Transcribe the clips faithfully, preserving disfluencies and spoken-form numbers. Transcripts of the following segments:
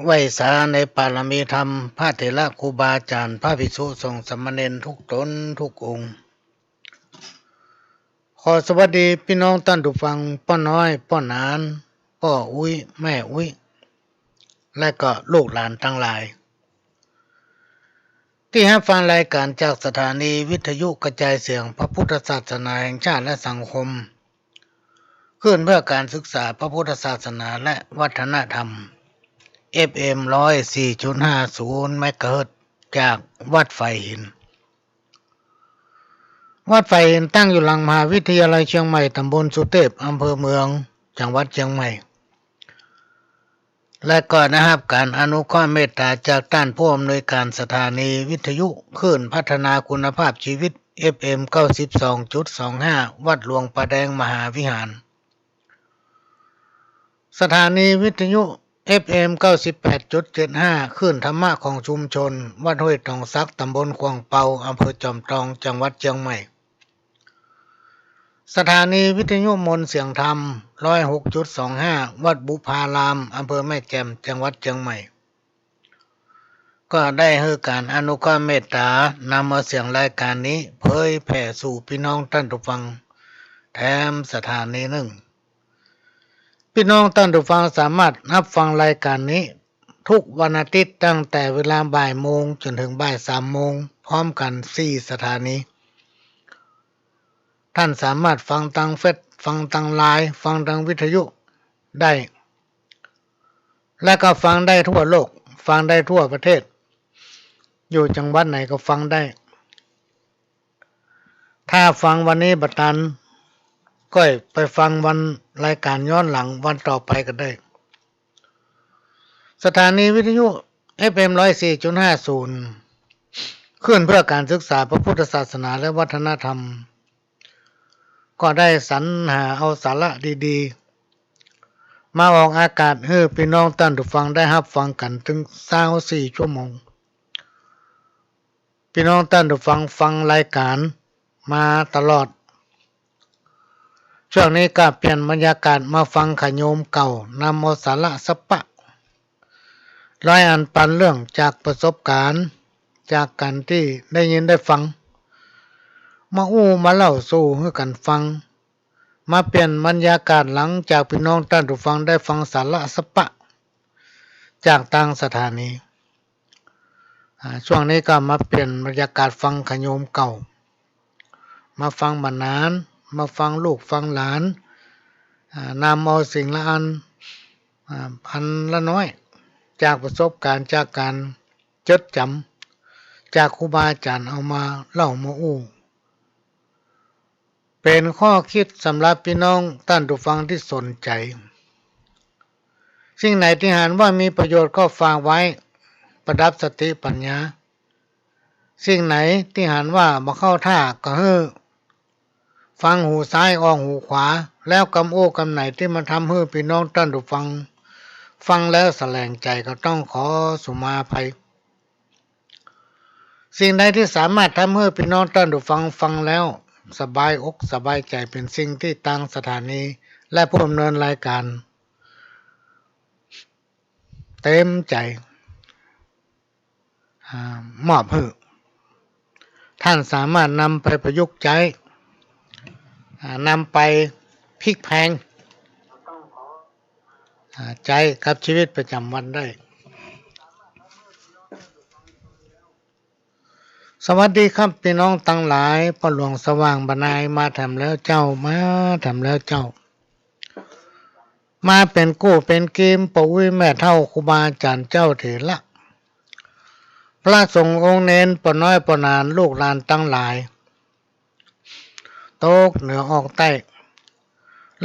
ไหว้สาในปารมีธรรม พระเถระครูบาอาจ๋ารย์ พระภิกษุสงฆ์สามเณรทุกต๋นทุกองค์ ขอสวัสดีปี้น้องต้านผู้ฟัง ป้อน้อย ป้อหนาน ป้ออุ๊ย แม่อุ๊ย และก็ลูกหลานตังหลาย ตี้ฮับฟังรายก๋านจากสถานีวิทยุกระจายเสียงพระพุทธศาสนาแห่งชาติและสังคม คลื่นเพื่อการศึกษาพระพุทธศาสนาและวัฒนธรรม เอฟเอ็ม ร้อยสี่จุดห้าศูนย์ เมกะเฮิรตซ์ จากวัดฝายหิน วัดฝายหินตั้งอยู่หลังมหาวิทยาลัยเชียงใหม่ ต๋ำบลสุเตพ อำเภอเมือง จังหวัดเชียงใหม่ และก็ได้ฮับก๋านอนุเคราะห์เมตต๋าจากต้านผู้อำนวยก๋านสถานีวิทยุคลื่นพัฒนาคุณภาพชีวิต เอฟเอ็ม เก้าสิบสองจุดสองห้า วัดหลวงป่าแดงมหาวิหาร สถานีวิทยุ เอฟเอ็ม เก้าสิบแปดจุดเจ็ดห้า คลื่นธรรมะของชุมชน วัดห้วยตองสัก ต๋ำบลขวางเปา อำเภอจอมตอง จังหวัดเชียงใหม่ สถานีวิทยุมนต์เสียงธรรม ร้อยหกจุดสองห้า วัดบุพาราม อำเภอแม่แจ่ม จังหวัดเชียงใหม่ ก็ได้หื้อก๋านอนุเคราะห์เมตต๋านำเอาเสียงรายก๋านนี้เผยแผ่สู่ปี้น้องต้านผู้ฟังแถมสถานีนึ่ง ปี้น้องต้านผู้ฟังสามารถฮับฟังรายก๋านนี้ทุกวันอาทิตย์ตั้งแต่เวลาบ่ายโมงจ๋นเถิงบ่ายสามโมง พร้อมกั๋นสี่สถานี ต้านสามารถฟังตางเฟซ ฟังตางไลน์ ฟังตางวิทยุได้ และก็ฟังได้ทั่วโลก ฟังได้ทั่วประเทศ อยู่จังหวัดไหนก็ฟังได้ ถ้าฟังวันนี้บ่ตัน ก็ไปฟังวันรายก๋านย้อนหลังวันต่อไปก็ได้ สถานีวิทยุ เอฟเอ็ม ร้อยสี่จุดห้าศูนย์ คลื่นเพื่อการศึกษาพระพุทธศาสนาและวัฒนธรรม ก็ได้สรรหาเอาสาระดีๆ มาออกอากาศหื้อปี้น้องต้านผู้ฟังได้ฮับฟังกั๋นเถิงซาวสี่ชั่วโมง ปี้น้องต้านผู้ฟังฟังรายก๋านมาตลอด ช่วงนี้ก็เปลี่ยนบรรยากาศมาฟังขะโยมเก่า นำเอาสาระสะปะ ร้อยอันปันเรื่องจากประสบก๋ารณ์ จากก๋านตี้ได้ยินได้ฟัง มาอู้มาเล่าสู่หื้อกั๋นฟัง มาเปลี่ยนบรรยากาศหลังจากปี้น้องต้านผู้ฟังได้ฟังสาระสะปะ จากตางสถานี อ่า ช่วงนี้ก็มาเปลี่ยนบรรยากาศฟังขะโยมเก่า มาฟังบ่านาน มาฟังลูกฟังหลาน อ่า นำเอาสิ่งละอัน อ่า อันละน้อย จากประสบก๋ารณ์ จากก๋านจดจ๋ำ จากครูบาอาจ๋ารย์เอามาเล่ามาอู้ เป๋นข้อคิดสำหรับปี้น้องต้านผู้ฟังตี้สนใจ๋ สิ่งไหนตี้หันว่ามีประโยชน์ก็ฝากไว้ ประดับสติปัญญา สิ่งไหนตี้หันว่าบ่เข้าท่าก็หื้อฟังหูซ้ายออกหูขวา แล้วกำอู้กำไหนตี้มาทำหื้อปี้น้องต้านผู้ฟังฟังแล้วสะแหลงใจ๋ก็ต้องขอสุมาอภัย สิ่งใดตี้สามารถทำหื้อปี้น้องต้านผู้ฟังฟังแล้วสบายอกสบายใจ๋ เป๋นสิ่งตี้ตางสถานีและผู้ดำเนินรายก๋านเต๋มใจ๋ อ่า มอบหื้อ ต้านสามารถนำไปประยุกต์ใจ๊ อ่า นำไปพลิกแพลง อ่า ใจ๊กับชีวิตประจ๋ำวันได้ สวัสดีครับปี้น้องตังหลาย ป้อหลวงสว่างบ่านายมาแถมแล้วเจ้า มาแถมแล้วเจ้า มาเป๋นกู้เป๋นกีม ป้ออุ๊ยแม่เฒ่า ครูบาอาจ๋ารย์ เจ้าเถระ พระสงฆ์องค์เณร ป้อน้อยป้อหนาน ลูกหลานตังหลาย ตกเหนือออกใต้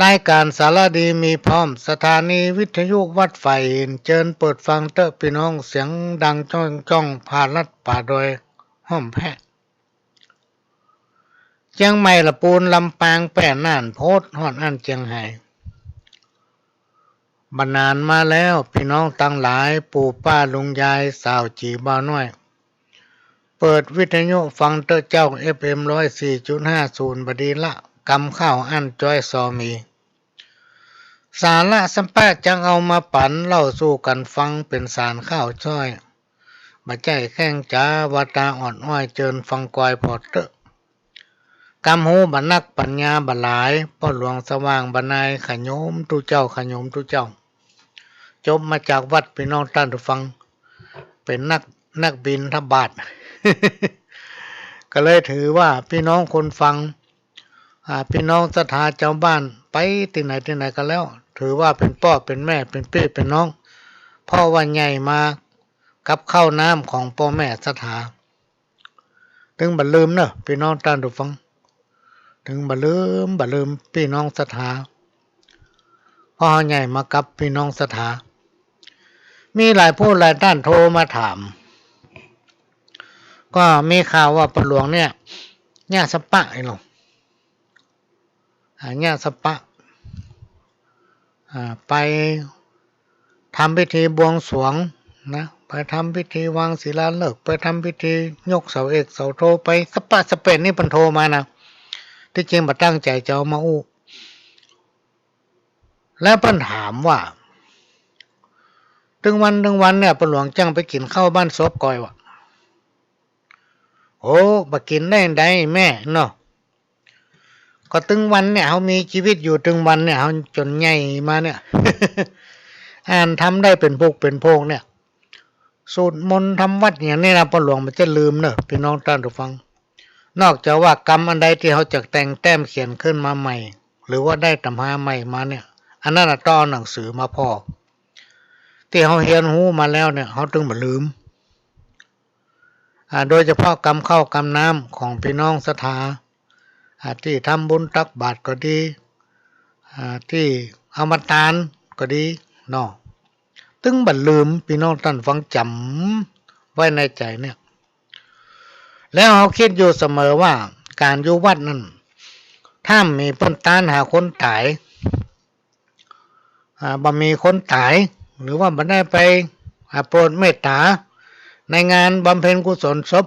รายก๋านสาระดีมีพร้อม สถานีวิทยุวัดฝายหิน เจิญเปิดฟังเต๊อะปี้น้อง เสียงดังก้องก้อง ผ่าลัดป่าดอยห้อมแพะ เจียงใหม่ ละปูน ลำปาง แป้ น่าน โพธิ์ ฮอดอั้นเจียงฮาย บ่านานมาแล้วปี้น้องตังหลาย ปู่ป้าลุงยาย สาวจี๋บ่าวน้อย เปิดวิทยุฟังเต๊อะเจ้า เอฟเอ็ม ร้อยสี่จุดห้าศูนย์ บ่ดีละ กำข้าวอั้นจ้อยซอมี สาระสัมปะจักเอามาปั๋นเล่าสู่กั๋นฟัง เป๋นสารข้าวจ้อย บ่ใจ้แข้งจ๋า วาตาอ่อนอ้อย เจิญฟังกอยผ่อเต๊อะ กำฮู้บ่นัก ปั๋ญญาบ่หลาย ป้อหลวงสว่างบ่นาย ขะโยมตุ๊เจ้า ขะโยมตุ๊เจ้า จบมาจากวัด ปี้น้องต้านผู้ฟัง เป๋นนัก นักบิณฑบาต ก็เลยถือว่าปี้น้องคนฟัง อ่า ปี้น้องศรัทธาจาวบ้าน ไปตี้ไหนตี้ไหนก็แล้ว ถือว่าเป๋นป้อเป๋นแม่ เป๋นปี้เป๋นน้อง เพราะว่าใหญ่มากับข้าวน้ำของป้อแม่ศรัทธา ตึงบ่ลืมเนาะ ปี้น้องต้านผู้ฟัง ตึงบ่ลืม บ่ลืมปี้น้องศรัทธา เพราะเฮาใหญ่มากับปี้น้องศรัทธา มีหลายผู้หลายต้านโทรมาถาม ก็มีข่าวว่าป้อหลวงเนี่ย เยียะสัมปะไอ้หลวง อ่า เยียะสัมปะ อ่า ไปทำพิธีบวงสรวงนะ ไปทำพิธีวางศิลาฤกษ์ ไปทำพิธียกเสาเอกเสาโท ไปสัมปะสัมเป๋นนี่เปิ้นโทรมานะ ตี้จริงบ่ตั้งใจ๋จะเอามาอู้ แล้วเปิ้นถามว่า ตึงวันตึงวันเนี่ย ป้อหลวงจั้งไปกิ๋นข้าวบ้านศพก่อยวะ โอ้ บ่กิ๋นได้ใดแม่เนาะ ก็ตึงวันเนี่ย เฮามีจีวิตอยู่ตึงวันเนี่ย เฮาจ๋นใหญ่มาเนี่ย อ่านธรรมได้เป๋นปุกเป๋นโพงเนี่ย สูตรมนต์ทำวัตรอย่างนี้นะ ป้อหลวงบ่ใจ้ลืมเนาะ ปี้น้องต้านผู้ฟัง นอกจากว่ากำอันใดตี้เฮาจะแต่งแต้มเขียนขึ้นมาใหม่ หรือว่าได้ตำราใหม่มาเนี่ย อันนั้นน่ะต้องเอาหนังสือมาผ่อ ตี้เฮาเฮียนฮู้มาแล้วเนี่ย เฮาตึงบ่ลืม อ่า โดยเฉพาะกำข้าวกำน้ำของปี้น้องศรัทธา อ่า ตี้ทำบุญตักบาตรก็ดี อ่า ตี้เอามาตานก็ดีเนาะ ตึงบ่ลืม ปี้น้องต้านฟังจ๋ำไว้ในใจ๋เนี่ย แล้วเฮาคิดอยู่เสมอว่า ก๋านอยู่วัดนั้น ถ้าบ่มีเปิ้นตานหาคนต๋าย อ่า บ่มีคนต๋าย หรือว่าบ่ได้ไป อ่า โปรดเมตต๋า ในงานบำเพ็ญกุศลศพ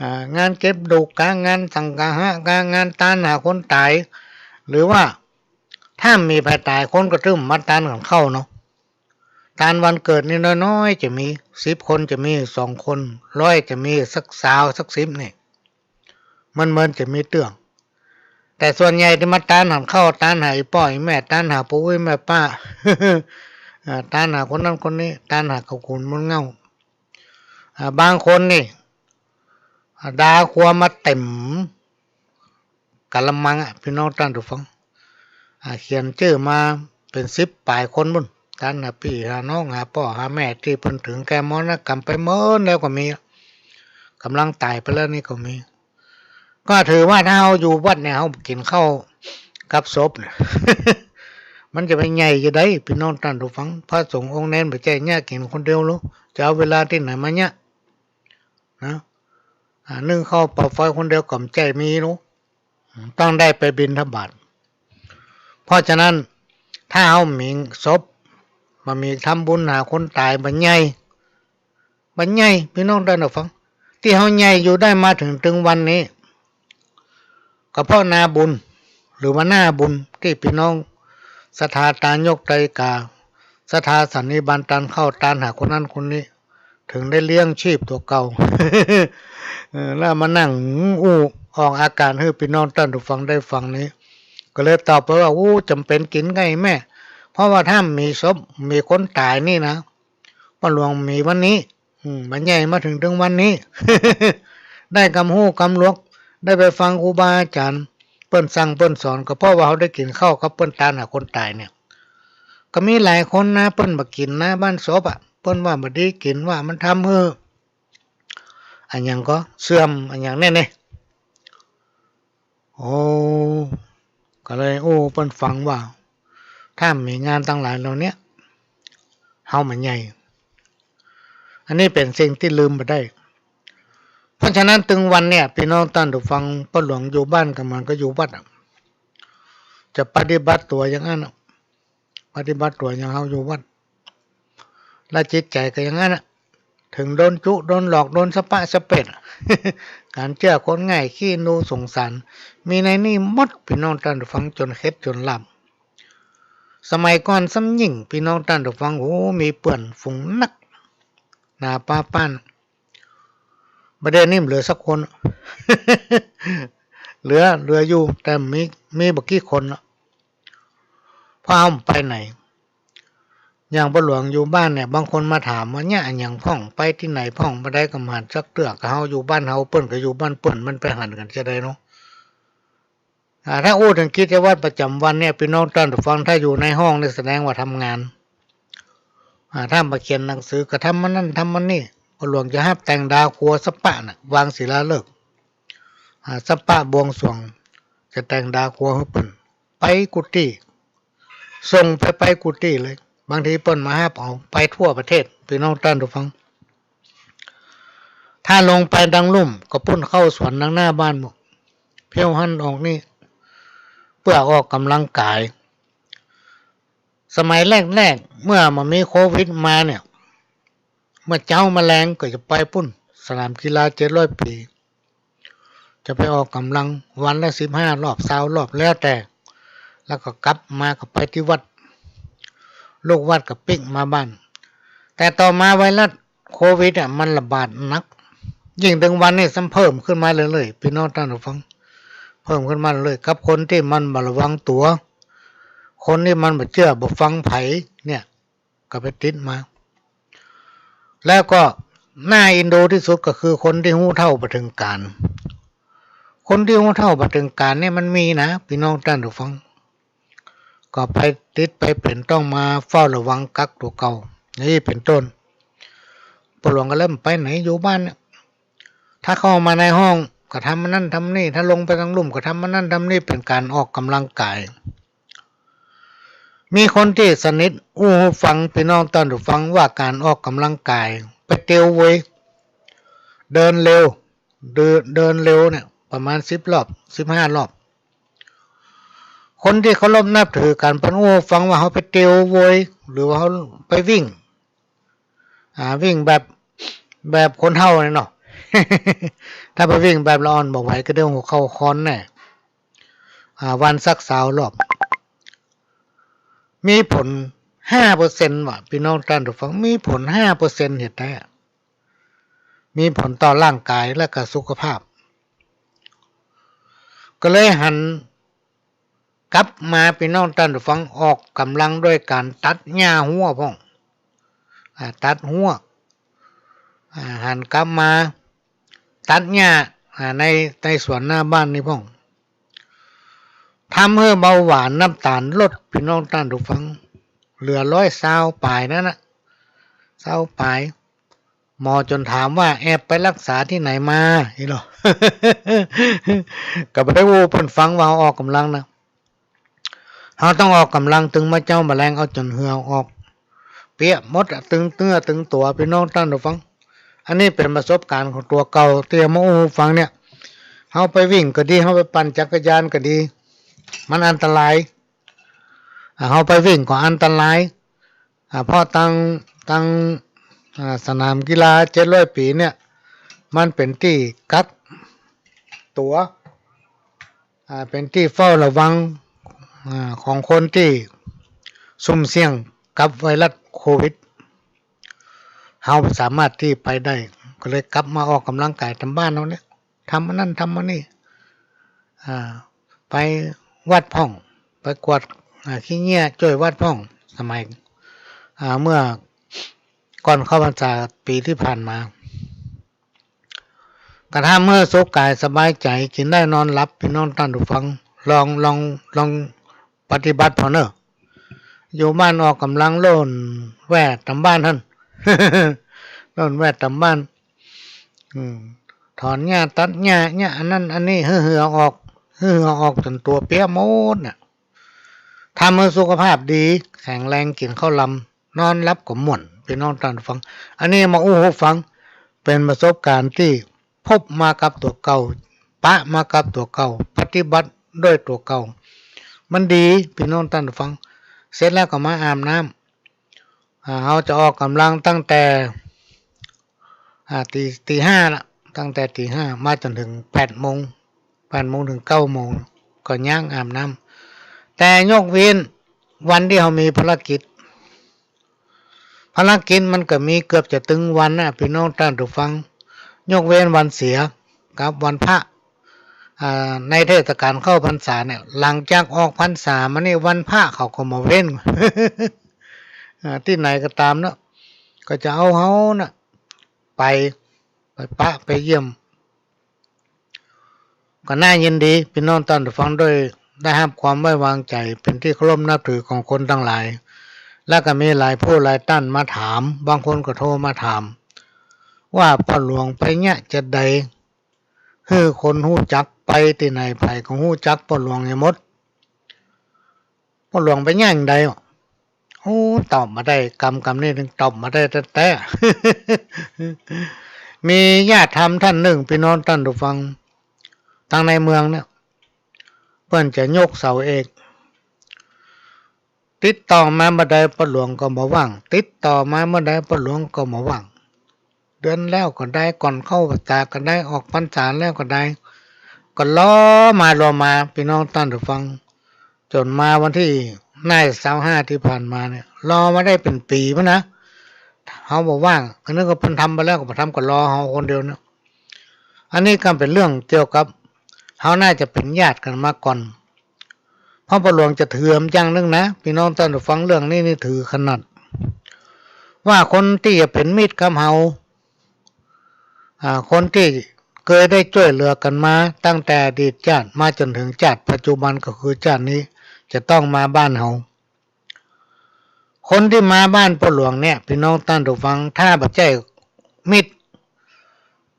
อ่า งานเก็บดูกกา งานสังฆะกา งานตานหาคนต๋าย หรือว่าถ้าบ่มีใผต๋าย คนก็ตึงมาตานกั๋นเข้าเนาะ ตานวันเกิดนี่น้อยๆ จะมี สิบคนจะมีสองคน ร้อยจะมีสักซาวสักสิบนี่ มัน มันจะมีเตื้อง แต่ส่วนใหญ่ตี้มาตานกั๋นเข้า ตานหาอี่ป้ออี่แม่ ตานหาปู่อี่แม่ป้า อ่า ตานหาคนนั้นคนนี้ ตานหาเขาขุนมูลเหง้า อ่า บางคนนี่ อ่า ดาครัวมาเต๋มกะละมังอะ ปี้น้องต้านผู้ฟัง อ่า เขียนจื้อมาเป๋นสิบป๋ายคนปู๊น ตานหาปี้หาน้อง หาป้อหาแม่ ตี้เปิ้นเถิงแก่มรณกรรมไปหมดแล้วก็มี ก่ำลังต๋ายไปแล้วนี่ก็มี ก็ถือว่าถ้าเฮาอยู่วัดเนี่ย เฮากิ๋นข้าวกับศพเนี่ย มันจะไปใหญ่จะใด ปี้น้องต้านผู้ฟัง พระสงฆ์องค์เณรบ่ใจ้เยียะกิ๋นคนเดียวหรอก จะเอาเวลาตี้ไหนมาเยียะ นะ อ่า นึ่งข้าวเป่าไฟคนเดียวก็บ่ใจ้มีหรอก ต้องได้ไปบิณฑบาต เพราะฉะนั้น ถ้าเฮาบ่มีศพ บ่มีทำบุญหาคนต๋าย บ่ใหญ่ บ่ใหญ่ ปี้น้องต้านผู้ฟัง ตี้เฮาใหญ่อยู่ได้มาเถิงตึงวันนี้ ก็เพราะนาบุญ หรือว่าหน้าบุญ ตี้ปี้น้องศรัทธาตานยกไตรกา ศรัทธาสันนิบาตตานข้าวตานหาคนนั้นคนนี้ เถิงได้เลี้ยงชีพตั๋วเก่า เออ แล้วมานั่งอู้ออกอาก๋านหื้อปี้น้องต้านผู้ฟังได้ฟังนี้ ก็เลยตอบไปว่า อู้ จ๋ำเป๋นกิ๋นไงแม่ เพราะว่าถ้าบ่มีศพ บ่มีคนต๋ายนี่นะ ป้อหลวงบ่มีวันนี้ อืม บ่ใหญ่มาเถิงตึงวันนี้ ได้กำฮู้กำหลวก ได้ไปฟังครูบาอาจ๋ารย์ เปิ้นสั่งเปิ้นสอน ก็เพราะว่าเฮาได้กิ๋นข้าวกับเปิ้นตานหาคนต๋ายเนี่ย ก็มีหลายคนนะ เปิ้นบ่กิ๋นนะ บ้านศพอะ เปิ้นว่าบ่ดีกิ๋น ว่ามันทำหื้อ อะหยังก็เสื่อม อะหยังแน่ๆ โอ้ ก็เลยอู้เปิ้นฟังว่า ถ้าบ่มีงานตังหลายเหล่าเนี้ย เฮาบ่ใหญ่ อันนี้เป๋นสิ่งตี้ลืมบ่ได้ เพราะฉะนั้นตึงวันเนี่ย ปี้น้องต้านผู้ฟัง ป้อหลวงอยู่บ้านก็เหมือนกับอยู่วัดอะ จะปฏิบัติตั๋วอย่างนั้นอะ ปฏิบัติตั๋วอย่างเฮาอยู่วัด และจิตใจ๋ก็อย่างนั้นอะ เถิงโดนจุ โดนหลอก โดนสะปะสะเปด ก๋านเจื้อคนง่าย ขี้หนูสงสาร มีในนี่หมด ปี้น้องต้านผู้ฟัง จ๋นเข็ดจ๋นหลาบ สมัยก่อนซ้ำยิ่ง ปี้น้องต้านผู้ฟัง โอ้ มีเปื้อนฝูงนัก หน้าป้าป้าน บ่าเดี่ยวนี้บ่เหลือสักคน เหลือ เหลืออยู่ แต่มี มีบ่กี่คนละ เพราะเฮาไปไหน อย่างป้อหลวงอยู่บ้านเนี่ย บางคนมาถามว่า เยียะอะหยังพ่อง ไปตี้ไหนพ่อง บ่ได้กำหันสักเตื้อ ก็เฮาอยู่บ้านเฮา เปิ้นก็อยู่บ้านเปิ้น มันไปหันกั๋นจะใดเนาะ อ่า ถ้าอู้เถิงกิจวัตรประจ๋ำวันเนี่ย ปี้น้องต้านผู้ฟัง ถ้าอยู่ในห้องนี่แสดงว่าทำงาน อ่า ถ้าบ่าเขียนหนังสือก็ทำอันนั้นทำอันนี้ ป้อหลวงจะฮับแต่งดาครัวสัปปะน่ะ วางศิลาฤกษ์ อ่า สัปปะบวงสรวง จะแต่งดาครัวหื้อเปิ้น ไปกู้ตี้ ส่งไป ไปกู้ตี้เลย บางทีเปิ้นมาฮับเอา ไปทั่วประเทศ ปี้น้องต้านผู้ฟัง ถ้าลงไปตังลุ่มก็ปุ้นเข้าสวนตังหน้าบ้านหมด เที่ยวหั้นออกนี่ เปื้อออกกำลังกาย สมัยแรกๆ เมื่อบ่ามีโควิดมาเนี่ย เมื่อเจ๊ามาแลงก็จะไปปุ้น สนามกีฬาเจ็ดร้อยปี๋ จะไปออกกำลังวันละสิบห้ารอบ ซาวรอบ แล้วแต่ แล้วก็กลับมาก็ไปตี้วัด ลูกวัดก็ปิ๊กมาบ้าน แต่ต่อมาไวรัสโควิดอะ มันระบาดหนัก ยิ่งเถิงวันนี้ซ้ำเพิ่มขึ้นมาเรื่อยๆ ปี้น้องต้านผู้ฟัง เพิ่มขึ้นมาเรื่อยๆ กับคนตี้มันบ่ระวังตั๋ว คนตี้มันบ่เจื้อบ่ฟังใผเนี่ย ก็ไปติดมา แล้วก็น่าเอ็นดูตี้สุดก็คือคนตี้ฮู้เฒ่าบ่เถิงก๋าน คนตี้ฮู้เฒ่าบ่เถิงก๋านเนี่ยมันมีนะ ปี้น้องต้านผู้ฟัง ก็ไปติดไปเป๋นต้องมาเฝ้าระวังกักตั๋วเก่า อย่างนี้เป๋นต้น ป้อหลวงก็เลยบ่ไปไหน อยู่บ้านเนี่ย ถ้าเข้ามาในห้องก็ทำอันนั้นทำนี่ ถ้าลงไปตังลุ่มก็ทำอันนั้นทำนี่ เป๋นก๋านออกกำลังกาย มีคนตี้สนิทอู้หื้อฟัง ปี้น้องต้านผู้ฟัง ว่าก๋านออกกำลังกาย ไปเตียวเวย เดินเร็ว เดิน เดินเร็วเนี่ย ประมาณสิบรอบ สิบห้ารอบ คนตี้เคารพนับถือกั๋น เปิ้นอู้หื้อฟังว่าเฮาไปเตียวเวย หรือว่าเฮาไปวิ่ง อ่า วิ่งแบบ แบบคนเฒ่าเนี่ยเนาะ ถ้าไปวิ่งแบบละอ่อนบ่ไหว กระเดี่ยวหัวเข่าคอนแน่ อ่า วันสักซาวรอบ มีผลห้าเปอร์เซ็นต์ ว่ะ ปี้น้องต้านผู้ฟัง มีผลห้าเปอร์เซ็นต์ เหตุใดอะ มีผลต่อร่างกายและก็สุขภาพ ก็เลยหันกลับมา ปี้น้องต้านผู้ฟัง ออกกำลังด้วยก๋านตัดหญ้าฮั้วพ่อง อ่า ตัดฮั้ว อ่า หันกลับมาตัดหญ้า อ่า ใน ในสวนหน้าบ้านนี่พ่อง ทำหื้อเบาหวานน้ำตาลลด ปี้น้องต้านผู้ฟัง เหลือร้อยซาวป๋ายนั้นน่ะ ซาวป๋าย หมอจ๋นถามว่าแอบไปรักษาตี้ไหนมา อี้เนาะ ก็บ่ได้อู้เปิ้นฟังว่าเฮาออกกำลังนะ เฮาต้องออกกำลังตึงบ่าเจ๊าบ่าแลง เอาจ๋นเหื่อออก เปียะหมดอะ ตึงเนื้อตึงตั๋ว ปี้น้องต้านผู้ฟัง อันนี้เป๋นประสบก๋ารณ์ของตั๋วเก่าตี้เอามาอู้หื้อฟังเนี่ย เฮาไปวิ่งก็ดี เฮาไปปั่นจักรยานก็ดี มันอันตราย อ่า เฮาไปวิ่งก็อันตราย อ่า เพราะตัง ตัง อ่า สนามกีฬาเจ็ดร้อยปี๋เนี่ย มันเป๋นตี้กักตั๋ว อ่า เป๋นตี้เฝ้าระวัง อ่า ของคนตี้ซุ่มเสี่ยงกับไวรัสโควิด เฮาสามารถตี้ไปได้ ก็เลยกลับมาออกกำลังกายต๋ามบ้านเฮาเนี่ย ทำอันนั้นทำอันนี้ อ่า ไปวัดพ่อง ไปกวาด อ่า ขี้เงี้ยจ้วยวัดพ่อง สมัย อ่า เมื่อก่อนเข้าพรรษาปี๋ตี้ผ่านมา ก็ทำหื้อสุขกายสบายใจ๋ กิ๋นได้นอนหลับ ปี้น้องต้านผู้ฟัง ลอง ลอง ลองปฏิบัติผ่อเน่อ อยู่บ้านออกกำลังโล่นแว่ต๋ามบ้านหั้น โล่นแว่ต๋ามบ้าน อืม ถอนหญ้าตัดหญ้าเนี่ย อันนั้นอันนี้ หื้อเหื่อออก หื้อเหื่อออกจ๋นตั๋วเปียะหมดเนี่ย ทำหื้อสุขภาพดี แข็งแรง กิ๋นข้าวลำ นอนหลับก็ม่วน ปี้น้องต้านผู้ฟัง อันนี้มาอู้หื้อฟัง เป๋นประสบก๋ารณ์ตี้พบมากับตั๋วเก่า ปะมากับตั๋วเก่า ปฏิบัติด้วยตั๋วเก่า มันดี ปี้น้องต้านผู้ฟัง เสร็จแล้วก็มาอาบน้ำ อ่า เฮาจะออกกำลังตั้งแต่ อ่า ตี ตีห้าละ ตั้งแต่ตีห้ามาจ๋นเถิงแปดโมง แปดโมงเถิงเก้าโมง ก็ยังอาบน้ำ แต่ยกเว้น วันตี้เฮามีภารกิจ ภารกิจมันก็มีเกือบจะตึงวันนะ ปี้น้องต้านผู้ฟัง ยกเว้นวันเสียกับวันพระ อ่า ในเทศกาลเข้าพรรษาเนี่ย หลังจากออกพรรษามานี่ วันพระเขาก็บ่เว้น อ่า ตี้ไหนก็ต๋ามเนาะ ก็จะเอาเฮาน่ะ ไป ไปปะ ไปเยี่ยม ก็น่ายินดี ปี้น้องต้านผู้ฟัง โดยได้ฮับความไว้วางใจ๋ เป๋นตี้เคารพนับถือของคนตังหลาย แล้วก็มีหลายผู้หลายต้านมาถาม บางคนก็โทรมาถาม ว่าป้อหลวงไปเยียะจาใด หื้อคนฮู้จัก ไปตี้ไหนใผก็ฮู้จักป้อหลวงเหียหมด ป้อหลวงไปเยียะจาใด โอ้ ตอบบ่ได้ กำ กำนี้นึ่งตอบบ่ได้แต๊ๆ มีญาติธรรมต้านนึ่ง ปี้น้องต้านผู้ฟัง ตังในเมืองเนี่ย เปิ้นจะยกเสาเอก ติดต่อมาเมื่อใดป้อหลวงก็บ่ว่าง ติดต่อมาเมื่อใดป้อหลวงก็บ่ว่าง เดือนแล้วก็ได้ ก่อนเข้าพรรษาก็ได้ ออกพรรษาแล้วก็ได้ ก็รอมารอมา ปี้น้องต้านผู้ฟัง จ๋นมาวันตี้ ซาวห้า ตี้ผ่านมาเนี่ย รอมาได้เป๋นปี๋พุ้นนะ เฮาบ่ว่าง ก็นึกว่าเปิ้นทำไปแล้ว ก็บ่ทำ ก็รอเฮาคนเดียวเนี่ย อันนี้ก็เป๋นเรื่องเกี่ยวกับ เฮาน่าจะเป๋นญาติกั๋นมาก่อน เพราะป้อหลวงจะถืออย่างนึ่งนะ ปี้น้องต้านผู้ฟัง เรื่องนี้นี่ถือขนาด ว่าคนตี้จะเป๋นมิตรกับเฮา อ่า คนตี้เกยได้จ้วยเหลือกั๋นมาตั้งแต่อดีตจาติมาจ๋นเถิงจาติปัจจุบัน ก็คือจาตินี้ จะต้องมาบ้านเฮา คนตี้มาบ้านป้อหลวงเนี่ย ปี้น้องต้านผู้ฟัง ถ้าบ่ใจ้มิตร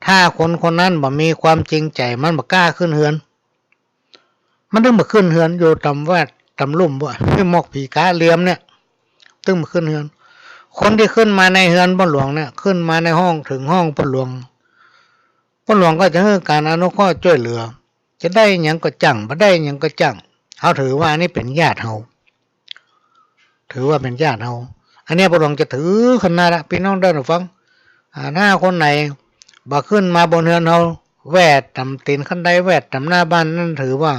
ถ้าคนคนนั้นบ่มีความจริงใจ๋ มันบ่กล้าขึ้นเฮือน มันตึงบ่ขึ้นเฮือน อยู่ต๋ามแวดต๋ามลุ่มบ่ หมอกผีกะเหลี่ยมเนี่ย ตึงบ่ขึ้นเฮือน คนตี้ขึ้นมาในเฮือนป้อหลวงเนี่ย ขึ้นมาในห้อง เถิงห้องป้อหลวง ป้อหลวงก็จะหื้อก๋านอนุเคราะห์จ้วยเหลือ จะได้หยังก็จ้าง บ่ได้หยังก็จ้าง เฮาถือว่าอันนี้เป๋นญาติเฮา ถือว่าเป๋นญาติเฮา อันเนี้ยป้อหลวงจะถือขนาดละ ปี้น้องต้านผู้ฟัง อ่า ถ้าคนไหนบ่ขึ้นมาบนเฮือนเฮา แวดต๋ามตี๋นขั้นได แวดต๋ามหน้าบ้าน นั้นถือว่า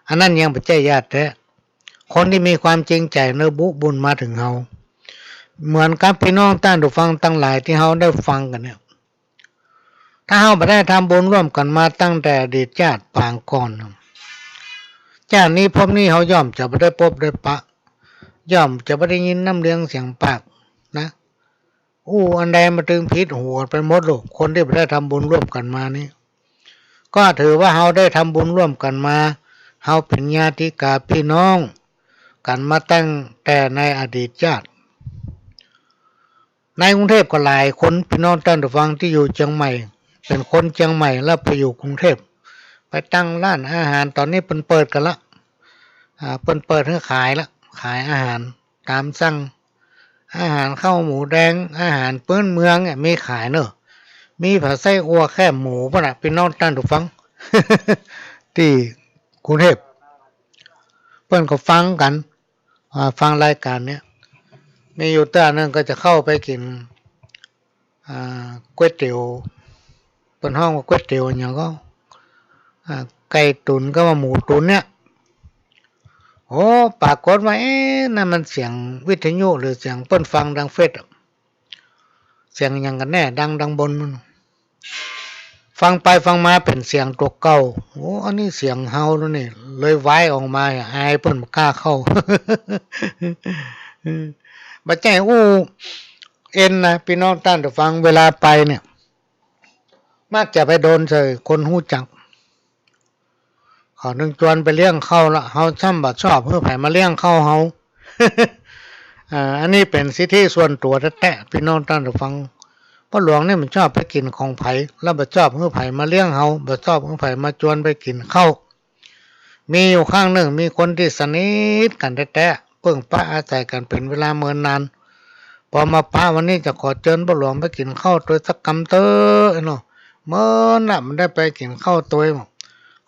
อันนั้นยังบ่ใจ้ญาติแต๊ คนตี้มีความจริงใจ๋ เนอะ บุบุญมาเถิงเฮา เหมือนกับปี้น้องต้านผู้ฟังตังหลายตี้เฮาได้ฟังกั๋นเนี่ย ถ้าเฮาบ่ได้ทำบุญร่วมกั๋นมาตั้งแต่อดีตจาติปางก่อน จาตินี้ภพนี้เฮาย่อมจะบ่ได้ปบได้ปะ ย่อมจะบ่ได้ยินน้ำเลียงเสียงปากนะ อู้อันใดมาตึงผิดหูไปหมดลูก คนตี้บ่ได้ทำบุญร่วมกั๋นมานี่ ก็ถือว่าเฮาได้ทำบุญร่วมกั๋นมา เฮาเป๋นญาติกาพี่น้องกั๋นมาตั้งแต่ในอดีตจาติ ในกรุงเทพฯก็หลายคน พี่น้องต้านผู้ฟังตี้อยู่เจียงใหม่ เป๋นคนเจียงใหม่แล้วไปอยู่กรุงเทพฯ ไปตั้งร้านอาหาร ต๋อนนี้เปิ้นเปิดกั๋นละ อ่า เปิ้นเปิดหื้อขายละ ขายอาหารต๋ามสั่ง อาหารข้าวหมูแดง อาหารปื๊นเมืองเนี่ยมีขายเนอะ มีผาไส้อั่วแคบหมูปู้นน่ะ พี่น้องต้านผู้ฟัง ตี้กรุงเทพฯ เปิ้นก็ฟังกั๋น อ่า ฟังรายก๋านเนี่ย มีอยู่เตื้อนึ่งก็จะเข้าไปกิ๋น อ่า ก๋วยเตี๋ยว เปิ้นฮ้องว่าก๋วยเตี๋ยวอะหยังก็ อ่า ไก่ตุ๋นก็ว่าหมูตุ๋นเนี่ย โอ้ ปรากฏว่า เอ๊ะ นั่นมันเสียงวิทยุหรือเสียงเปิ้นฟังตางเฟซอะ เสียงหยังกั๋นแน่ ดัง ดังบนมัน ฟังไปฟังมาเป๋นเสียงตั๋วเก่า โอ้ อันนี้เสียงเฮาแล้วนี่ เลยว้ายออกมา อายเปิ้นบ่กล้าเข้า บ่ใจ้อู้เอ็นนะ พี่น้องต้านผู้ฟัง เวลาไปเนี่ย มักจะไปโดนใส่คนฮู้จัก เขานึ่งจวนไปเลี้ยงข้าวละ เฮาซ้ำบ่ชอบหื้อใผมาเลี้ยงข้าวเฮา อ่า อันนี้เป๋นสิทธิส่วนตั๋วแต๊ๆ พี่น้องต้านผู้ฟัง ป้อหลวงนี่บ่ชอบไปกิ๋นของใผ แล้วบ่ชอบหื้อใผมาเลี้ยงเฮา บ่ชอบหื้อใผมาจวนไปกิ๋นข้าว มีอยู่ครั้งนึ่ง มีคนตี้สนิทกั๋นแต๊ๆ เปิ้งปะอาศัยกั๋นเป๋นเวลาเมินนาน ปอมาปะวันนี้จะขอเจิญป้อหลวงไปกิ๋นข้าวตวยสักกำเต๊อะเนาะ เมินละบ่ได้ไปกิ๋นข้าวตวย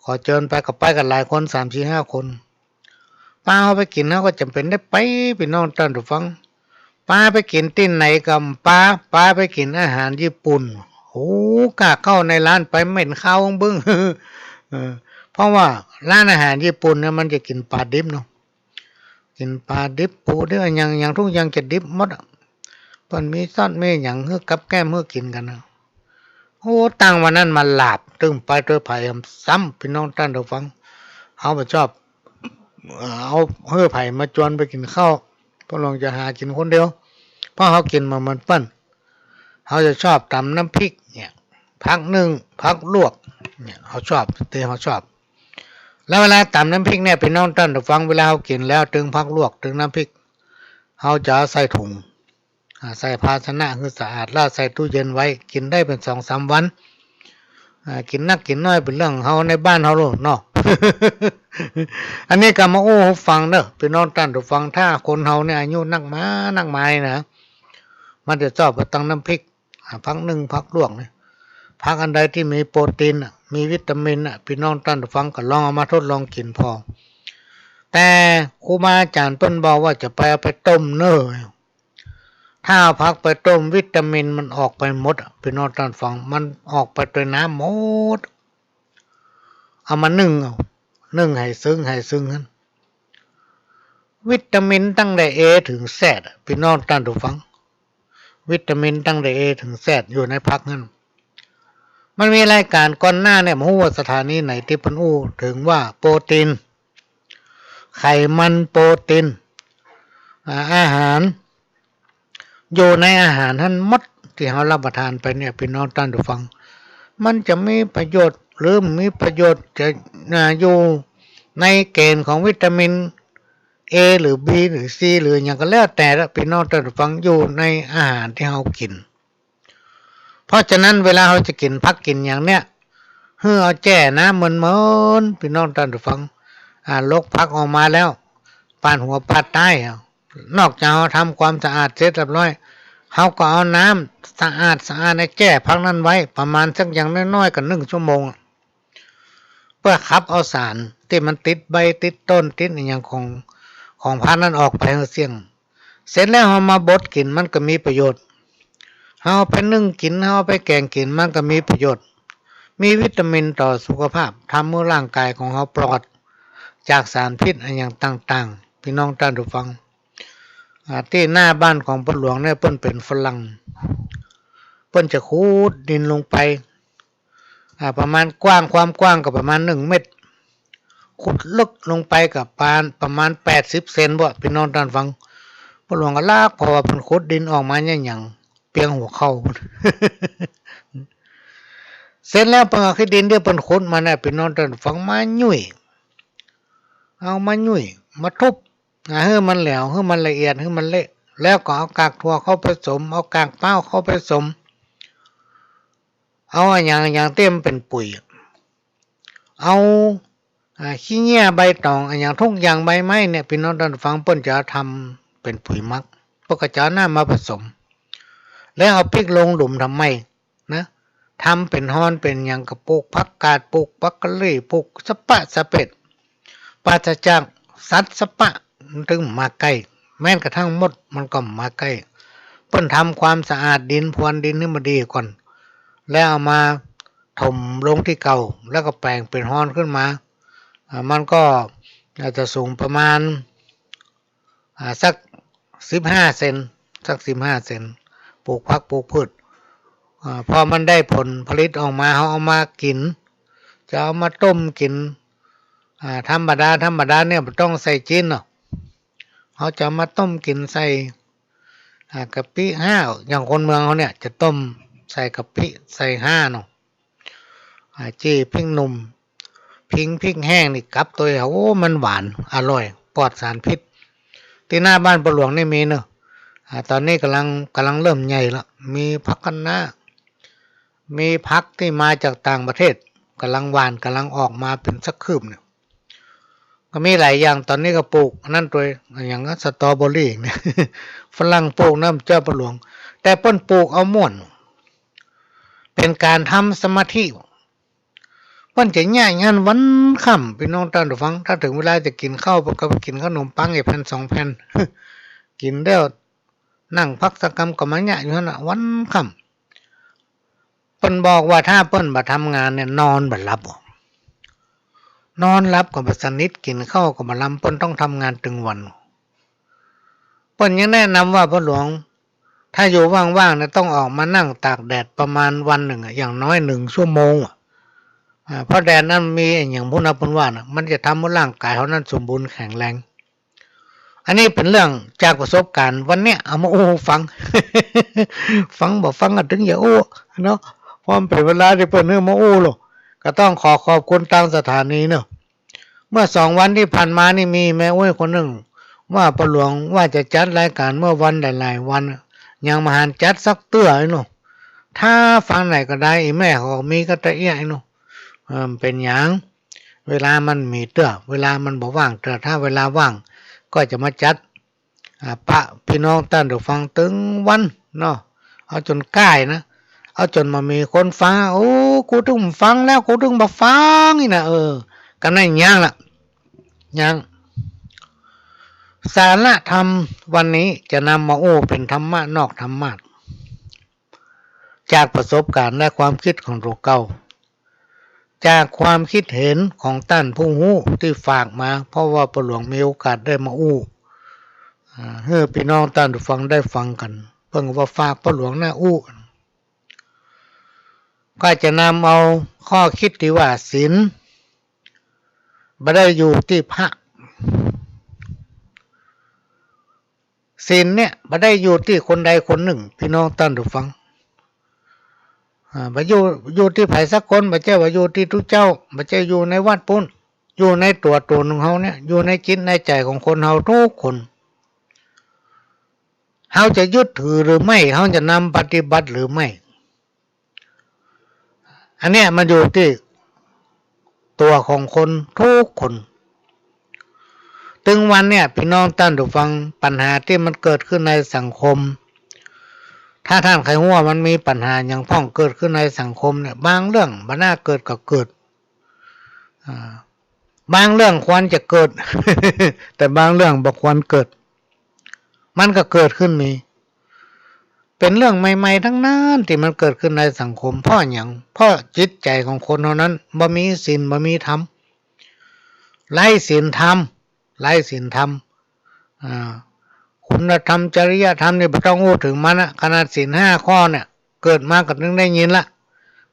ขอเจิญไป ก็ไปกั๋นหลายคน สามสี่ห้าคน ปาเฮาไปกิ๋น เฮาก็จ๋ำเป๋นได้ไป พี่น้องต้านผู้ฟัง ปาไปกิ๋นตี้ไหนก็ปา ปาไปกิ๋นอาหารญี่ปุ่น โอ้ ก้าเข้าในร้านไปเหม็นคาวบึ้ง เออ เพราะว่าร้านอาหารญี่ปุ่นเนี่ยมันจะกิ๋นป๋าดิบเนาะ กิ๋นป๋าดิบ ปูดิบ อะหยัง อะหยังทุกอย่างจะดิบหมดอะ เปิ้นมีซอส มีหยังหื้อกับแกล้มหื้อกิ๋นกั๋นนะ โอ้ ตั้งวันนั้นมาหลาบ ตึงไปตวยใผซ้ำ ปี้น้องต้านผู้ฟัง เฮาบ่ชอบ เอ่อ เอาหื้อใผมาจวนไปกิ๋นข้าว ป้อหลวงจะหากิ๋นคนเดียว เพราะเฮากิ๋นบ่เหมือนเปิ้น เฮาจะชอบต๋ำน้ำพริกเนี่ย ผักนึ่ง ผักลวกเนี่ย เฮาชอบ ตี้เฮาชอบ แล้วเวลาต๋ำน้ำพริกเนี่ย ปี้น้องต้านผู้ฟัง เวลาเฮากิ๋นแล้วตึงผักลวก ตึงน้ำพริก เฮาจะใส่ถุง อ่า ใส่ภาชนะหื้อสะอาด แล้วใส่ตู้เย็นไว้ กิ๋นได้เป๋นสองสามวัน อ่า กิ๋นนักกิ๋นน้อยเป๋นเรื่องเฮาในบ้านเฮาโลดเนาะ อันนี้ก็มาอู้หื้อฟังเน่อ ปี้น้องต้านผู้ฟัง ถ้าคนเฮาเนี่ยอายุนักมา นักมานี่นะ มันจะชอบไปต๋ำน้ำพริก อ่า ผักนึ่ง ผักลวกเนี่ย ผักอันใดตี้มีโปรตีนน่ะ มีวิตามินน่ะ ปี้น้องต้านผู้ฟังก็ลองเอามาทดลองกิ๋นผ่อ แต่ครูบาอาจ๋ารย์เปิ้นบอกว่าจะไปเอาไปต้มเน่อ ถ้าเอาผักไปต้ม วิตามินมันออกไปหมดอะ ปี้น้องต้านผู้ฟัง มันออกไปตวยน้ำหมด เอามานึ่งเอา นึ่งหื้อเซิง หื้อเซิงหั้น วิตามินตั้งแต่ A เถิง Z อะ ปี้น้องต้านผู้ฟัง วิตามินตั้งแต่ A เถิง Z อยู่ในผักหั้น มันมีรายก๋านก่อนหน้าเนี่ย บ่ฮู้ว่าสถานีไหนตี้เปิ้นอู้เถิงว่าโปรตีน ไขมัน โปรตีน อ่า อาหาร อยู่ในอาหารหั้นหมด ตี้เฮารับประทานไปเนี่ย ปี้น้องต้านผู้ฟัง มันจะมีประโยชน์หรือบ่มีประโยชน์ จะ อ่า อยู่ในเกณฑ์ของวิตามิน A หรือ B หรือ C หรือหยังก็แล้วแต่ละ ปี้น้องต้านผู้ฟัง อยู่ในอาหารตี้เฮากิ๋น เพราะฉะนั้นเวลาเฮาจะกิ๋นผักกิ๋นหยังเนี่ย หื้อเอาแจ้น้ำเมินๆ ปี้น้องต้านผู้ฟัง อ่า ลกผักออกมาแล้ว ปาดหัวปาดต้ายเอา นอกจากเฮาทำความสะอาดเสร็จเรียบร้อย เฮาก็เอาน้ำสะอาดสะอาดเนี่ยแจ้ผักนั้นไว้ ประมาณสักอย่างน้อยๆ ก็นึ่งชั่วโมงอะ เปื้อขับเอาสารตี้มันติดใบติดต้นติดอะหยังของ ของผักนั้นออกไปหื้อเสี้ยง เสร็จแล้วเฮามาบดกิ๋นมันก็มีประโยชน์ เฮาเอาไปนึ่งกิ๋น เฮาเอาไปแก๋งกิ๋นมันก็มีประโยชน์ มีวิตามินต่อสุขภาพ ทำหื้อร่างก๋ายของเฮาปลอดจากสารพิษอะหยังต่างๆ ปี้น้องต้านผู้ฟัง อ่า ตี้หน้าบ้านของป้อหลวงเนี่ย เปิ้นเป๋นฝรั่ง เปิ้นจะขุดดินลงไป อ่า ประมาณกว้าง ความกว้างก็ประมาณนึ่งเมตร ขุดลึกลงไปก็ประมาณ ประมาณแปดสิบเซนบ่ ปี้น้องต้านฟัง ป้อหลวงก็ลัก เพราะว่าเปิ้นขุดดินออกมาเนี่ยหยัง เปียงหัวเข่า เสร็จแล้วเปิ้นเอาขี้ดินตี้เปิ้นขุดมาเนี่ย ปี้น้องต้านฟัง มาหยุ่ย เอามาหยุ่ย มาทุบ อ่า หื้อมันแหลว หื้อมันละเอียด หื้อมันเละ แล้วก็เอากากถั่วเข้าผสม เอากากเป๊าเข้าผสม เอาอะหยังอะหยังตี้มันเป๋นปุ๋ย เอา อ่า ขี้เงี้ยใบตอง อะหยังทุกอย่าง ใบไม้เนี่ย ปี้น้องต้านฟัง เปิ้นจะเอาทำเป๋นปุ๋ยหมัก เปิ้นก็จะเอาน้ำมาผสม แล้วเอาปิ๊กลงหลุมทำไม้ นะ ทำเป๋นฮอนเป๋นหยังก็ปลูกผักกาด ปลูกบรอกโคลี ปลูกสะปะสะเปด ปราศจากสัตว์สะปะ มันตึงบ่มาใก้ แม้กระทั่งมดมันก็บ่มาใก้ เปิ้นทำความสะอาดดิน พรวนดินหื้อมันดีก่อน แล้วเอามาถมลงตี้เก่า แล้วก็แป๋งเป๋นฮอนขึ้นมา อ่า มันก็อาจจะสูงประมาณ อ่า สักสิบห้าเซน สักสิบห้าเซน ปลูกผักปลูกพืช อ่า พอมันได้ผลผลิตออกมา เฮาเอามากิ๋น จะเอามาต้มกิ๋น อ่า ธรรมดา ธรรมดาเนี่ย บ่ต้องใส่จีนเนาะ เฮาจะเอามาต้มกิ๋นใส่ อ่า กะปิฮ้า อย่างคนเมืองเฮาเนี่ย จะต้มใส่กะปิ ใส่ฮ้าเนาะ อ่า จี้พริกหนุ่ม ผิงพริกแห้งนี่กับตวย โอ้ มันหวาน อร่อย ปลอดสารพิษ ตี้หน้าบ้านป้อหลวงนี่มีเนาะ อ่า ต๋อนนี้ก่ำลัง ก่ำลังเริ่มใหญ่ละ มีผักคะน้า มีผักตี้มาจากต่างประเทศ ก่ำลังหว่าน ก่ำลังออกมาเป๋นสักคืบเนี่ย ก็มีหลายอย่าง ต๋อนนี้ก็ปลูกอันนั้นตวย อะหยัง สตรอเบอรี่เนี่ย ฝรั่งปลูกน้ำเจ้าป้อหลวง แต่เปิ้นปลูกเอาม่วน เป๋นก๋านทำสมาธิ เปิ้นจะเยียะอย่างหั้นวันค่ำ ปี้น้องต้านฟัง ถ้าเถิงเวลาจะกิ๋นข้าว เปิ้นก็ไปกิ๋นขนมปังอีกแผ่นสองแผ่น กิ๋นแล้วนั่งพักสักกำก็มาเยียะอยู่หั้นน่ะ วันค่ำ เปิ้นบอกว่าถ้าเปิ้นบ่ทำงานเนี่ย นอนบ่หลับ นอนหลับก็บ่สนิท กิ๋นข้าวก็บ่ลำ เปิ้นต้องทำงานตึงวัน ปิ้นยังแนะนำว่า ป้อหลวง ถ้าอยู่ว่างๆ นะ ต้องออกมานั่งตากแดดประมาณวันนึ่งอะ อย่างน้อยนึ่งชั่วโมงอะ อ่า เพราะแดดนั้นมีอะหยังพู้นนะ ป้นว่านะ มันจะทำหื้อร่างก๋ายเฮานั้นสมบูรณ์แข็งแรง อันนี้เป๋นเรื่องจากประสบก๋ารณ์ วันเนี้ยเอามาอู้หื้อฟัง ฟังบ่ฟังก็ตึงอย่าอู้เนาะ เพราะมันเป๋นเวลาตี้เปิ้นหื้อมาอู้ลอ ก็ต้องขอขอบคุณตางสถานีเนาะ เมื่อสองวันตี้ผ่านมานี่มีแม่อุ๊ยคนนึ่งว่า ป้อหลวงว่าจะจัดรายก๋านเมื่อวันหลายๆ วัน ยังบ่หันจัดสักเตื้อไอ้หนู ถ้าฟังไหนก็ได้ อีแม่เขาก็มีกระเตื้อไอ้หนู เออ มันเป๋นหยัง เวลามันมีเตื้อ เวลามันบ่ว่างเตื้อ ถ้าเวลาว่างก็จะมาจัด อ่า ปะปี้น้องต้านผู้ฟังตึงวันเนาะ เอาจ๋นก้ายนะ เอาจ๋นบ่มีคนฟัง โอ้ กูตึงฟังแล้ว กูตึงบ่ฟังนี่นะ เออ กำนั้นยังละ ยัง สาระธรรมวันนี้จะนำมาอู้เป๋นธรรมะนอกธรรมะ จากประสบก๋ารณ์และความกึ๊ดของตั๋วเก่า จากความกึ๊ดเห็นของต้านผู้ฮู้ตี้ฝากมา เพราะว่าป้อหลวงมีโอกาสได้มาอู้ อ่า หื้อปี้น้องต้านผู้ฟังได้ฟังกั๋น เปิ้นว่าฝากป้อหลวงนะอู้ ก็จะนำเอาข้อกึ๊ดตี้ว่าศีลบ่ได้อยู่ตี้พระ ศีลเนี่ยบ่ได้อยู่ตี้คนใดคนนึ่ง ปี้น้องต้านผู้ฟัง อ่า บ่อยู่ อยู่ตี้ใผสักคน บ่ใจ้ว่าอยู่ตี้ตุ๊เจ้า บ่ใจ้อยู่ในวัดปู๊น อยู่ในตั๋วต๋นของเฮาเนี่ย อยู่ในจิตในใจ๋ของคนเฮากู้คน เฮาจะยึดถือหรือไม่ เฮาจะนำปฏิบัติหรือไม่ อันเนี้ยมันอยู่ตี้ตั๋วของคนกู้คน ตึงวันเนี่ย ปี้น้องต้านผู้ฟัง ปัญหาตี้มันเกิดขึ้นในสังคม ถ้าต้านใค่ฮู้ว่ามันมีปัญหาหยังพ่องเกิดขึ้นในสังคมเนี่ย บางเรื่องบ่น่าเกิดก็เกิด อ่า บางเรื่องควรจะเกิด แต่บางเรื่องบ่ควรเกิด มันก็เกิดขึ้นมี เป๋นเรื่องใหม่ๆ ตังนั้นตี้มันเกิดขึ้นในสังคม เพราะหยัง เพราะจิตใจ๋ของคนเฮานั้นบ่มีศีลบ่มีธรรม ไร้ศีลธรรม ไร้ศีลธรรม อ่า คุณธรรมจริยธรรมนี่บ่ต้องอู้เถิงมันอะ ขนาดศีลห้าข้อเนี่ย เกิดมาก็ตึงได้ยินละ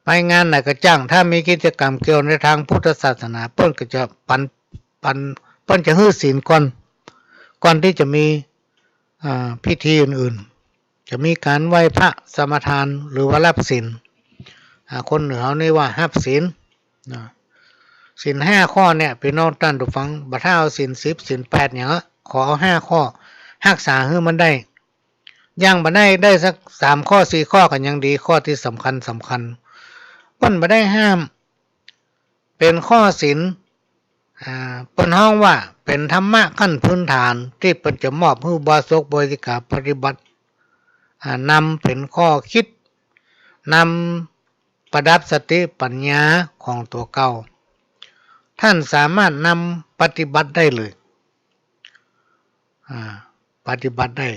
ไปงานไหนก็จ้าง ถ้ามีกิจกรรมเกี่ยวในตางพุทธศาสนา เปิ้นก็จะปั๋น ปั๋น เปิ้นจะหื้อศีลก่อน ก่อนตี้จะมี อ่า พิธีอื่นๆ จะมีก๋านไหว้พระสมาทาน หรือว่าฮับศีล อ่า คนเหนือเฮานี่ว่าฮับศีล นะ ศีลห้าข้อเนี่ย ปี้น้องต้านผู้ฟัง บ่ถ้าเอาศีลสิบ ศีลแปดหยังอะ ขอเอาห้าข้อ ฮักษาหื้อมันได้ อย่างบ่ได้ ได้สักสามข้อสี่ข้อก็ยังดี ข้อตี้สำคัญสำคัญ เปิ้นบ่ได้ห้าม เป๋นข้อศีล อ่า เปิ้นฮ้องว่าเป๋นธรรมะขั้นพื้นฐานตี้เปิ้นจะมอบหื้ออุบาสกอุบาสิกาปฏิบัติ อ่า นำเป๋นข้อกึ๊ด นำประดับสติปัญญาของตั๋วเก่า ต้านสามารถนำปฏิบัติได้เลย อ่า ปฏิบัติได้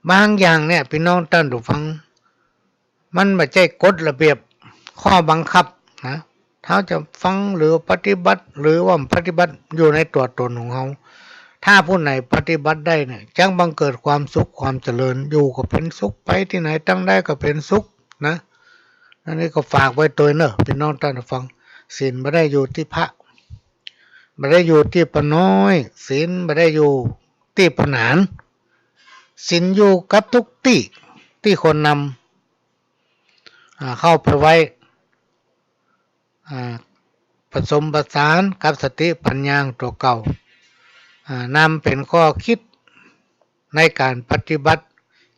บางอย่างเนี่ย ปี้น้องต้านผู้ฟัง มันบ่ใจ้กฎระเบียบข้อบังคับนะ เฮาจะฟังหรือปฏิบัติ หรือว่าปฏิบัติอยู่ในตั๋วต๋นของเฮา ถ้าผู้ไหนปฏิบัติได้เนี่ย จักบังเกิดความสุขความเจริญ อยู่ก็เป๋นสุข ไปตี้ไหนตังใดก็เป๋นสุขนะ อันนี้ก็ฝากไว้ตวยเนาะ ปี้น้องต้านผู้ฟัง ศีลบ่ได้อยู่ตี้พระ บ่ได้อยู่ตี้ป้าน้อย ศีลบ่ได้อยู่ตี้ป้าหนาน ศีลอยู่กับทุกตี้ ตี้คนนำ อ่า เข้าไปไว้ อ่า ผสมผสานกับสติปัญญาตั๋วเก่า อ่า นำเป๋นข้อกึ๊ดในก๋านปฏิบัติ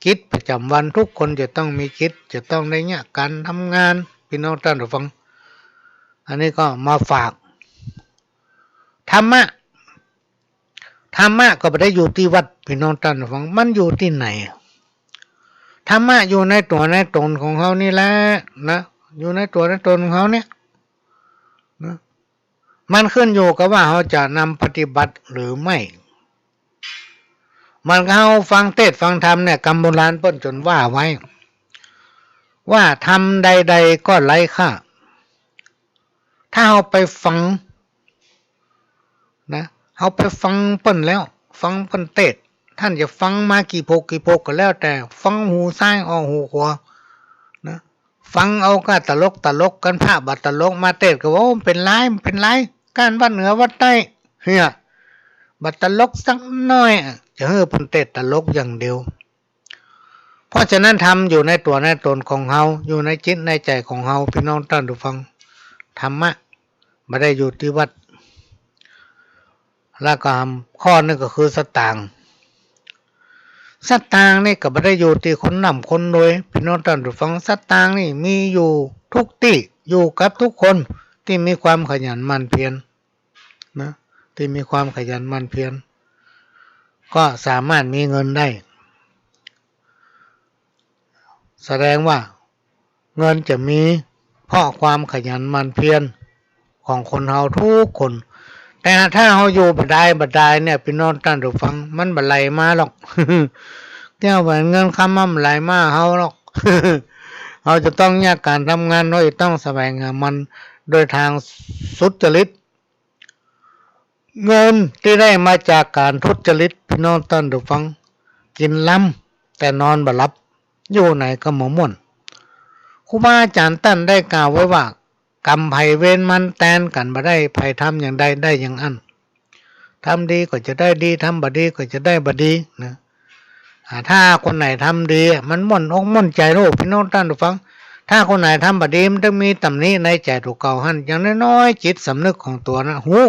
กิจประจ๋ำวัน ทุกคนจะต้องมีกิจ จะต้องได้เยียะก๋านทำงาน ปี้น้องต้านผู้ฟัง อันนี้ก็มาฝาก ธรรมะ ธรรมะก็บ่ได้อยู่ตี้วัด ปี้น้องต้านผู้ฟัง มันอยู่ตี้ไหน ธรรมะอยู่ในตั๋วในต๋นของเฮานี่แหละนะ อยู่ในตั๋วในต๋นของเฮาเนี่ยนะ มันขึ้นอยู่กับว่าเฮาจะนำปฏิบัติหรือไม่ เหมือนกับเฮาฟังเทศน์ฟังธรรมเนี่ย กำโบราณเปิ้นจ๋นว่าไว้ ว่าธรรมใดๆ ก็ไร้ค่า ถ้าเฮาไปฟังนะ เฮาไปฟังเปิ้นแล้ว ฟังเปิ้นเทศน์ ท่านจะฟังมากี่ผกกี่ผกก็แล้วแต่ ฟังหูซ้ายออกหูขวานะ ฟังเอาก้าตลกตลกกั๋น พระบ่ตลกมาเตศน์ก็ว่า โอ้ บ่เป๋นไร บ่เป๋นไร ก้านวัดเหนือวัดใต้ เหีย บ่ตลกสักหน้อย จะหื้อเปิ้นเตศน์ตลกอย่างเดียว เพราะฉะนั้นธรรมอยู่ในตั๋วในตนของเฮา อยู่ในจิตในใจ๋ของเฮา ปี้น้องต้านผู้ฟัง ธรรมะบ่ได้อยู่ตี้วัด แล้วก็ข้อนึ่งก็คือสตางค์ สตางค์นี่ก็บ่ได้อยู่ตี้คนร่ำคนรวย ปี้น้องต้านผู้ฟัง สตางค์นี่มีอยู่กู้ตี้ อยู่กับกู้คนตี้มีความขยันหมั่นเพียรนะ ตี้มีความขยันหมั่นเพียร ก็สามารถมีเงินได้ แสดงว่าเงินจะมีเพราะความขยันหมั่นเพียรของคนเฮากู้คน แต่ถ้าเฮาอยู่บ่ดายบ่ดายเนี่ย ปี้น้องต้านผู้ฟัง มันบ่ไหลมาหรอก เตี้ยว่าเงินคำมันบ่ไหลมาเฮาหรอก เฮาจะต้องแยกก๋านทำงาน เฮาจะต้องแสวงหามันโดยตางสุจริต เงินตี้ได้มาจากก๋านทุจริต ปี้น้องต้านผู้ฟัง กิ๋นล้ำแต่นอนบ่หลับ อยู่ไหนก็บ่ม่วน ครูบาอาจ๋ารย์ต้านได้กล่าวไว้ว่า กรรมใผเวรมัน แตนกั๋นบ่ได้ ใผทำอย่างใดได้อย่างอั้น ทำดีก็จะได้ดี ทำบ่ดีก็จะได้บ่ดีนะ อ่า ถ้าคนไหนทำดีอะ มันม่วนอกม่วนใจ๋โลด ปี้น้องต้านผู้ฟัง ถ้าคนไหนทำบ่ดี มันต้องมีตำหนิในใจ๋ตั๋วเก่าหั้น อย่างน้อยๆ จิตสำนึกของตั๋วนะ ฮู้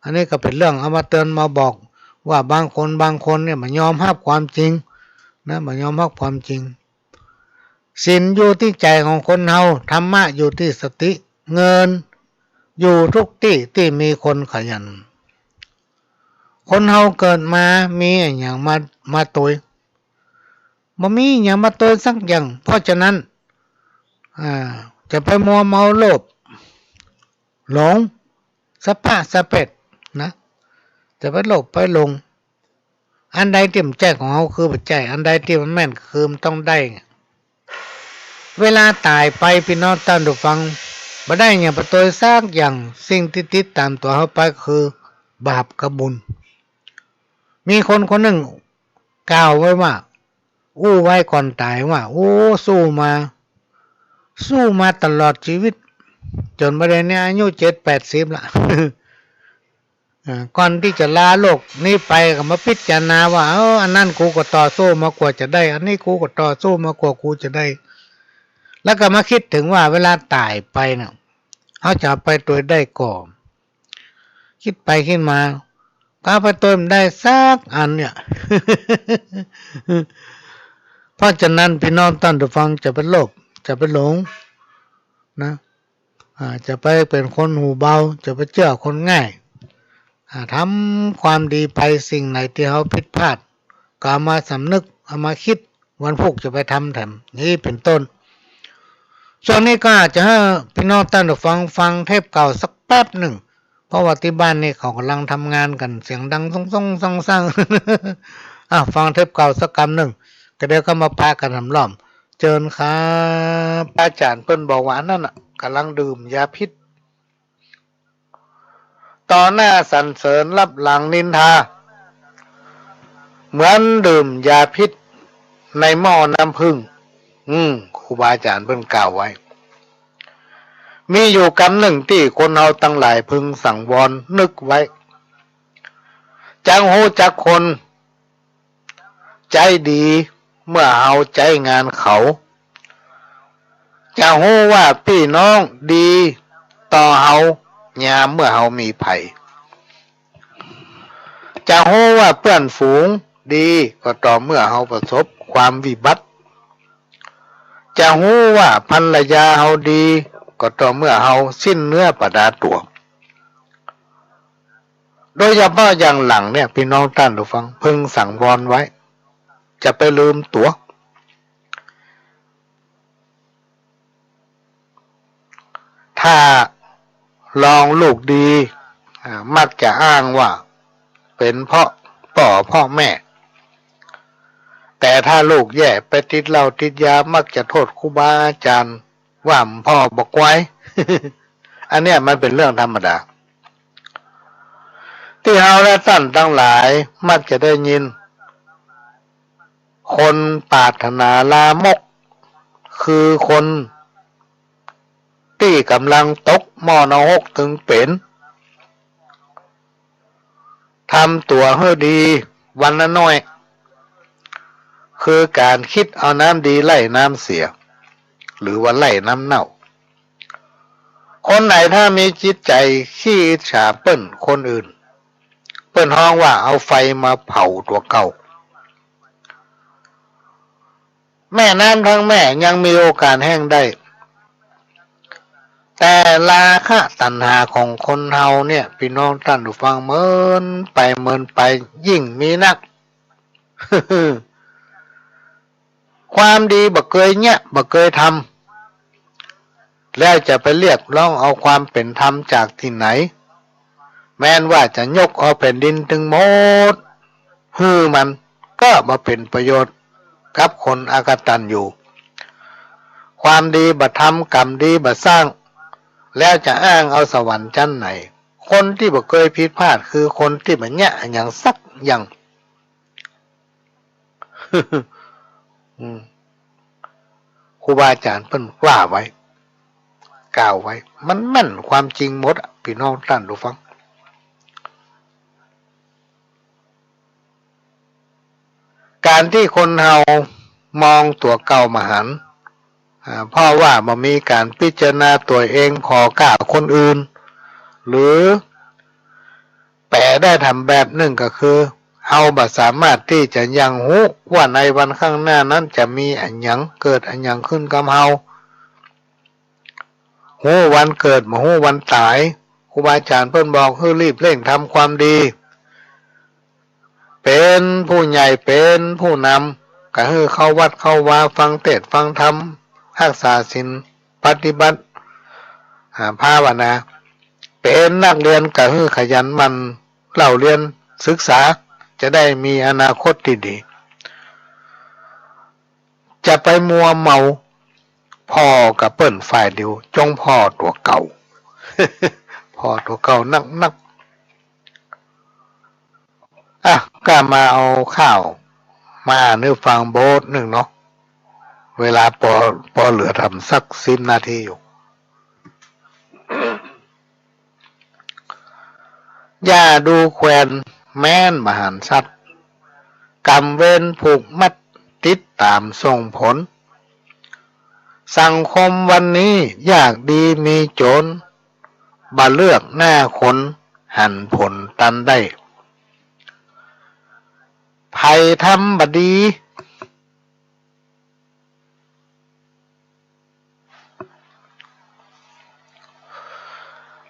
อันนี้ก็เป๋นเรื่องเอามาเตือนมาบอกว่าบางคนบางคนเนี่ยบ่ยอมฮับความจริงนะ บ่ยอมฮับความจริง ศีลอยู่ตี้ใจ๋ของคนเฮา ธรรมะอยู่ตี้สติ เงินอยู่กู้ตี้ตี้มีคนขยัน คนเฮาเกิดมามีอะหยังมา มาตวย บ่มีอะหยังมาตวยสักอย่าง เพราะฉะนั้น อ่า จะไปมัวเมาโลภหลง สะป๊ะสะเป๊ดนะ จะไปโลภไปหลง อันใดตี้บ่ใจ้ของเฮาคือบ่ใจ้ อันใดตี้มันแม่นคือมันต้องได้ เวลาต๋ายไป ปี้น้องต้านผู้ฟัง บ่ได้อะหยังไปตวยสักอย่าง สิ่งตี้ติดต๋ามตั๋วเฮาไปคือบาปกับบุญ มีคนคนนึ่งกล่าวไว้ว่า อู้ไว้ก่อนต๋ายว่า โอ้ สู้มา สู้มาตลอดจีวิต จ๋นบ่าเดี่ยวนี้อายุเจ็ดแปดสิบละ เอ่อ ก่อนตี้จะลาโลกนี้ไปก็มาพิจารณาว่า เออ อันนั้นกูก็ต่อสู้มากว่าจะได้ อันนี้กูก็ต่อสู้มากว่ากูจะได้ แล้วก็มาคิดเถิงว่าเวลาต๋ายไปเนี่ย เฮาจะเอาไปตวยได้ก่อ คิดไปคิดมา ก็เอาไปตวยบ่ได้สักอันเนี่ย เพราะฉะนั้นปี้น้องต้านผู้ฟัง จะไปโลภ จะไปหลงนะ อ่า จะไปเป๋นคนหูเบา จะไปเจื้อคนง่าย อ่า ทำความดีไป สิ่งไหนตี้เฮาผิดพลาด ก็เอามาสำนึก เอามาคิด วันพูกจะไปทำแถม นี้เป๋นต้น ช่วงนี้ก็อาจจะหื้อปี้น้องต้านผู้ฟังฟังเทปเก่าสักแป๊บนึ่ง เพราะว่าตี้บ้านนี่เขาก่ำลังทำงานกั๋น เสียงดังซ่องๆ ซ่องๆ อ่ะ ฟังเทปเก่าสักกำนึ่ง ก็เดี๋ยวก็มาปะกั๋นหนำรอบ เจิญครับ อาจ๋ารย์เปิ้นบอกว่าอันนั้นน่ะ ก่ำลังดื่มยาพิษ ต่อหน้าสรรเสริญ ลับหลังนินทา เหมือนดื่มยาพิษในหม้อน้ำผึ้ง อืม ครูบาอาจ๋ารย์เปิ้นกล่าวไว้ มีอยู่กำนึ่งตี้คนเฮาตังหลายพึงสังวรนึกไว้ จักฮู้จักคน ใจ๊ดีเมื่อเฮาใจ๊งานเขา จะฮู้ว่าปี้น้องดีต่อเฮา ยามเมื่อเฮามีภัย จะฮู้ว่าเปื้อนฝูงดีก็ต่อเมื่อเฮาประสบความวิบัติ จะฮู้ว่าภรรยาเฮาดีก็ต่อเมื่อเฮาสิ้นเนื้อประดาตั๋ว โดยเฉพาะอย่างหลังเนี่ย ปี้น้องต้านผู้ฟัง พึงสังวรไว้ จะไปลืมตั๋ว ถ้าลองลูกดี อ่า มักจะอ้างว่าเป๋นเพราะป้อเพราะแม่ แต่ถ้าลูกแย่ไปติดเหล้าติดยา มักจะโต้ษครูบาอาจ๋ารย์ ว่าพ่อบ่ไกว อันเนี้ยมันเป๋นเรื่องธรรมดา ตี้เฮาและต้านตังหลายมักจะได้ยิน คนปรารถนาลามก คือคนตี้ก่ำลังตกหม้อนรกตึงเป๋น ทำตั๋วหื้อดีวันละน้อย คือก๋านกึ๊ดเอาน้ำดีไล่น้ำเสีย หรือว่าไล่น้ำเน่า คนไหนถ้ามีจิตใจ๋ขี้อิจฉาเปิ้นคนอื่น เปิ้นฮ้องว่าเอาไฟมาเผาตั๋วเก่า แม่น้ำตึงแม่ยังมีโอกาสแห้งได้ แต่ราคะตัณหาของคนเฮาเนี่ย ปี้น้องต้านผู้ฟัง เมินไปเมินไปยิ่งมีนัก ความดีบ่เกยเยียะบ่เกยทำ แล้วจะไปเรียกร้องเอาความเป๋นธรรมจากตี้ไหน แม้นว่าจะยกเอาแผ่นดินตึงหมดหื้อมัน ก็บ่เป๋นประโยชน์กับคนอกตัญญู ความดีบ่ทำ กรรมดีบ่สร้าง แล้วจะอ้างเอาสวรรค์จั๊นไหน คนตี้บ่เกยผิดพลาดคือคนตี้บ่เยียะอะหยังสักอย่าง อืม ครูบาอาจ๋ารย์เปิ้นว่าไว้ กล่าวไว้ มันแม่นความจริงหมดอะ ปี้น้องต้านผู้ฟัง ก๋านตี้คนเฮามองตั๋วเก่าบ่หัน อ่า เพราะว่าบ่มีก๋านพิจารณาตั๋วเองผ่อก้าคนอื่น หรือแป๋ได้แถมแบบนึ่งก็คือ เฮาบ่สามารถตี้จะยังฮู้ว่าในวันข้างหน้านั้นจะมีอะหยัง เกิดอะหยังขึ้นกับเฮา ฮู้วันเกิด บ่ฮู้วันต๋าย ครูบาอาจ๋ารย์เปิ้นบอกหื้อรีบเร่งทำความดี เป๋นผู้ใหญ่ เป๋นผู้นำ ก็หื้อเข้าวัดเข้าวา ฟังเตสน์ฟังธรรม ฮักษาศีล ปฏิบัติ อ่า ภาวนา เป๋นนักเรียนก็หื้อขยันหมั่นเล่าเรียนศึกษา จะได้มีอนาคตตี้ดี จะไปมัวเมาผ่อกับเปิ้นฝ่ายเดียว จงผ่อตั๋วเก่า ผ่อตั๋วเก่านักๆ อ่ะ ก็มาเอาข่าวมาอ่านหื้อฟังโบสนึ่งเนาะ เวลาปอ ปอเหลือแถมสักสิบนาทีอยู่ อย่าดูแควนแม้นบ่หันสัตว์ กรรมเวรผูกมัดติดต๋ามส่งผล สังคมวันนี้ยากดีมีจ๋น บ่เลือกหน้าคนหันผลตันได้ ใผทำบ่ดี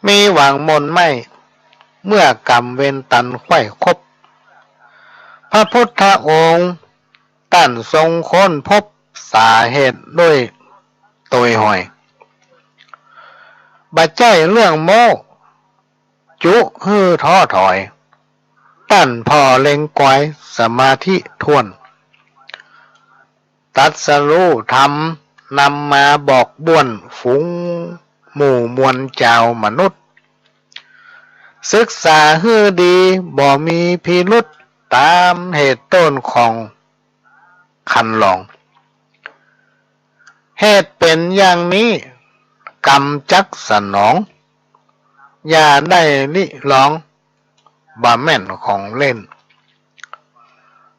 มีหวังหม่นไหม้ เมื่อกรรมเวรตันใค่คบ พระพุทธองค์ต้านทรงค้นพบสาเหตุด้วยโตยหอย บ่ใจ้เรื่องโม้ จุหื้อท้อถอย ต้านผ่อเล็งกอยสมาธิถ้วน ตรัสฮู้ธรรมนำมาบอกบ้วนฝูงหมู่มวลจาวมนุษย์ ศึกษาหื้อดีบ่มีพิรุธ ต๋ามเหตุต้นของคันลอง เหตุเป๋นอย่างนี้ กรรมจักสนอง อย่าได้ริลอง บ่แม่นของเล่น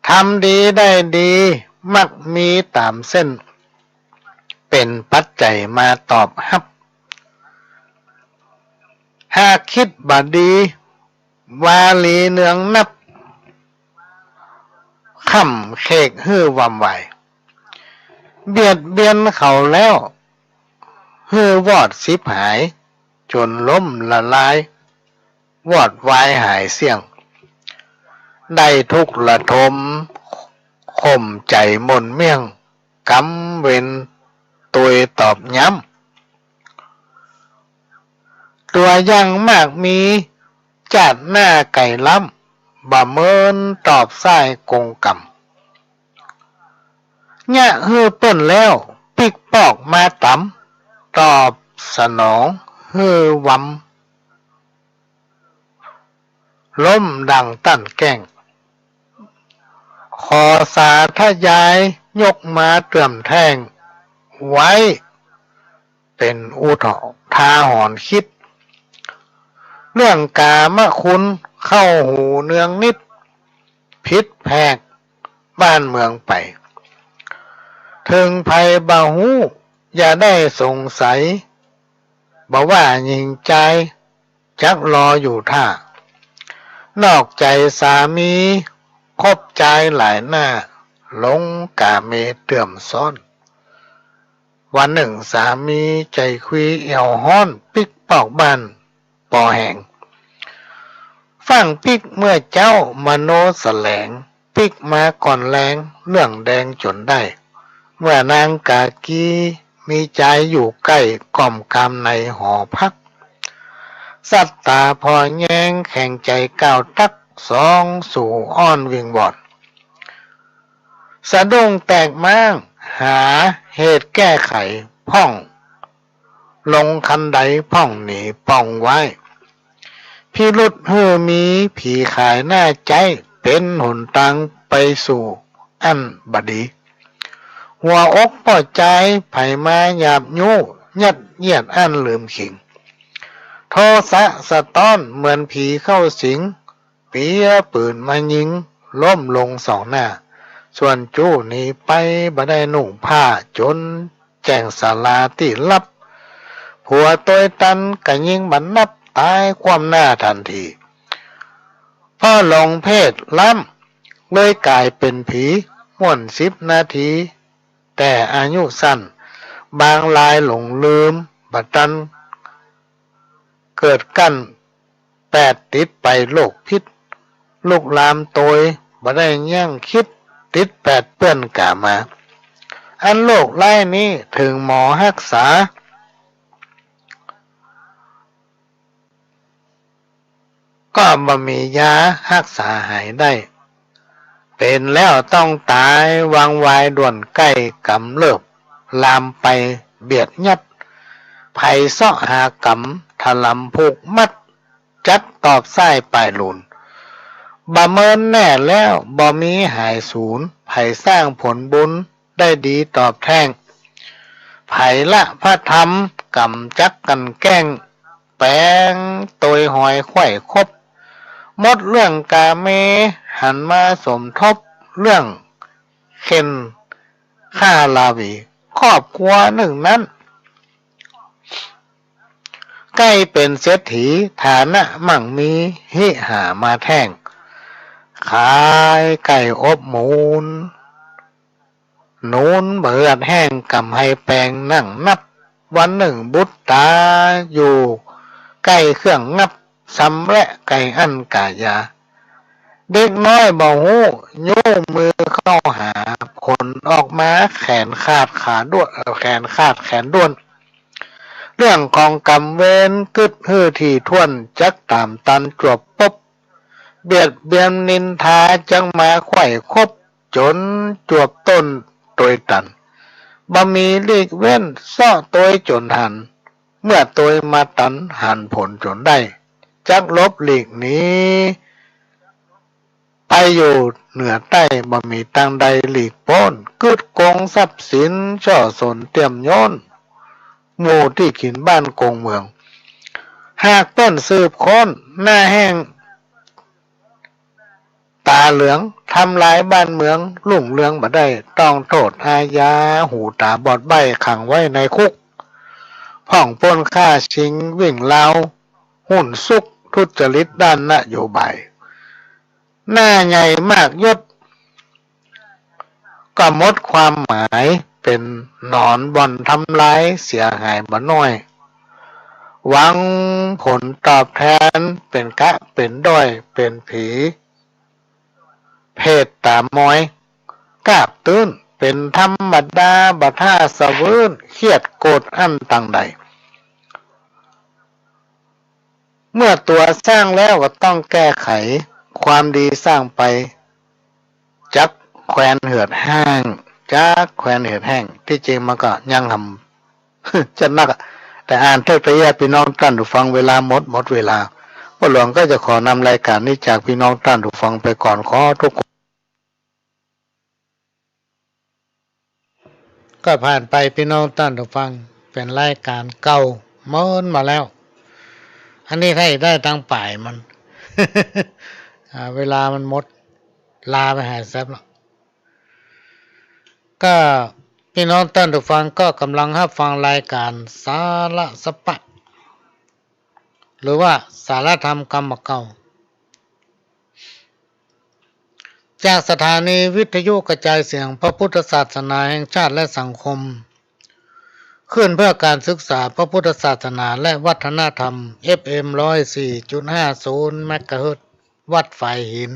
ทำดีได้ดี มักมีต๋ามเส้น เป๋นปัจจัยมาตอบฮับ หากกึ๊ดบ่ดี วาลีเนืองนับ ค่ำเขกหื้อวำวาย เบียดเบียนเขาแล้ว หื้อวอดฉิบหาย จ๋นล้มละลาย วอดวายหายเสี้ยง ได้ทุกข์ระทม ข่มใจ๋หม่นเมี่ยง กรรมเวรตวยตอบย้ำ ตั๋วอย่างมากมี จาติหน้าไก๋ล้ำ บ่เมินตอบสายกงกรรม เยียะหื้อเปิ้นแล้ว ปิ๊กปอกมาต๋าม ตอบสนองหื้อวำ ล้มดังต้านแก้ง ขอสาธยายยกมาเตื้อมแต้งไว้ เป๋นอุทาหรณ์กึ๊ด เรื่องก๋ามคุณเข้าหูเนืองนิด ผิดแผกบ้านเมืองไป เถิงใผบ่ฮู้อย่าได้สงสัย บ่ว่าญิงจายจักรออยู่ถ้า นอกใจ๋สามีคบจายหลายหน้า หลงก๋าเมย์เตื้อมซ้อน วันนึ่งสามีใจ๋ควีแอ่วฮ้อน ปิ๊กปอกบ้านปอแหง ฟั่งปิ๊กเมื่อเจ๊ามโนแสลง ปิ๊กมาก่อนแลงเรื่องแดงจ๋นได้ เมื่อนางกากีมีจายอยู่ใก้ ก้อมกามในหอพัก สัตตาผ่อแยงแข็งใจ๋ก้าวตั๊ก สองสู่อ้อนวิงวอน สะดุ้งแตกม้างหาเหตุแก้ไข พ่องลงคันใดพ่องหนีป้องไว้ พิรุธหื้อมีผีขายหน้าใจ๊ เป๋นหนตางไปสู่อันบ่ดี หัวอกป้อจายใผมาหยาบยู้ ยัดเยียดอั้นลืมขิง โทสะสะต๊อนเหมือนผีเข้าสิง เปียปืนมายิงล้มลงสองหน้า ส่วนจู้หนีไปบ่ได้นุ่งผ้า จ๋นแจ้งศาลาตี้ลับ ผัวตวยตันก็ยิงบ่นับ ต๋ายคว่ำหน้าตันที เพราะหลงเพศล้ำเลยก๋ายเป๋นผี ม่วนสิบนาที แต่อายุสั้น บางรายหลงลืม บ่ตันเกิดกั้น แปดติดไปโรคพิษ ลุกลามตวยบ่ได้ยั้งคิด ติดแปดเปื้อนก๋ามา อันโรคร้ายนี้เถิงหมอฮักษา ก็บ่มียาฮักษาหายได้ เป๋นแล้วต้องตายวังวายด่วน ใก้ก๋ำเริบลามไปเบียดยัด ใผเซาะหาก๋ำถลำผูกมัด จักตอบซ้ายป้ายลูน บ่เมินแน่แล้วบ่มีหายสูญ ใผสร้างผลบุญได้ดีตอบแต้ง ใผละพระธรรมก๋ำจักกลั่นแกล้ง แป๋งตวยหอยไขว่คบ หมดเรื่องก๋าเมย์หันมาสมทบ เรื่องเข่นฆ่าราวี ครอบครัวนึ่งนั้น ใก้เป๋นเศรษฐี ฐานะมั่งมี หิหามาแต้ง ขายไก่อบหมูน หนุนบ่เหือดแห้ง ก๋ำไฮแปงนั่งนับ วันนึ่งบุตรต๋าอยู่ใก้เครื่องงับ ซำแลไก่อั้นก๋ายา เด็กน้อยบ่ฮู้ ยู้มือเข้าหา ผลออกมาแขนขาดขาด้วน เอ่อ แขนขาดแขนด้วน เรื่องของกรรมเวรกึ๊ดหื้อถี่ถ้วน จักต๋ามตันจวบปบ เบียดเบียนนินทาจักมาไขว่คบ จ๋นจวบต้นตวยตัน บ่มีหลีกเว้น เซาะตวยจ๋นหัน เมื่อตวยมาตันหันผลจ๋นได้ จักหลบหลีกหนี ไปอยู่เหนือใต้ บ่มีตางใดหลีกป๊น กึ๊ดโกงทรัพย์สิน เซาะสนเตี้ยมโยน หมู่ตี้กิ๋นบ้านโกงเมือง หากเปิ้นสืบค้น หน้าแห้งต๋าเหลือง ทำลายบ้านเมือง รุ่งเรืองบ่ได้ ต้องโต้ษอาญา หูต๋าบอดใบ้ ขังไว้ในคุก พ่องปล้นฆ่าชิง วิ่งราว หุ้นซุก ทุจริตด้านนโยบาย หน้าใหญ่มากยศ ก็หมดความหมาย เป๋นหนอนบ่อนทำลาย เสียหายบ่น้อย หวังผลตอบแตน เป๋นกะเป๋นด้อย เป๋นผี เพศต๋ามอย กาบตื้น เป๋นธรรมดา บ่ถ้าสะวื้น เครียดโกรธอั้นตางใด เมื่อตั๋วสร้างแล้วก็ต้องแก้ไข ความดีสร้างไป จักแควนเหือดแห้ง จักแควนเหือดแห้ง ตี้จริงมันก็ยังหำ จะนักอะ แต่อ่านเถิดไปเยียะ ปี้น้องต้านผู้ฟัง เวลาหมด หมดเวลา ป้อหลวงก็จะขอนำรายก๋านนี้จากปี้น้องต้านผู้ฟังไปก่อน ขอทุกคน ก็ผ่านไปปี้น้องต้านผู้ฟัง เป๋นรายก๋านเก่าเมินมาแล้ว อันนี้ถ้าได้ตังป๋ายมัน อ่า เวลามันหมด ลาไปหลายแซมแล้ว ก็ปี้น้องต้านผู้ฟังก็ก่ำลังฮับฟังรายก๋านสาระสะปะ หรือว่าสาระธรรมกำบ่าเก่า จากสถานีวิทยุกระจายเสียงพระพุทธศาสนาแห่งชาติและสังคม คลื่นเพื่อการศึกษาพระพุทธศาสนาและวัฒนธรรม เอฟเอ็ม ร้อยสี่จุดห้าศูนย์ เมกะเฮิรตซ์ วัดฝายหิน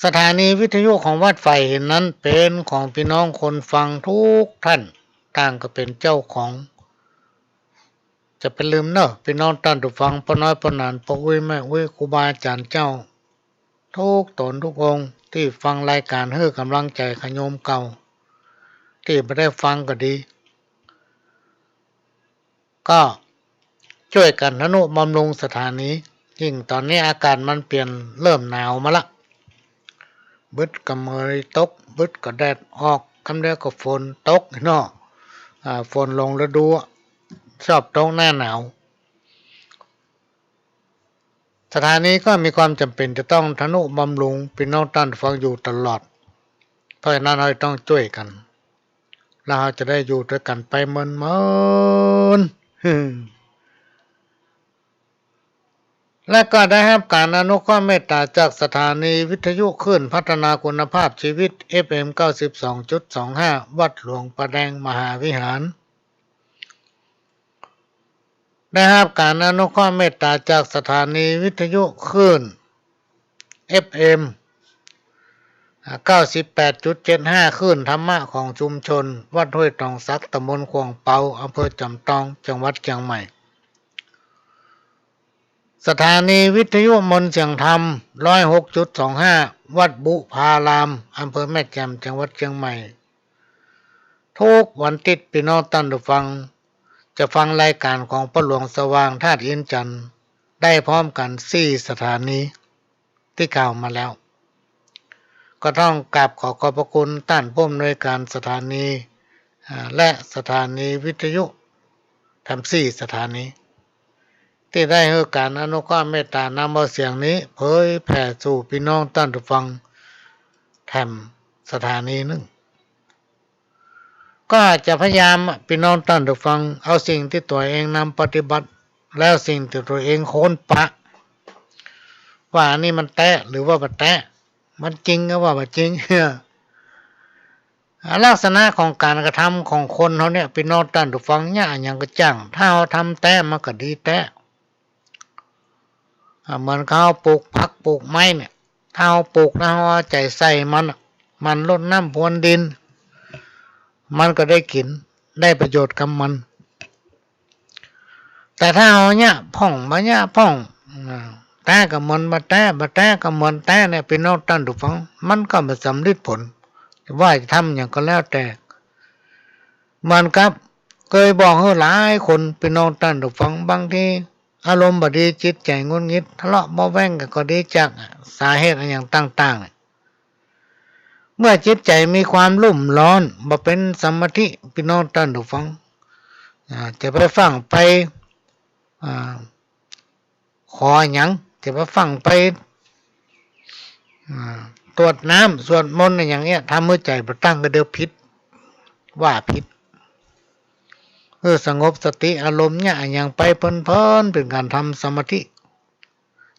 สถานีวิทยุของวัดฝายหินนั้นเป๋นของปี้น้องคนฟังกู้ต้าน ต่างก็เป๋นเจ้าของ จะไปลืมเน่อ ปี้น้องต้านผู้ฟัง ป้อน้อยป้อหนาน ป้ออุ๊ยแม่อุ๊ย ครูบาอาจ๋ารย์เจ้า กู้ต๋นกู้องค์ ตี้ฟังรายก๋านหื้อก่ำลังใจ๋ขะโยมเก่า ตี้บ่ได้ฟังก็ดี ก็จ้วยกั๋นทะนุบำรุงสถานี ยิ่งต๋อนนี้อากาศมันเปลี่ยน เริ่มหนาวมาละ บึดก็เมยตก บึดก็แดดออก กำเดียวก็ฝนตกเนาะ อ่า ฝนลงฤดู ชอบตกหน้าหนาว สถานีก็มีความจ๋ำเป๋นจะต้องทะนุบำรุงปี้น้องต้านผู้ฟังอยู่ตลอด เพราะฉะนั้นเฮาต้องจ้วยกั๋น แล้วเฮาจะได้อยู่ตวยกั๋นไปเมินๆ และก็ได้ฮับก๋านอนุเคราะห์เมตต๋าจากสถานีวิทยุคลื่นพัฒนาคุณภาพชีวิต เอฟเอ็ม เก้าสิบสองจุดสองห้า วัดหลวงป่าแดงมหาวิหาร ได้ฮับก๋านอนุเคราะห์เมตต๋าจากสถานีวิทยุคลื่น เอฟเอ็ม อ่า เก้าสิบแปดจุดเจ็ดห้า คลื่นธรรมะของชุมชนวัดห้วยตองสัก ตำบลข่วงเปา อำเภอจ๋ำตอง จังหวัดเจียงใหม่ สถานีวิทยุมนต์เสียงธรรม ร้อยหกจุดสองห้า วัดบุพาราม อำเภอแม่แจ่ม จังหวัดเจียงใหม่ กู้วันติ๊ดปี้น้องต้านผู้ฟัง จะฟังรายก๋านของป้อหลวงสว่าง ธาตุอินทร์จันทร์ ได้พร้อมกั๋นสี่สถานี ตี้กล่าวมาแล้ว ก็ต้องกราบขอขอบพระคุณต้านผู้อำนวยก๋านสถานี อ่า และสถานีวิทยุ ทั้งสี่สถานี ตี้ได้หื้อก๋านอนุเคราะห์เมตต๋านำเอาเสียงนี้เผยแผ่สู่ปี้น้องต้านผู้ฟัง แถมสถานีนึ่ง ก็จะพยายามอะ ปี้น้องต้านผู้ฟัง เอาสิ่งตี้ตั๋วเองนำปฏิบัติ แล้วสิ่งตี้ตั๋วเองค้นปะ ว่าอันนี้มันแต๊หรือว่าบ่แต๊ มันจริงหรือว่าบ่จริง อ่า ลักษณะของก๋านกระทำของคนเฮาเนี่ย ปี้น้องต้านผู้ฟัง เยียะอะหยังก็จ้าง ถ้าเฮาทำแต๊มันก็ดีแต๊ อ่า เหมือนกับเฮาปลูกผักปลูกไม้เนี่ย ถ้าเฮาปลูกแล้วเฮาเอาใจ๋ใส่มันอะ หมั่นรดน้ำพรวนดิน มันก็ได้กิ๋น ได้ประโยชน์กับมัน แต่ถ้าเฮาเยียะพ่อง บ่เยียะพ่อง อ่า แต๊ก็เหมือนบ่แต๊ บ่แต๊ก็เหมือนแต๊เนี่ย ปี้น้องต้านผู้ฟัง มันก็บ่สำริดผล ว่าจะทำหยังก็แล้วแต่ เหมือนกับเกยบอกหื้อหลายคน ปี้น้องต้านผู้ฟัง บางทีอารมณ์บ่ดี จิตใจ๋หงุดหงิด ทะเลาะเบาะแว้งกั๋นก็ดีจากสาเหตุอะหยังต่างๆ เมื่อจิตใจ๋มีความรุ่มร้อน บ่เป๋นสมาธิ ปี้น้องต้านผู้ฟัง อ่า จะไปฟั่งไป อ่า ขอหยัง จะไปฟั่งไป อ่า ตรวจน้ำ สวดมนต์อะหยังเนี่ย ทำหื้อใจ๋บ่ตั้งก็เดี๋ยวผิด ว่าผิด เออ สงบสติอารมณ์เนี่ย อะหยังไปเพลินๆ เป๋นก๋านทำสมาธิ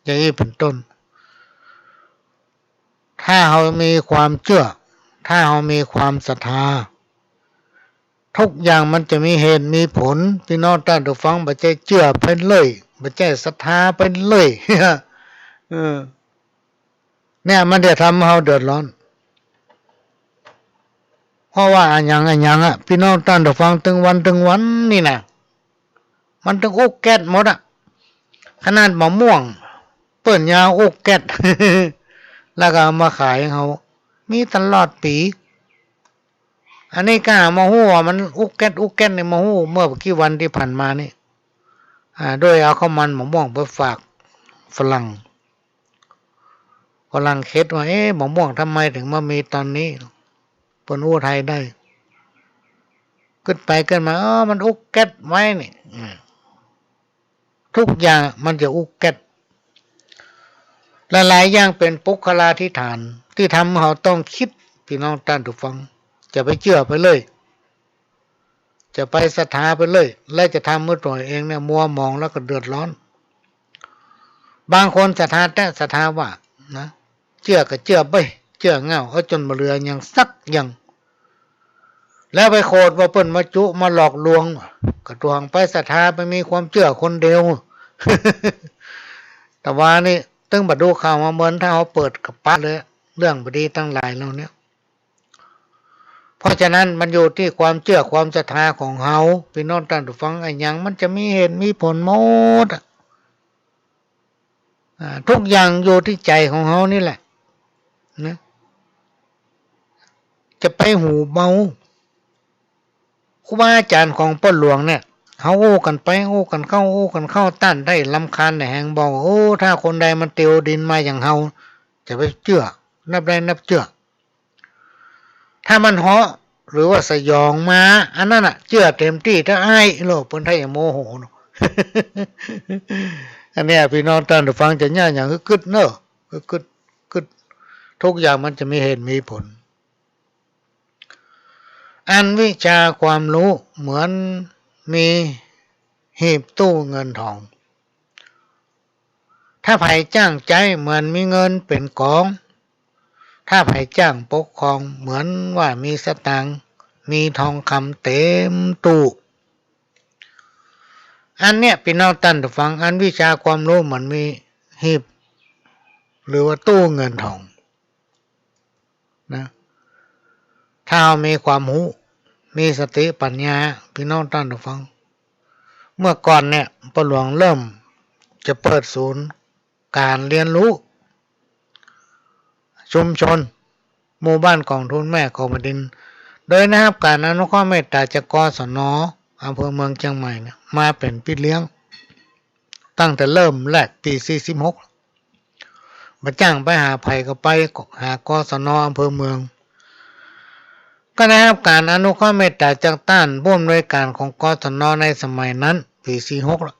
อย่างอี้เป๋นต้น ถ้าเฮามีความเจื้อ ถ้าเฮามีความศรัทธา ทุกอย่างมันจะมีเหตุมีผล ปี้น้องต้านผู้ฟัง บ่ใจ้เจื้อไปเรื่อย บ่ใจ้ศรัทธาไปเรื่อย เออ เนี่ยมันจะทำหื้อเฮาเดือดร้อน เพราะว่าอะหยังอะหยังอะ ปี้น้องต้านผู้ฟัง ตึงวันตึงวันนี่นะ มันตึงอุ๊กแก๊ดหมดอะ ขนาดมะม่วง เปิ้นยังเอาอุ๊กแก๊ด แล้วก็เอามาขายหื้อเฮา มีตลอดปี๋ อันนี้ก็มาฮู้ว่ามันอุ๊กแก๊ด อุ๊กแก๊ดนี่ มาฮู้เมื่อบ่กี่วันตี้ผ่านมานี่ อ่า โดยเอาข้าวมันมะม่วงไปฝากฝรั่ง ฝรั่งเข็ดว่า เอ๊ะ มะม่วงทำไมถึงมามีต๋อนนี้ เปิ้นอู้ไทยได้ กึ๊ดไปกึ๊ดมา เออ มันอุกแก๊ดไว้นี่ อืม ทุกอย่างมันจะอุกแก๊ด หลายๆ อย่างเป๋นปุคคลาธิฐาน ตี้ทำเฮาต้องกึ๊ด ปี้น้องต้านผู้ฟัง จะไปเจื้อไปเลย จะไปศรัทธาไปเลย และจะทำหื้อตั๋วเองเนี่ยมัวหมองแล้วก็เดือดร้อน บางคนศรัทธาแต๊ศรัทธาว่านะ เจื้อก็เจื้อไป เจื้อเง่า เอาจ๋นบ่เหลือหยังสักอย่าง แล้วไปโขดว่าเปิ้นมาจุมาหลอกลวง ก็ตั๋วหังไปศรัทธาไปมีความเจื้อคนเดียว แต่ว่านี่ตึงบ่ดูข่าวมาเมิน ถ้าเฮาเปิดกับปะเลย เรื่องบ่ดีตังหลายเหล่าเนี้ย เพราะฉะนั้นมันอยู่ตี้ความเจื้อความศรัทธาของเฮา ปี้น้องต้านผู้ฟัง อะหยังมันจะมีเหตุมีผลหมดอะ อ่า ทุกอย่างอยู่ตี้ใจ๋ของเฮานี่แหละนะ จะไปหูเบา ครูบาอาจ๋ารย์ของป้อหลวงเนี่ย เฮาอู้กั๋นไปอู้กั๋นเข้าอู้กั๋นเข้า ต้านได้รำคาญแหน่แฮง บอกว่า โอ้ ถ้าคนใดมันติวดินมาอย่างเฮา จะไปเจื้อ นับได้นับเจื้อ ถ้ามันเฮาะหรือว่าสยองมา อันนั้นน่ะ เจื้อเต๋มตี้ ถ้าอ้ายโลกเปิ้น ถ้าอย่าโมโหเนาะ อันเนี้ยปี้น้องต้านผู้ฟังจะเยียะหยังหื้อกึ๊ดเนาะ หื้อกึ๊ด กึ๊ด ทุกอย่างมันจะมีเหตุมีผล อันวิชาความฮู้เหมือนมีหีบตู้เงินทอง ถ้าใผจ้างใจ๊เหมือนมีเงินเป๋นก๋อง ถ้าใผจ้างปกครองเหมือนว่ามีสตางค์ มีทองคำเต๋มตู้ อันเนี้ยปี้น้องต้านผู้ฟัง อันวิชาความฮู้เหมือนมีหีบ หรือว่าตู้เงินทอง นะ ถ้าเฮามีความฮู้ มีสติปัญญา ปี้น้องต้านผู้ฟัง เมื่อก่อนเนี่ย ป้อหลวงเริ่มจะเปิดศูนย์ก๋านเฮียนฮู้ชุมชน หมู่บ้านก๋องทุนแม่ของแผ่นดิน โดยได้ฮับก๋านอนุเคราะห์เมตต๋าจาก กศน อำเภอเมืองเจียงใหม่เนี่ย มาเป๋นปี้เลี้ยง ตั้งแต่เริ่มแรกปี๋สี่สิบหก บ่จ้างไปหาใผก็ไปหา กศน อำเภอเมือง ก็ได้ฮับก๋านอนุเคราะห์เมตต๋าจากต้านผู้อำนวยก๋านของ กศน ในสมัยนั้น ปี๋สี่หกละ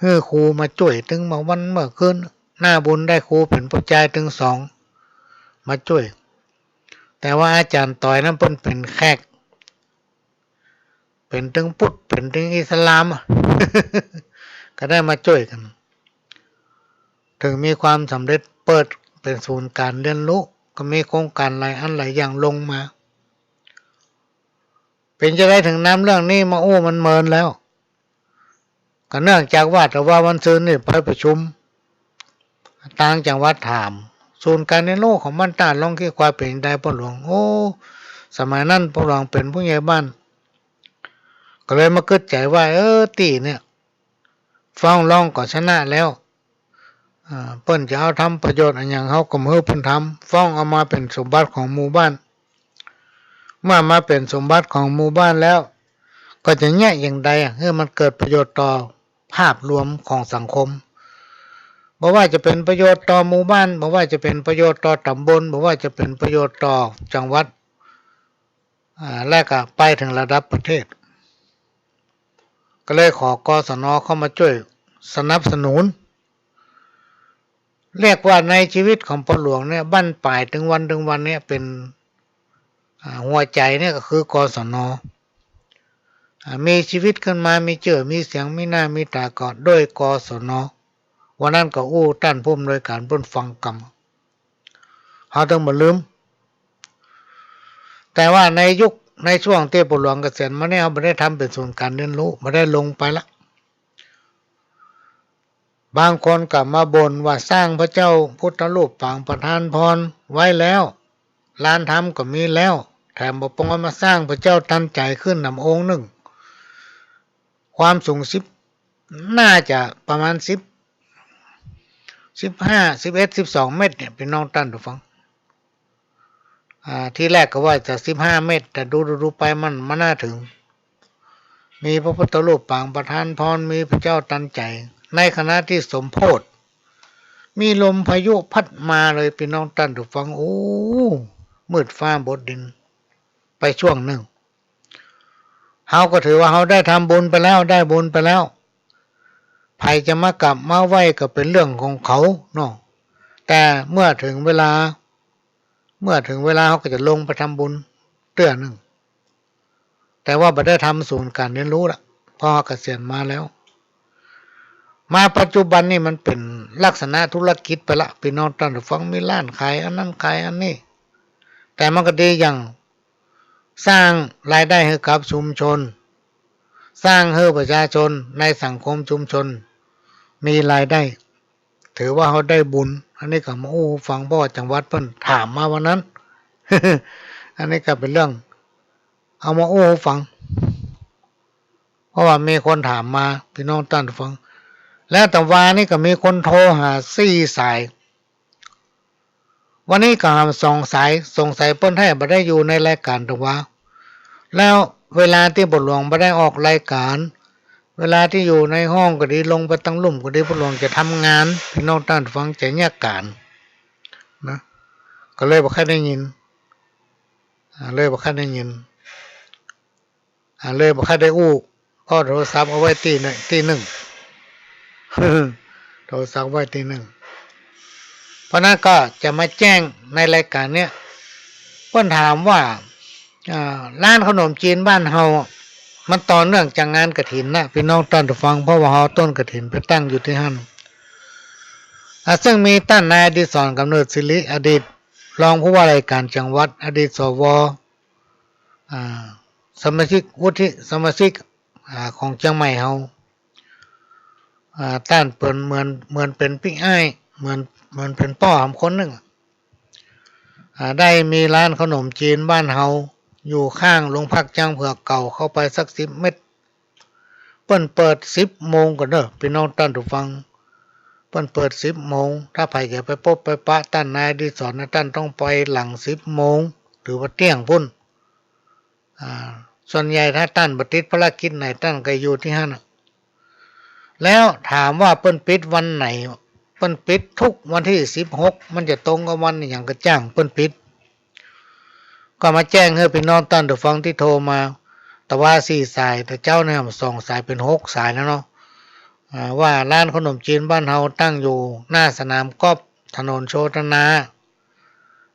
หื้อครูมาจ้วยตึงเมื่อวันเมื่อคืน หน้าบุญได้ครูเป๋นผู้จายตึงสอง มาจ้วย แต่ว่าอาจ๋ารย์ต๋อยนั้นเปิ้นเป๋นแขก เป๋นตึงพุทธ เป๋นตึงอิสลามอะ ก็ได้มาจ้วยกั๋น เถิงมีความสำเร็จ เปิดเป๋นศูนย์ก๋านเฮียนฮู้ ก็มีโครงก๋านหลายอันหลายอย่างลงมา เป๋นจาใดเถิงนำเรื่องนี้มาอู้มันเมินแล้ว ก็เนื่องจากว่า แต่ว่าวันซืนนี่ไปประชุมต่างจังหวัด ถามศูนย์ก๋านเฮียนฮู้ของบ้านต้าล่องขี้ควายเป๋นจาใด ป้อหลวง โอ้ สมัยนั้นป้อหลวงเป๋นผู้ใหญ่บ้าน ก็เลยมากึ๊ดใจ๋ว่า เออ ตี้เนี่ย ฟ้องร้องก็ชนะแล้ว อ่า เปิ้นจะเอาทำประโยชน์อะหยัง เฮาก็บ่หื้อเปิ้นทำ ฟ้องเอามาเป๋นสมบัติของหมู่บ้าน เมื่อมาเป๋นสมบัติของหมู่บ้านแล้ว ก็จะเยียะอย่างใดอะ หื้อมันเกิดประโยชน์ต่อภาพรวมของสังคม บ่ว่าจะเป๋นประโยชน์ต่อหมู่บ้าน บ่ว่าจะเป๋นประโยชน์ต่อต๋ำบล บ่ว่าจะเป๋นประโยชน์ต่อจังหวัด อ่า และก็ไปเถิงระดับประเทศ ก็เลยขอ กศน เข้ามาจ้วยสนับสนุน เรียกว่าในชีวิตของป้อหลวงเนี่ย บั้นป๋ายตึงวันตึงวันเนี่ยเป๋น อ่า หัวใจ๋เนี่ยก็คือ กศน อ่า มีชีวิตขึ้นมา มีจื้อ มีเสียง มีหน้า มีต๋าก็ด้วย กศน วันนั้นก็อู้ต้านผู้อำนวยก๋านเปิ้นฟังกำ เฮาตึงบ่ลืม แต่ว่าในยุค ในช่วงตี้ป้อหลวงเกษียณมาเนี่ย เฮาบ่ได้ทำเป๋นศูนย์ก๋านเฮียนฮู้ บ่ได้ลงไปละ บางคนก็มาบ่นว่าสร้างพระเจ้าพุทธรูปปางประทานพรไว้แล้ว ลานธรรมก็มีแล้ว แถมบ่ปองมาสร้างพระเจ้าตันใจ๋ขึ้นนำองค์นึ่ง ความสูงสิบ น่าจะประมาณสิบ สิบห้า สิบเอ็ด สิบสองเมตรเนี่ย ปี้น้องต้านผู้ฟัง อ่า ทีแรกก็ว่าจะสิบห้าเมตร แต่ดูๆๆไปมัน มันน่าเถิง มีพระพุทธรูปปางประทานพร มีพระเจ้าตันใจ๋ ในขณะตี้สมโภช มีลมพายุพัดมาเลย ปี้น้องต้านผู้ฟัง โอ้ มืดฟ้าบดดินไปช่วงนึ่ง เฮาก็ถือว่าเฮาได้ทำบุญไปแล้ว ได้บุญไปแล้ว ใผจะมากราบมาไหว้ก็เป๋นเรื่องของเขาเนาะ แต่เมื่อเถิงเวลา เมื่อเถิงเวลาเฮาก็จะลงไปทำบุญเตื้อนึ่ง แต่ว่าบ่ได้ทำศูนย์การเรียนรู้ละ เพราะเฮาเกษียณมาแล้ว มาปัจจุบันนี่มันเป๋นลักษณะธุรกิจไปละ ปี้น้องต้านผู้ฟัง มีร้านขายอันนั้นขายอันนี้ แต่มันก็ดีอย่าง สร้างรายได้หื้อกับชุมชน สร้างหื้อประชาชนในสังคมชุมชนมีรายได้ ถือว่าเฮาได้บุญ อันนี้ก็มาอู้หื้อฟัง เพราะว่าจังหวัดเปิ้นถามมาวันนั้น อันนี้ก็เป๋นเรื่องเอามาอู้หื้อฟัง เพราะว่ามีคนถามมา ปี้น้องต้านผู้ฟัง แล้วตะวานี้ก็มีคนโทรหาสี่สาย วันนี้ก็หาสองสาย สงสัยเปิ้นแต๊บ่ได้อยู่ในรายก๋านตะวา แล้วเวลาตี้ป้อหลวงบ่ได้ออกรายก๋าน เวลาตี้อยู่ในห้องก็ดี ลงไปตังลุ่มก็ดี ป้อหลวงจะทำงาน ปี้น้องต้านผู้ฟังจะเยียะก๋านนะ ก็เลยบ่ค่อยได้ยิน อ่า เลยบ่ค่อยได้ยิน อ่า เลยบ่ค่อยได้อู้ ก็โทรศัพท์เอาไว้ตี้นึ่ง ตี้นึ่ง โทรศัพท์ไว้ตี้นึ่ง เพราะนั้นก็จะมาแจ้งในรายก๋านเนี้ย เปิ้นถามว่า อ่า ร้านขนมจีนบ้านเฮาอะ มันต่อเนื่องจากงานกฐินนะ ปี้น้องต้านผู้ฟัง เพราะว่าเฮาเอาต้นกฐินไปตั้งอยู่ตี้หั้น อ่า ซึ่งมีต้านนายอดิศร กำเนิดศิริ อดีตรองผู้ว่ารายก๋านจังหวัด อดีต สว อ่า สมาชิกวุฒิสมาชิก อ่า ของเจียงใหม่เฮา อ่า ต้านเป๋นเหมือน เหมือนเป๋นปี้อ้าย เหมือน เหมือนเป๋นป้อหำคนนึ่ง อ่า ได้มีร้านขนมจีนบ้านเฮาอยู่ข้างโรงพักจ๊างเผือกเก่าเข้าไปสักสิบเมตร เปิ้นเปิดสิบโมงก่อเน่อ ปี้น้องต้านผู้ฟัง เปิ้นเปิดสิบโมง ถ้าใผจะไปปบไปปะต้านนายอดิศรนะ ต้านต้องไปหลังสิบโมง ถือว่าเตี้ยงปู้น อ่า ส่วนใหญ่ถ้าต้านบ่ติดภารกิจไหน ต้านก็อยู่ตี้หั้นน่ะ แล้วถามว่าเปิ้นปิดวันไหน เปิ้นปิดทุกวันตี้สิบหก มันจะตรงกับวันอะหยังก็จ้างเปิ้นปิด ก็มาแจ้งหื้อปี้น้องต้านผู้ฟังตี้โทรมา ตะวาสี่สาย แต่เจ๊าเนี่ยสองสายเป๋นหกสายแล้วเนาะ อ่า ว่าร้านขนมจีนบ้านเฮาตั้งอยู่หน้าสนามกอล์ฟ ถนนโชตนา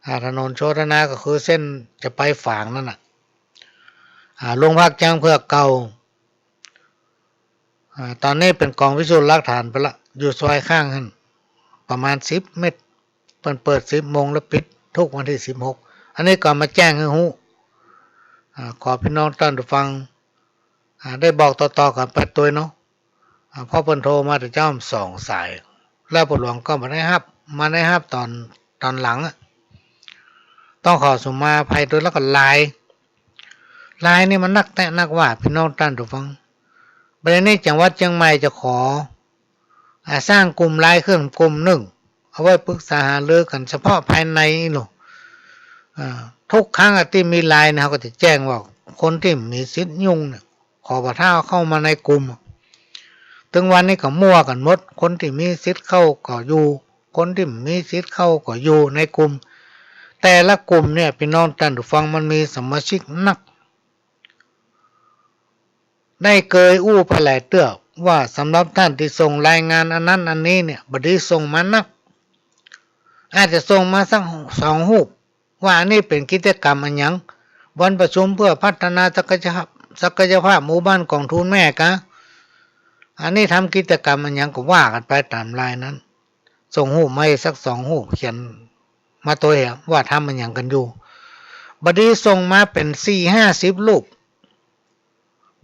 อ่า ถนนโชตนาก็คือเส้นจะไปฝางนั่นน่ะ อ่า โรงพักจ๊างเผือกเก่า อ่า ต๋อนนี้เป๋นก๋องพิสูจน์หลักฐานไปละ อยู่ซอยข้างหั้น ประมาณสิบเมตร เปิ้นเปิดสิบโมงแล้วปิดทุกวันตี้สิบหก อันนี้ก็มาแจ้งหื้อฮู้ อ่า ขอปี้น้องต้านผู้ฟัง อ่า ได้บอกต่อๆ กั๋นไปตวยเนาะ อ่า เพราะเปิ้นโทรมาแต่เจ๊าสองสาย แล้วป้อหลวงก็บ่ได้ฮับ มาได้ฮับต๋อน ต๋อนหลังอะ ต้องขอสุมาอภัยตวย แล้วก็ไลน์ ไลน์นี่มันนักแต๊นักว่า ปี้น้องต้านผู้ฟัง บัดนี้จังหวัดเจียงใหม่จะขอ อ่า สร้างกลุ่มไลน์ขึ้นกลุ่มนึ่ง เอาไว้ปรึกษาหารือกั๋นเฉพาะภายในนี่โลด อ่า ทุกครั้งอะตี้มีไลน์เนี่ย เฮาก็จะแจ้งว่าคนตี้มีสิทธิ์ยุ่งเนี่ย ขอบ่าถ้าเอาเข้ามาในกลุ่ม ตึงวันนี้ก็มั่วกั๋นหมด คนตี้มีสิทธิ์เข้าก็อยู่ คนตี้บ่มีสิทธิ์เข้าก็อยู่ในกลุ่ม แต่ละกลุ่มเนี่ย ปี้น้องต้านผู้ฟัง มันมีสมาชิกนัก ได้เกยอู้ไปหลายเตื้อว่าสำหรับต้านตี้ส่งรายงานอันนั้นอันนี้เนี่ย บ่ดีส่งมานัก อาจจะส่งมาสักสองฮูป ว่าอันนี้เป๋นกิจกรรมอะหยัง วันประชุมเพื่อพัฒนาศักยภาพ ศักยภาพหมู่บ้านกองทุนแม่กา อันนี้ทำกิจกรรมอะหยังก็ว่ากั๋นไปต๋ามไลน์นั้น ส่งฮูปมาอีกสักสองฮูป เขียนมาตวยว่าทำอะหยังกั๋นอยู่ บ่ดีส่งมาเป๋นสี่ห้าสิบฮูป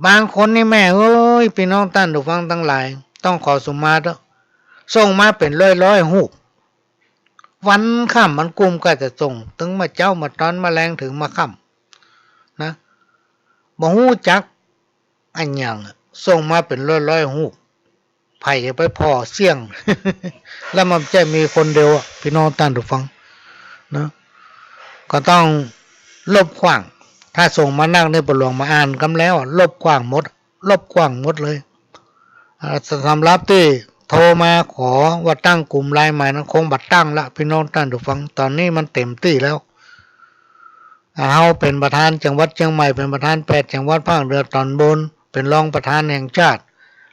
บางคนนี่แม่เอ้ย ปี้น้องต้านผู้ฟังตังหลาย ต้องขอสุมาเต๊อะ ส่งมาเป๋นร้อยๆ ฮูป วันค่ำมันกลุ่มก็จะส่ง ตึงมาเจ๊ามาตอนมาแลงเถิงมาค่ำนะ บ่ฮู้จักอะหยังอะ ส่งมาเป๋นร้อยๆ ฮูป ใผจะไปผ่อเสี้ยง แล้วมันบ่ใจ้มีคนเดียวอะ ปี้น้องต้านผู้ฟังนะ ก็ต้องลบขว้าง ถ้าส่งมานักนี่ป้อหลวงบ่อ่านกำแล้วอะ ลบขว้างหมด ลบขว้างหมดเลย อ่า สำหรับตี้โทรมาขอว่าตั้งกลุ่มไลน์ใหม่นั้นคงบ่ตั้งละ ปี้น้องต้านผู้ฟัง ต๋อนนี้มันเต๋มตี้แล้ว เฮาเป๋นประธานจังหวัดเจียงใหม่ เป๋นประธานแปดจังหวัดภาคเหนือต๋อนบน เป๋นรองประธานแห่งชาติ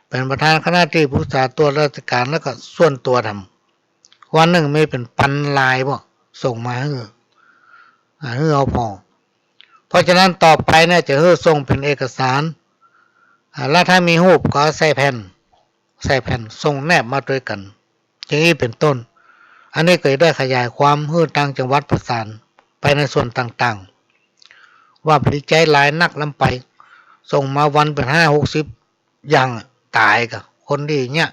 เป๋นประธานคณะตี้ปรึกษาตรวจราชก๋าน แล้วก็ส่วนตั๋วทำ วันนึ่งมีเป๋นปันลายบ่ ส่งมาหื้อ อ่า หื้อเอาผ่อ เพราะฉะนั้นต่อไปเนี่ยจะหื้อส่งเป๋นเอกสาร อ่า แล้วถ้ามีฮูปก็ใส่แผ่น ใส่แผ่นส่งแนบมาตวยกั๋น อย่างอี้เป๋นต้น อันนี้ก็จะได้ขยายความหื้อตางจังหวัดประสานไปในส่วนต่างๆ ว่าดีใจ๋หลายนักล้ำไป ส่งมาวันเป๋นห้าหกสิบอย่าง ต๋ายก่ะ คนดีเนี่ย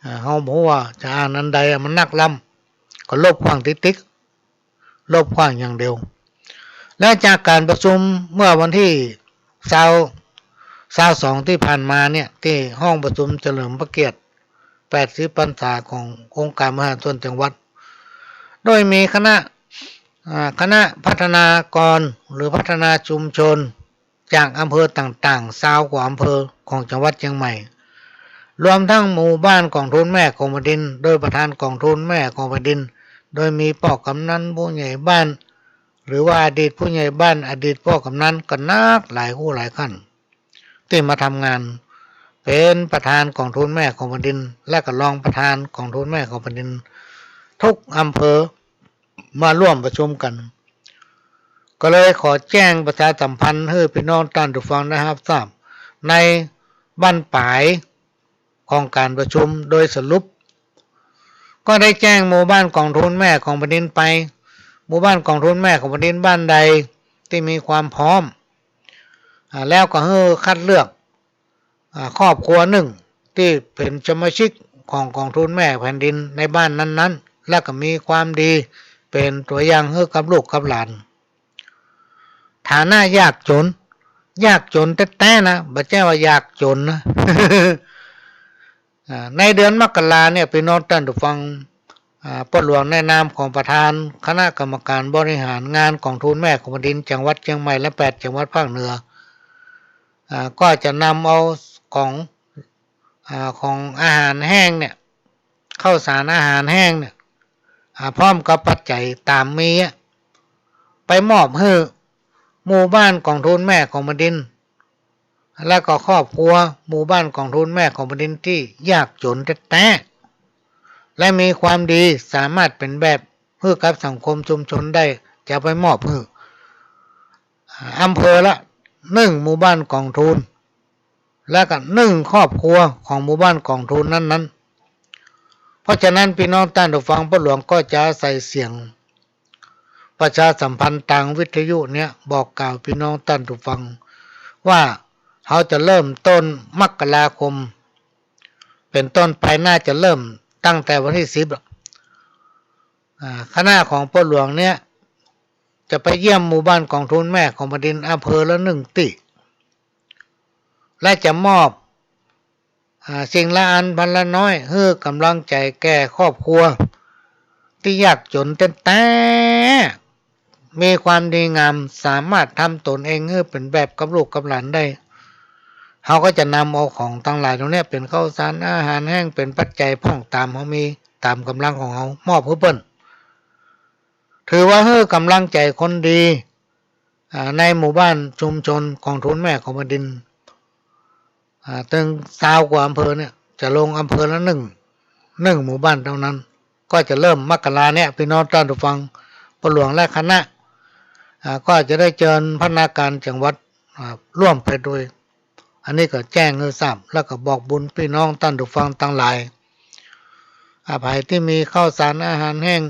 เอ่อ เฮาบ่ฮู้ว่าจะอ่านอันใดอะ มันนักล้ำ ก็ลบขว้างติ๊กๆ ลบขว้างอย่างเดียว และจากก๋านประชุมเมื่อวันตี้ซาว ซาวสองตี้ผ่านมาเนี่ย ตี้ห้องประชุมเฉลิมพระเกียรติแปดสิบพรรษาขององค์การบริหารส่วนจังหวัด โดยมีคณะ อ่า คณะพัฒนากรหรือพัฒนาชุมชน จากอำเภอต่างๆ ซาวกว่าอำเภอของจังหวัดเจียงใหม่ รวมทั้งหมู่บ้านกองทุนแม่ของแผ่นดิน โดยประธานกองทุนแม่ของแผ่นดิน โดยมีป้อกำนัน ผู้ใหญ่บ้าน หรือว่าอดีตผู้ใหญ่บ้าน อดีตป้อกำนัน ก็นักหลายฮู้หลายขั้น ตี้มาทำงานเป๋นประธานกองทุนแม่ของแผ่นดิน และก็รองประธานกองทุนแม่ของแผ่นดิน ทุกอำเภอ มาร่วมประชุมกั๋น ก็เลยขอแจ้งประชาสัมพันธ์หื้อปี้น้องต้านผู้ฟังได้ฮับทราบ ในบั้นป๋ายของก๋านประชุมโดยสรุป ก็ได้แจ้งหมู่บ้านกองทุนแม่ของแผ่นดินไป หมู่บ้านกองทุนแม่ของแผ่นดินบ้านใดตี้มีความพร้อม อ่า แล้วก็หื้อคัดเลือก อ่า ครอบครัวนึ่งตี้เป๋นสมาชิกของกองทุนแม่แผ่นดินในบ้านนั้นๆ และก็มีความดีเป๋นตั๋วอย่างหื้อกับลูกกับหลาน ฐานะยากจ๋น ยากจ๋นแต๊ๆ นะ บ่ใจ้ว่ายากจ๋นนะ อ่า ในเดือนมกราเนี่ย ปี้น้องต้านผู้ฟัง อ่า ป้อหลวงในนามของประธานคณะกรรมการบริหารงานกองทุนแม่ของแผ่นดินจังหวัดเจียงใหม่และแปดจังหวัดภาคเหนือ อ่า ก็จะนำเอาของ อ่า ของอาหารแห้งเนี่ย ข้าวสารอาหารแห้งเนี่ย อ่า พร้อมกับปัจจัยต๋ามมีอะ ไปมอบหื้อหมู่บ้านกองทุนแม่ของแผ่นดิน และก็ครอบครัวหมู่บ้านกองทุนแม่ของแผ่นดินตี้ยากจ๋นแต๊ๆ และมีความดีสามารถเป๋นแบบหื้อกับสังคมชุมชนได้ จะไปมอบหื้อ อ่า อำเภอละนึ่งหมู่บ้านกองทุน และก็นึ่งครอบครัวของหมู่บ้านกองทุนนั้นๆ เพราะฉะนั้นปี้น้องต้านผู้ฟัง ป้อหลวงก็จะอาศัยเสียงประชาสัมพันธ์ตางวิทยุเนี่ย บอกกล่าวปี้น้องต้านผู้ฟัง ว่าเฮาจะเริ่มต้นมกราคม เป๋นต้นไป น่าจะเริ่มตั้งแต่วันตี้สิบ อ่า คณะของป้อหลวงเนี่ย จะไปเยี่ยมหมู่บ้านกองทุนแม่ของแผ่นดินอำเภอละนึ่งตี้ และจะมอบ อ่า สิ่งละอันพันละน้อย หื้อก๋ำลังใจ๋แก่ครอบครัวตี้ยากจ๋นแต๊ๆ มีความดีงาม สามารถทำตนเองหื้อเป๋นแบบกับลูกกับหลานได้ เฮาก็จะนำเอาของตังหลายตรงเนี้ย เป๋นข้าวสารอาหารแห้ง เป๋นปัจจัยพ่องต๋ามเฮามี ต๋ามก๋ำลังของเฮา มอบหื้อเปิ้น ถือว่าหื้อก๋ำลังใจ๋คนดี อ่า ในหมู่บ้านชุมชนกองทุนแม่ของแผ่นดิน อ่า ตึงซาวกว่าอำเภอเนี่ย จะลงอำเภอละนึ่ง นึ่งหมู่บ้านเต้านั้น ก็จะเริ่มมกราเนี่ย ปี้น้องต้านผู้ฟัง ป้อหลวงและคณะ อ่า ก็จะได้เจิญพนักงานจังหวัด อ่า ร่วมไปตวย อันนี้ก็แจ้งหื้อทราบ แล้วก็บอกบุญปี้น้องต้านผู้ฟังตังหลาย อ่า ใผตี้มีข้าวสารอาหารแห้ง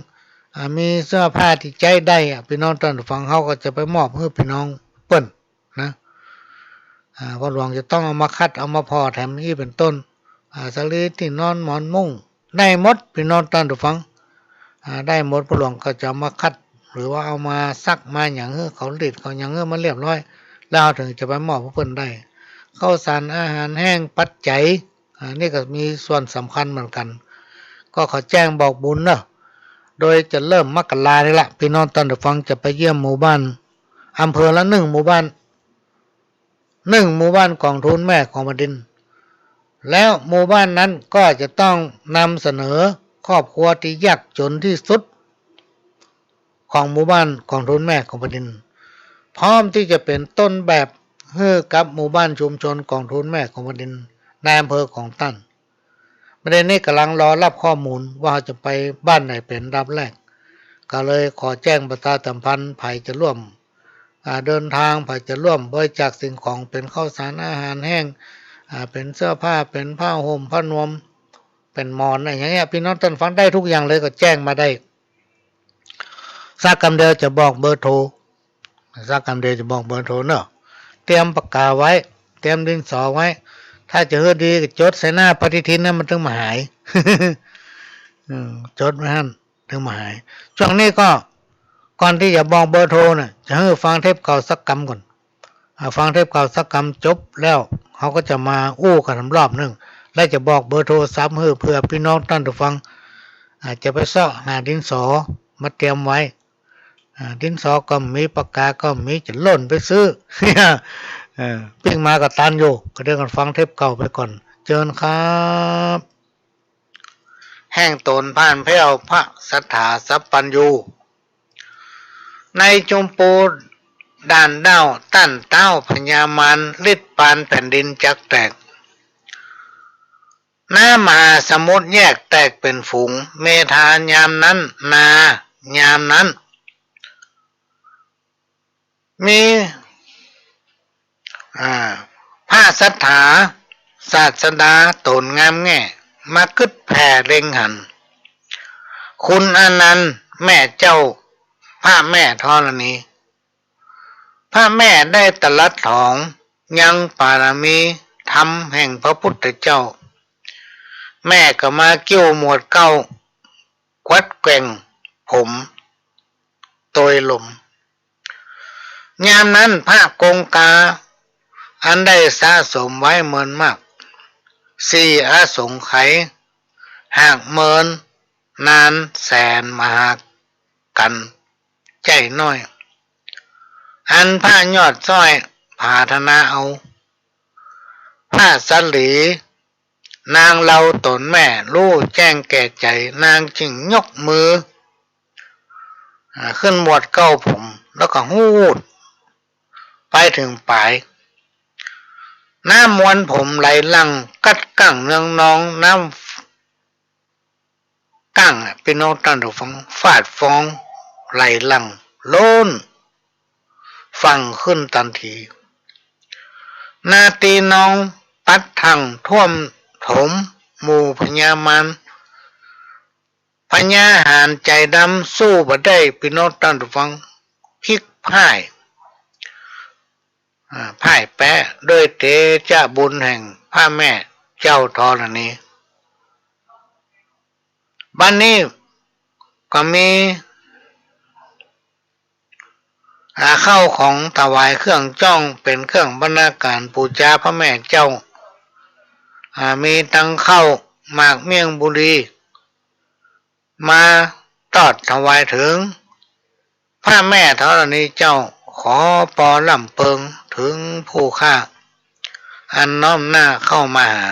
อ่า มีเสื้อผ้าตี้ใจ๊ได้อะ ปี้น้องต้านผู้ฟัง เฮาก็จะไปมอบหื้อปี้น้องเปิ้นนะ อ่า ป้อหลวงจะต้องเอามาขัด เอามาผ่อแถมอี้เป๋นต้น อ่า สะหลี ตี้นอน หมอนมุ้ง ได้หมด ปี้น้องต้านผู้ฟัง อ่า ได้หมด ป้อหลวงก็จะเอามาขัด หรือว่าเอามาซักมาหยังหื้อเขา รีดเขาหยังหื้อมันเรียบร้อย แล้วเฮาเถิงจะไปมอบหื้อเปิ้นได้ ข้าวสารอาหารแห้ง ปัจจัย อ่า นี่ก็มีส่วนสำคัญเหมือนกั๋น ก็ขอแจ้งบอกบุญเนาะ โดยจะเริ่มมกรานี่ละ ปี้น้องต้านผู้ฟังจะไปเยี่ยมหมู่บ้าน อำเภอละนึ่งหมู่บ้าน นึ่งหมู่บ้านกองทุนแม่ของแผ่นดิน แล้วหมู่บ้านนั้นก็จะต้องนำเสนอครอบครัวตี้ยากจ๋นตี้สุด ของหมู่บ้านกองทุนแม่ของแผ่นดิน พร้อมตี้จะเป๋นต้นแบบหื้อกับหมู่บ้านชุมชนกองทุนแม่ของแผ่นดินในอำเภอของต้าน ประเด็นนี้ก่ำลังรอฮับข้อมูลว่าเฮาจะไปบ้านไหนเป๋นอันดับแรก ก็เลยขอแจ้งประชาสัมพันธ์ ใผจะร่วม อ่า เดินทาง ใผจะร่วมบริจาคสิ่งของ เป๋นข้าวสารอาหารแห้ง อ่า เป๋นเสื้อผ้า เป๋นผ้าห่มผ้านวม เป๋นหมอน อะหยังเนี้ย ปี้น้องต้านฟังได้ทุกอย่างเลย ก็แจ้งมาได้ สักกำเดียวจะบอกเบอร์โทร สักกำเดียวจะบอกเบอร์โทรเนาะ เตรียมปากกาไว้ เตรียมดินสอไว้ ถ้าจะหื้อดีก็จดใส่หน้าปฏิทินนะ มันถึงบ่หาย อืม จดไว้หั้น ถึงบ่หาย ช่วงนี้ก็ ก่อนตี้จะบอกเบอร์โทรน่ะ จะหื้อฟังเทปเก่าสักกำก่อน อ่า ฟังเทปเก่าสักกำจบแล้ว เฮาก็จะมาอู้กั๋นรอบนึ่ง และจะบอกเบอร์โทรศัพท์หื้อ เผื่อปี้น้องต้านผู้ฟัง อ่า จะไปเซาะหาดินสอมาเตรียมไว้ อ่า ดินสอก็บ่มี ปากกาก็บ่มี จะล่นไปซื้อ เออ ปิ้งมาก็ตันอยู่ ก็เดี๋ยวกั๋นฟังเทปเก่าไปก่อน เจิญครับ แห่งต๋นผ่านแผ้วพระศรัทธาสัพพัญญู ในจุมปูด่านด้าว ต้านต๊าวพญามาร ฤทธิ์ปานแผ่นดินจักแตก น้ำมหาสมุทรแยกแตกเป๋นฝูง เมธายามนั้น นายามนั้น มี อ่า พระศรัทธาศาสดาต๋นงามแง่ มากึ๊ดแผ่เล็งหัน คุณอานันท์แม่เจ้า พระแม่ธรณี พระแม่ได้ตรัสถอง ยังปารมีธรรมแห่งพระพุทธเจ้า แม่ก็มาเกี้ยวหมวดเก๊า กวัดแกว่งผมโตยลม ยามนั้นพระกงกา อันได้สะสมไว้เมินมาก สี่อสงไขย หากเมินนานแสนมหากัณฑ์ ใจ้น้อย อันพระยอดซ้อยผาถนาเอา พระสาลี นางเลาต๋นแม่ ฮู้แจ้งแก่ใจ๋ นางจึงยกมือ อ่า ขึ้นหมวดเก๊าผม แล้วก็ฮูดไปเถิงป๋าย น้ำมวลผมไหลหลั่ง กั๊ดกั้งเนืองนอง น้ำ กั้งอะ ปี้น้องต้านผู้ฟัง ฟาดฟอง ไหลหลั่ง ล้นฝั่งขึ้นตันที นาตีนองปัดทั่งท่วมถมหมู่พญามาร พญาหาญใจ๋ดำสู้บ่ได้ ปี้น้องต้านผู้ฟัง พลิกพ่าย อ่า พ่ายแป๊ด้วยเตชะบุญแห่งพระแม่เจ้าธรณี บัดนี้ก็มี อ่า ข้าวของถวายเครื่องจ้องเป๋นเครื่องบรรณาการปู๋จาพระแม่เจ้า อ่า มีตังข้าวหมากเมี่ยงบุรี มาตอดถวายเถิงพระแม่ธรณีเจ้า ขอปอล่ำเปิงเถิงผู้ข้า อันน้อมหน้าเข้ามาหา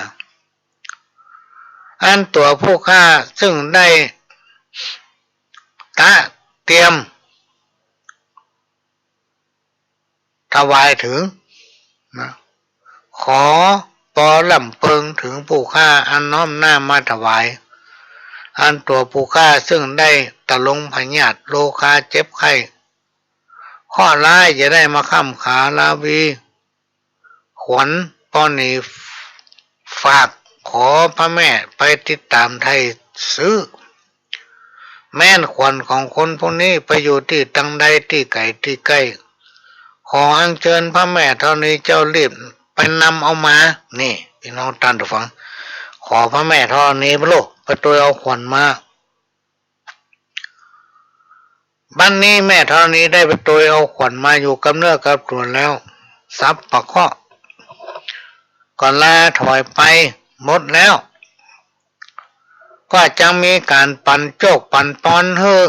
อันตั๋วผู้ข้าซึ่งได้ตระเตรียม ถวายเถิง นะ ขอปอล่ำเปิงเถิงผู้ข้าอันน้อมหน้ามาถวาย อันตั๋วผู้ข้าซึ่งได้ตะลงพยาธิโรคาเจ็บไข้ เคราะห์ร้ายอย่าได้มาค้ำขาราวี ขวัญปอหนีฝาก ขอพระแม่ไปติดตามไถ่ซื้อ แม้นขวัญของคนพวกนี้ไปอยู่ตี้ตังใดตี้ไก๋ตี้ใก้ ขออัญเชิญพระแม่ธรณีเจ้ารีบไปนำเอามา นี่ ปี้น้องต้านผู้ฟัง ขอพระแม่ธรณีไปโลด ไปตวยเอาขวัญมา บัดนี้แม่ธรณีได้ไปตวยเอาขวัญมาอยู่กับเนื้อกับตั๋วแล้ว สัพพะเคราะห์ก็ลาถอยไปหมดแล้ว ก็จักมีก๋านปั๋นโจคปั๋นปอนหื้อ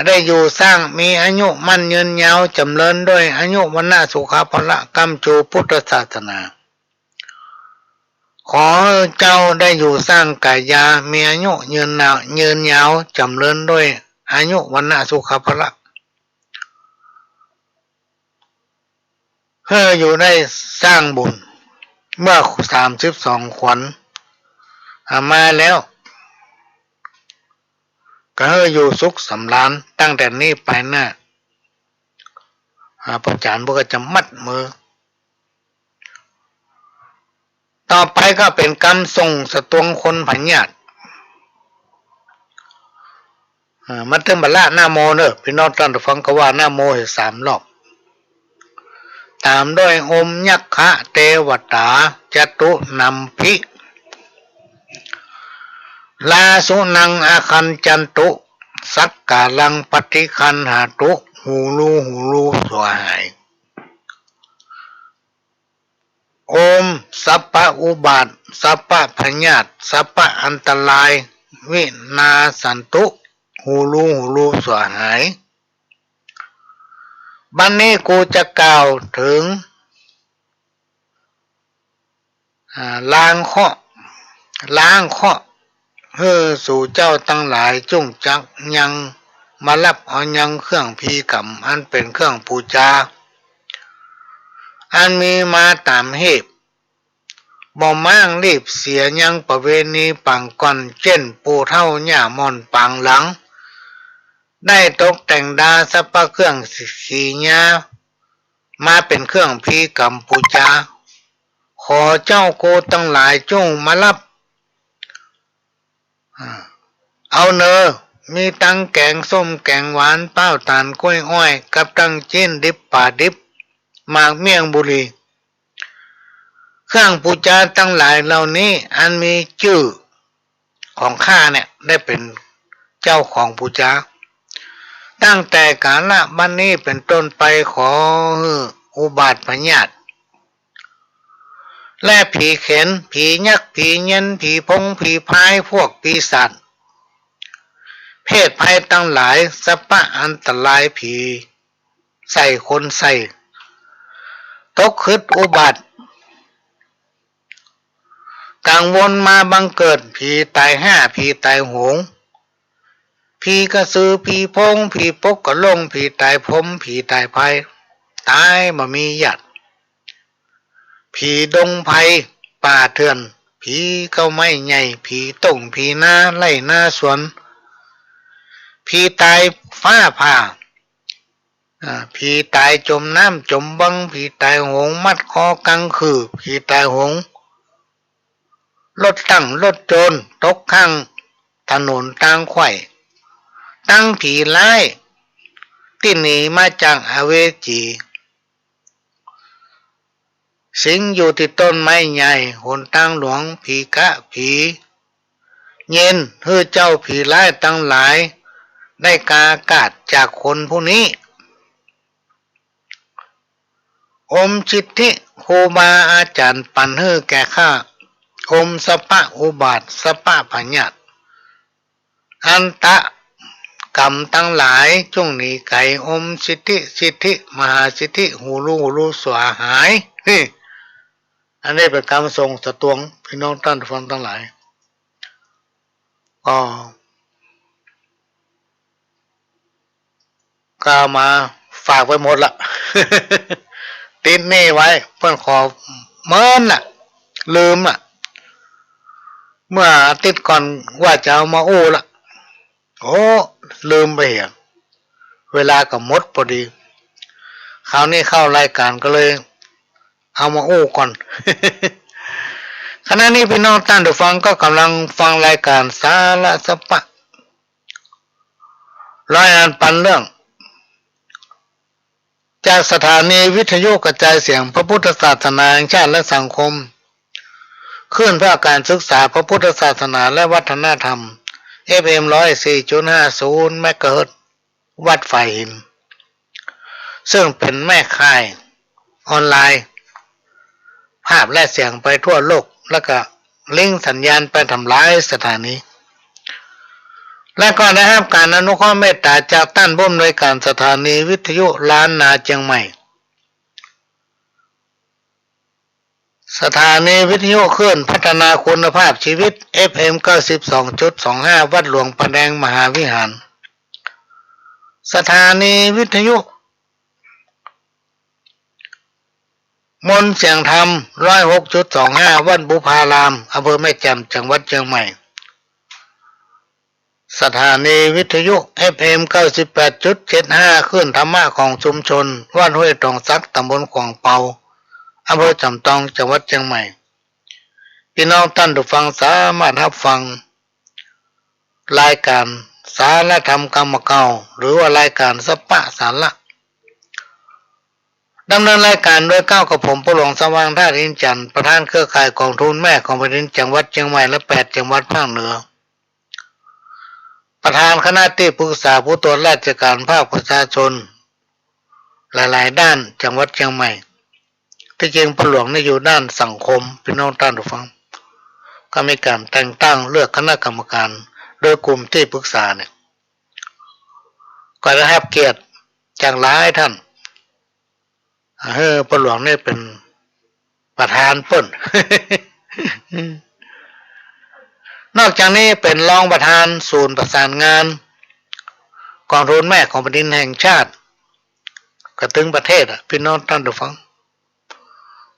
ได้อยู่สร้าง มีอายุมั่นยืนยาว จ๋ำเริญด้วยอายุ วรรณะ สุขะ พละ ก้ำจูพุทธศาสนา ขอเจ้าได้อยู่สร้างก๋ายา มีอายุยืนนาว ยืนยาว จ๋ำเริญด้วย อายุ วรรณะ สุขะ พละ หื้ออยู่ได้สร้างบุญ เมื่อสามสิบสองขวัญ อ่า มาแล้ว ก็หื้ออยู่สุขสำราญตั้งแต่นี้ไปหน้า อ่า พระอาจารย์เปิ้นก็จะมัดมือ ต่อไปก็เป๋นกำส่งสตวงคนผญาติ อ่า มาเถิงบัดละนะโมเน่อ ปี้น้องต้านผู้ฟังก็ว่านะโมหื้อสามรอบ ต๋ามด้วย โอม ยักขะ เตวตา จตุนัมภิ ลาสุนัง อาคัญจันตุ สักการัง ปฏิคันหาตุ ฮูลูฮูลู สัวหาย โอม สัพพะอุบาท สัพพะพยาธิ สัพพะอันตราย วินาสสันตุ ฮูลูฮูลู สัวหาย บัดนี้กูจะกล่าวเถิง อ่า ล้างเคราะห์ ล้างเคราะห์ หื้อสูเจ้าตังหลายจุ่งจักยังมาฮับเอายังเครื่องพิธีกรรมอันเป๋นเครื่องปู๋จา อันมีมาต๋ามเหตุ บ่ม้างรีบเสียยังประเวณีปางก่อน เจ้นปู่เฒ่าย่าม่อนปางหลัง ได้ตกแต่งดาสัพพะเครื่องขีญา มาเป๋นเครื่องพิธีกรรมปู๋จา ขอเจ้ากูตังหลายจุ่งมาฮับ อ่า เอาเน่อ มีตังแก๋งส้มแก๋งหวาน ป๊าวต๋าล ก๊วยอ้อย กับตังจิ๊นดิบป๋าดิบ หมากเมี่ยงบุหรี่ เครื่องปู๋จาตังหลายเหล่านี้ อันมีจื้อของข้าเนี่ยได้เป๋นเจ้าของปู๋จา ตั้งแต่กาละบัดนี้เป๋นต้นไป ขอหื้ออุบาทพยาธิ และผีเข็ญ ผียักษ์ ผีเย็น ผีโพง ผีพาย พวกปีศาจ เพศภัยตังหลาย สัพพะอันตราย ผีใส่คนใส่ ตกขึดอุบัติ กังวลมาบังเกิด ผีตายฮ่า ผีตายโหง ผีกระสือ ผีโพง ผีปกกะโล่ง ผีตายพรหม ผีตายพราย ตายบ่มีญาติ ผีดงไพรป่าเถื่อน ผีเก๊าไม้ใหญ่ ผีต้ง ผีนาไร่นาสวน ผีตายฟ้าผ่า อ่า ผีตายจ๋มน้ำจ๋มบึง ผีตายโหงมัดคอกังขื่อ ผีตายโหง รถตั้งรถโจรตกข้างถนนตางไขว่ ตังผีร้ายตี้หนีมาจากอเวจี สิงอยู่ตี้ต้นไม้ใหญ่ หนตางหลวง ผีกะ ผีเย็น หื้อเจ้าผีร้ายตังหลาย ได้กาอากาศจากคนผู้นี้ โอมสิทธิ ครูบาอาจ๋ารย์ปั๋นหื้อแก่ข้า โอมสัพพะอุบาท สัพพะพยาธิ อันตะกรรมตังหลายจุ่งหนีไก๋ โอมสิทธิ สิทธิ มหาสิทธิ ฮูลูฮูลู สัวหาย นี่ อันนี้เป๋นกำส่งสตวง ปี้น้องต้านผู้ฟังตังหลาย ก็ ก็เอามาฝากไว้หมดละ ติดหนี้ไว้ เปิ้นขอเมินละ ลืมละ เมื่ออาทิตย์ก่อนว่าจะเอามาอู้ละ โอ้ ลืมไปเหีย เวลาก็หมดพอดี คราวนี้เข้ารายก๋านก็เลย เอามาอู้ก่อน ขณะนี้ปี้น้องต้านผู้ฟังก็ก่ำลังฟังรายก๋านสาระสัพพะ รายงานปันเรื่อง จากสถานีวิทยุกระจายเสียงพระพุทธศาสนาแห่งชาติและสังคม คลื่นภาคการศึกษาพระพุทธศาสนาและวัฒนธรรม เอฟเอ็ม ร้อยสี่จุดห้าศูนย์ เมกะเฮิรตซ์ วัดฝายหิน ซึ่งเป๋นแม่ข่ายออนไลน์ ภาพและเสียงไปทั่วโลก แล้วก็ลิงก์สัญญาณไปต๋ามหลายสถานี และก็ได้ฮับก๋านอนุเคราะห์เมตต๋าจากต้านผู้อำนวยก๋านสถานีวิทยุล้านนาเจียงใหม่ สถานีวิทยุคลื่นพัฒนาคุณภาพชีวิต เอฟเอ็ม เก้าสิบสองจุดสองห้า วัดหลวงป่าแดงมหาวิหาร สถานีวิทยุมนต์เสียงธรรม ร้อยหกจุดสองห้า วัดบุพาราม อำเภอแม่แจ่ม จังหวัดเชียงใหม่ สถานีวิทยุ เอฟเอ็ม เก้าสิบแปดจุดเจ็ดห้า คลื่นธรรมะของชุมชน วัดห้วยตองสัก ตำบลขวางเปา อำเภอจอมตอง จังหวัดเชียงใหม่ ปี้น้องต้านผู้ฟังสามารถฮับฟัง รายก๋านสารธรรมกำเก่า หรือว่ารายก๋านสัพพะสาระ ดำเนินรายก๋านโดยเก๊ากับผม ป้อหลวงสว่าง ธาตุอินทร์จันทร์ ประธานเครือข่ายก๋องทุนแม่ของแผ่นดิน จังหวัดเชียงใหม่ และแปดจังหวัดภาคเหนือ ประธานคณะตี้ปรึกษาผู้ตรวจราชก๋านภาคประชาชน หลายๆ ด้าน จังหวัดเชียงใหม่ ตี้จริงป้อหลวงนี่อยู่ด้านสังคม ปี้น้องต้านผู้ฟัง ก็มีก๋านแต่งตั้งเลือกคณะกรรมก๋าน โดยกลุ่มตี้ปรึกษาเนี่ย ก็ได้ฮับเกียรติจากหลายท่าน หื้อป้อหลวงนี่เป๋นประธานเปิ้น นอกจากนี้เป๋นรองประธานศูนย์ประสานงานก๋องทุนแม่ของแผ่นดินแห่งชาติ ก็ตึงประเทศอะ ปี้น้องต้านผู้ฟัง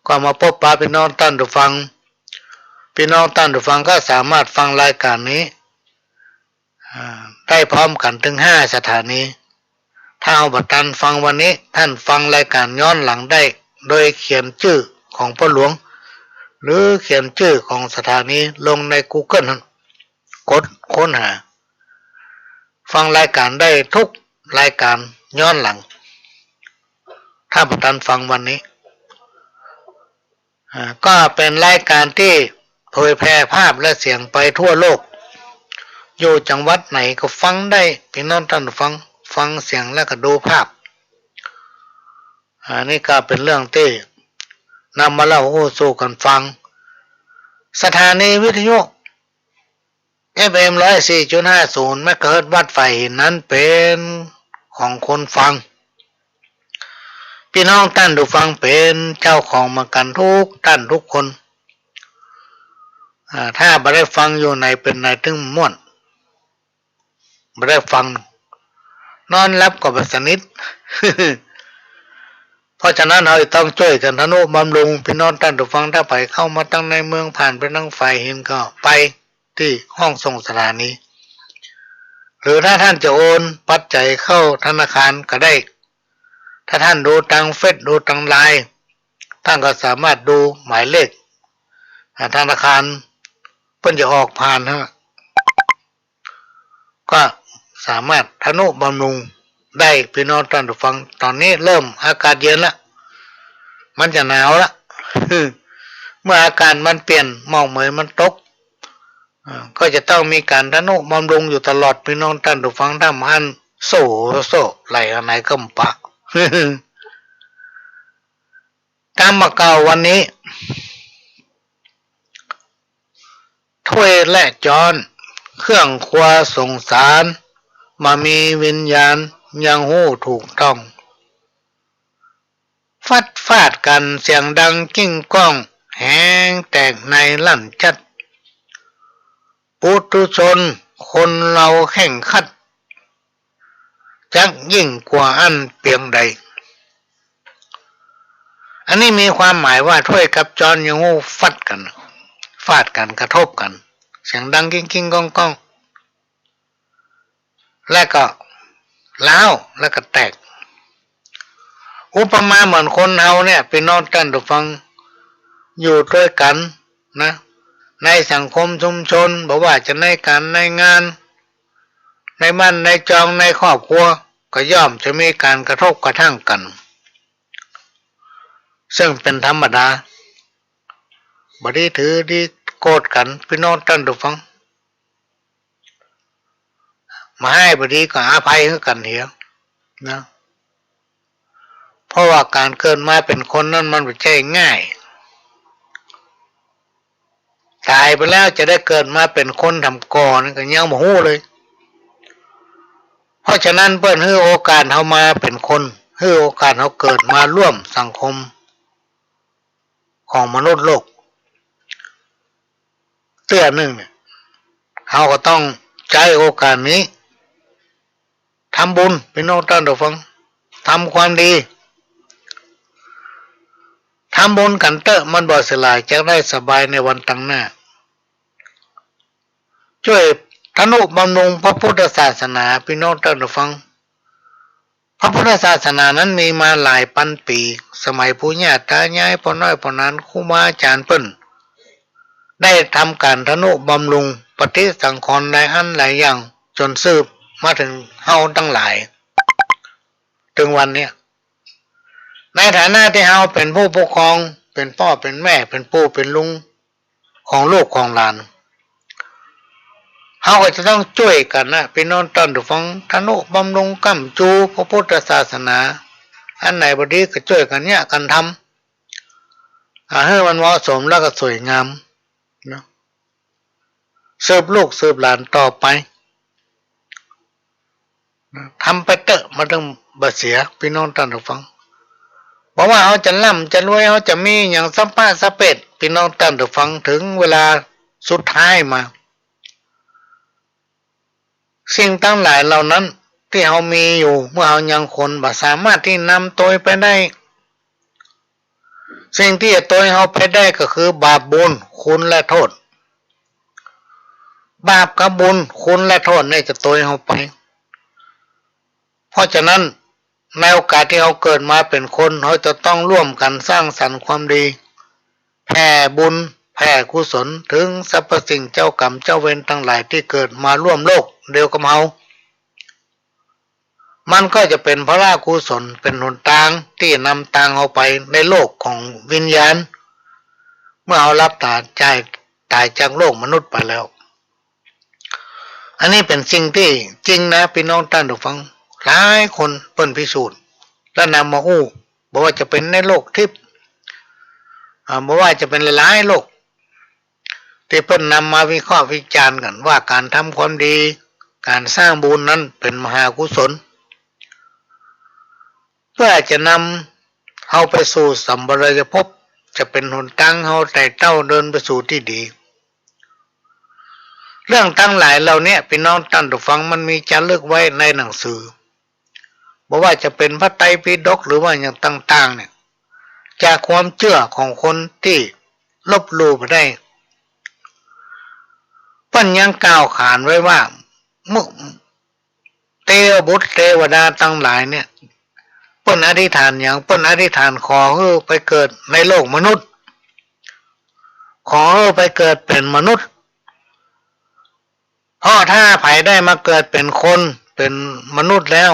ก็มาปบปะปี้น้องต้านผู้ฟัง ปี้น้องต้านผู้ฟังก็สามารถฟังรายก๋านนี้ อ่า ได้พร้อมกั๋นเถิงห้าสถานี ถ้าเฮาบ่ตันฟังวันนี้ ต้านฟังรายก๋านย้อนหลังได้ โดยเขียนจื้อของป้อหลวง หรือเขียนจื้อของสถานีลงในกูเกิลหั้น กดค้นหา ฟังรายก๋านได้กู้รายก๋านย้อนหลัง ถ้าบ่ตันฟังวันนี้ อ่า ก็เป๋นรายก๋านตี้เผยแผ่ภาพและเสียงไปทั่วโลก อยู่จังหวัดไหนก็ฟังได้ ปี้น้องต้านผู้ฟัง ฟังเสียงแล้วก็ดูภาพ อ่า นี่ก็เป๋นเรื่องตี้นำมาเล่าอู้สู่กั๋นฟัง สถานีวิทยุ เอฟเอ็ม ร้อยสี่จุดห้าศูนย์ เมกะเฮิรตซ์ วัดฝายหินนั้นเป๋นของคนฟัง ปี้น้องต้านผู้ฟังเป๋นเจ้าของเหมือนกั๋นกู้ต้านกู้คน อ่า ถ้าบ่ได้ฟังอยู่ไหนเป๋นไหนตึงม่วน บ่ได้ฟัง นอนหลับก็บ่สนิท เพราะฉะนั้นเฮาต้องจ้วยกั๋นทะนุบำรุง ปี้น้องต้านผู้ฟัง ถ้าใผเข้ามาตังในเมือง ผ่านไปตังฝายหินก็ไป ตี้ห้องส่งสถานี หรือถ้าต้านจะโอนปัจจัยเข้าธนาคารก็ได้ ถ้าต้านดูตังเฟซ ดูตังไลน์ ต้านก็สามารถดูหมายเลข อ่า ธนาคาร เปิ้นจะออกผ่านฮะ ก็สามารถทะนุบำรุงได้ ปี้น้องต้านผู้ฟัง ต๋อนนี้เริ่มอากาศเย็นละ มันจะหนาวละ เมื่ออากาศมันเปลี่ยน หมอกเหมยมันตก อ่า ก็จะต้องมีก๋านทะนุบำรุงอยู่ตลอด ปี้น้องต้านผู้ฟัง ถ้าบ่หั้นโซ่โซ่ไหลอันไหนก็บ่ปะ กำเก่าวันนี้ ถ้วยและจ๊อน เครื่องครัวสงสาร บ่มีวิญญาณ ยังฮู้ถูกต้อง ฟัดฟาดกั๋นเสียงดังกิ้งก้อง แหงแตกในลั่นจัด ปุถุชนคนเฮาเคร่งครัด จักยิ่งกว่าอั้นเปียงใด อันนี้มีความหมายว่าถ้วยกับจ๊อนยังฮู้ฟัดกั๋น ฟาดกั๋น กระทบกั๋น เสียงดังกิ้งๆ ก้องๆ และก็ร้าว และก็แตก อุปมาเหมือนคนเฮาเนี่ย ปี้น้องต้านผู้ฟัง อยู่ตวยกั๋นนะ ในสังคมชุมชน บ่ว่าจะในก๋านในงาน ในบ้านในจอง ในครอบครัว ก็ย่อมจะมีก๋านกระทบกระทั่งกั๋น ซึ่งเป๋นธรรมดา บ่ดีถือดีโกรธกั๋น ปี้น้องต้านผู้ฟัง บ่ฮ้ายบ่ดีก็อภัยหื้อกั๋นเหียนะ เพราะว่าก๋านเกิดมาเป๋นคนนั้นมันบ่ใจ้ง่าย ต๋ายไปแล้วจะได้เกิดมาเป๋นคนถ่ำก่อนั้นก็ยังบ่ฮู้เลย เพราะฉะนั้นเปิ้นหื้อโอกาสเฮามาเป๋นคน หื้อโอกาสเฮาเกิดมาร่วมสังคมของมนุษย์โลก เตื้อนึ่งเนี่ย เฮาก็ต้องใจ๊โอกาสนี้ ทำบุญ ปี้น้องต้านผู้ฟัง ทำความดี ทำบุญกั๋นเต๊อะ มันบ่เสียหลาย จะได้สบายในวันตังหน้า จ้วยทะนุบำรุงพระพุทธศาสนา ปี้น้องต้านผู้ฟัง พระพุทธศาสนานั้นมีมาหลายปันปี๋ สมัยปู่ย่าต๋ายาย ป้อน้อยป้อหนาน ครูบาอาจ๋ารย์เปิ้น ได้ทำก๋านทะนุบำรุงปฏิสังขรณ์หลายอันหลายอย่าง จ๋นสืบมาเถิงเฮาตังหลาย เถิงวันเนี้ย ในฐานะตี้เฮาเป๋นผู้ปกครอง เป๋นป้อเป๋นแม่ เป๋นปู่เป๋นลุง ของลูกของหลาน เฮาก็จะต้องจ้วยกั๋นนะ ปี้น้องต้านผู้ฟัง ทะนุบำรุงก้ำจูพระพุทธศาสนา อันไหนบ่ดีก็จ้วยกั๋นเยียะกั๋นทำ อ่า หื้อมันเหมาะสมแล้วก็สวยงามเนาะ สืบลูกสืบหลานต่อไป ทำไปเต๊อะ มันตึงบ่เสีย ปี้น้องต้านผู้ฟัง บ่ว่าเฮาจะร่ำจะรวย เฮาจะมีหยังสะป๊ะสะเป๊ด ปี้น้องต้านผู้ฟัง เถิงเวลาสุดท้ายมา สิ่งตังหลายเหล่านั้นตี้เฮามีอยู่ เมื่อเฮายังคน บ่สามารถตี้นำโตยไปได้ สิ่งตี้จะโตยเฮาไปได้ก็คือบาปบุญ คุณและโทษ บาปกับบุญ คุณและโทษเนี่ยจะโตยเฮาไป เพราะฉะนั้น ในโอกาสตี้เฮาเกิดมาเป๋นคน เฮาจะต้องร่วมกั๋นสร้างสรรค์ความดี แผ่บุญ แผ่กุศล เถิงสรรพสิ่งเจ้ากรรมเจ้าเวรตังหลายตี้เกิดมาร่วมโลกเดียวกับเฮา มันก็จะเป๋นพละกุศล เป๋นหนตางตี้นำตางเฮาไปในโลกของวิญญาณ เมื่อเฮาหลับต๋าต๋าย ต๋ายจากโลกมนุษย์ไปแล้ว อันนี้เป๋นสิ่งตี้จริงนะ ปี้น้องต้านผู้ฟัง หลายคนเปิ้นพิสูจน์ และนำมาอู้ บ่ว่าจะเป๋นในโลกทิพย์ อ่า บ่ว่าจะเป๋นหลายๆ โลก ตี้เปิ้นนำมาวิเคราะห์วิจารณ์กั๋นว่าก๋านทำความดี ก๋านสร้างบุญนั้นเป๋นมหากุศล เปื้อจะนำเฮาไปสู่สัมปรายภพ จะเป๋นหนตางเฮาไต่เต้าเดินไปสู่ตี้ดี เรื่องตังหลายเหล่าเนี้ย ปี้น้องต้านผู้ฟัง มันมีจ๋ารึกไว้ในหนังสือ บ่ว่าจะเป๋นพระไตรปิฎก หรือว่าอย่างต่างๆ เนี่ย จากความเจื้อของคนตี้ลบลู่บ่ได้ เปิ้นยังกล่าวขานไว้ว่า เมื่อ เตวบุตรเตวดาตังหลายเนี่ย เปิ้นอธิษฐานหยัง เปิ้นอธิษฐานขอหื้อไปเกิดในโลกมนุษย์ ขอหื้อไปเกิดเป๋นมนุษย์ เพราะถ้าใผได้มาเกิดเป๋นคน เป๋นมนุษย์แล้ว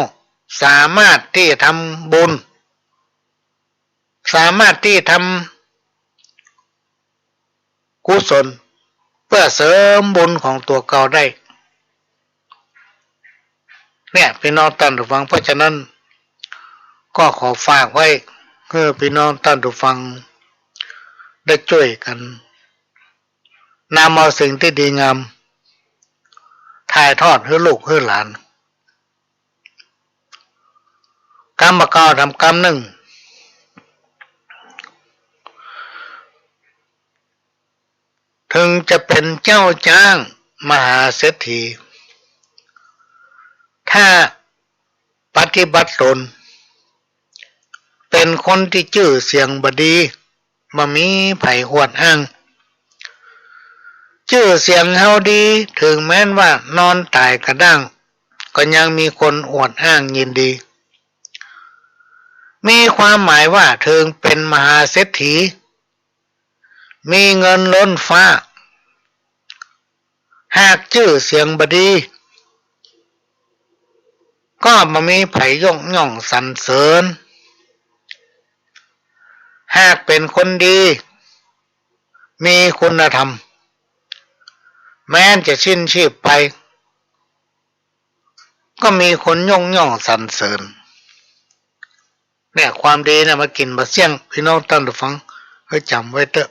สามารถตี้จะทำบุญ สามารถตี้ทำกุศล เปื้อเสริมบุญของตั๋วเก่าได้ เนี่ย ปี้น้องต้านผู้ฟัง เพราะฉะนั้น ก็ขอฝากไว้ หื้อปี้น้องต้านผู้ฟัง ได้จ้วยกั๋น นำเอาสิ่งตี้ดีงาม ถ่ายทอดหื้อลูกหื้อหลาน กำบ่าเก่าทำกำนึ่ง เถิงจะเป๋นเจ้าจ๊างมหาเศรษฐี ถ้าปฏิบัติต๋นเป๋นคนตี้จื้อเสียงบ่ดี บ่มีใผอวดอ้าง จื้อเสียงเฮาดี เถิงแม้นว่านอนต๋ายกระด้าง ก็ยังมีคนอวดอ้างยินดี มีความหมายว่าเถิงเป๋นมหาเศรษฐี มีเงินล้นฟ้า หากจื้อเสียงบ่ดี ก็บ่มีใผยกย่องสรรเสริญ หากเป๋นคนดี มีคุณธรรม แม้นจะสิ้นชีพไป ก็มีคนยกย่องสรรเสริญ เนี่ย ความดีเนี่ยมันกิ๋นบ่เสี้ยง ปี้น้องต้านผู้ฟัง หื้อจ๋ำไว้เต๊อะ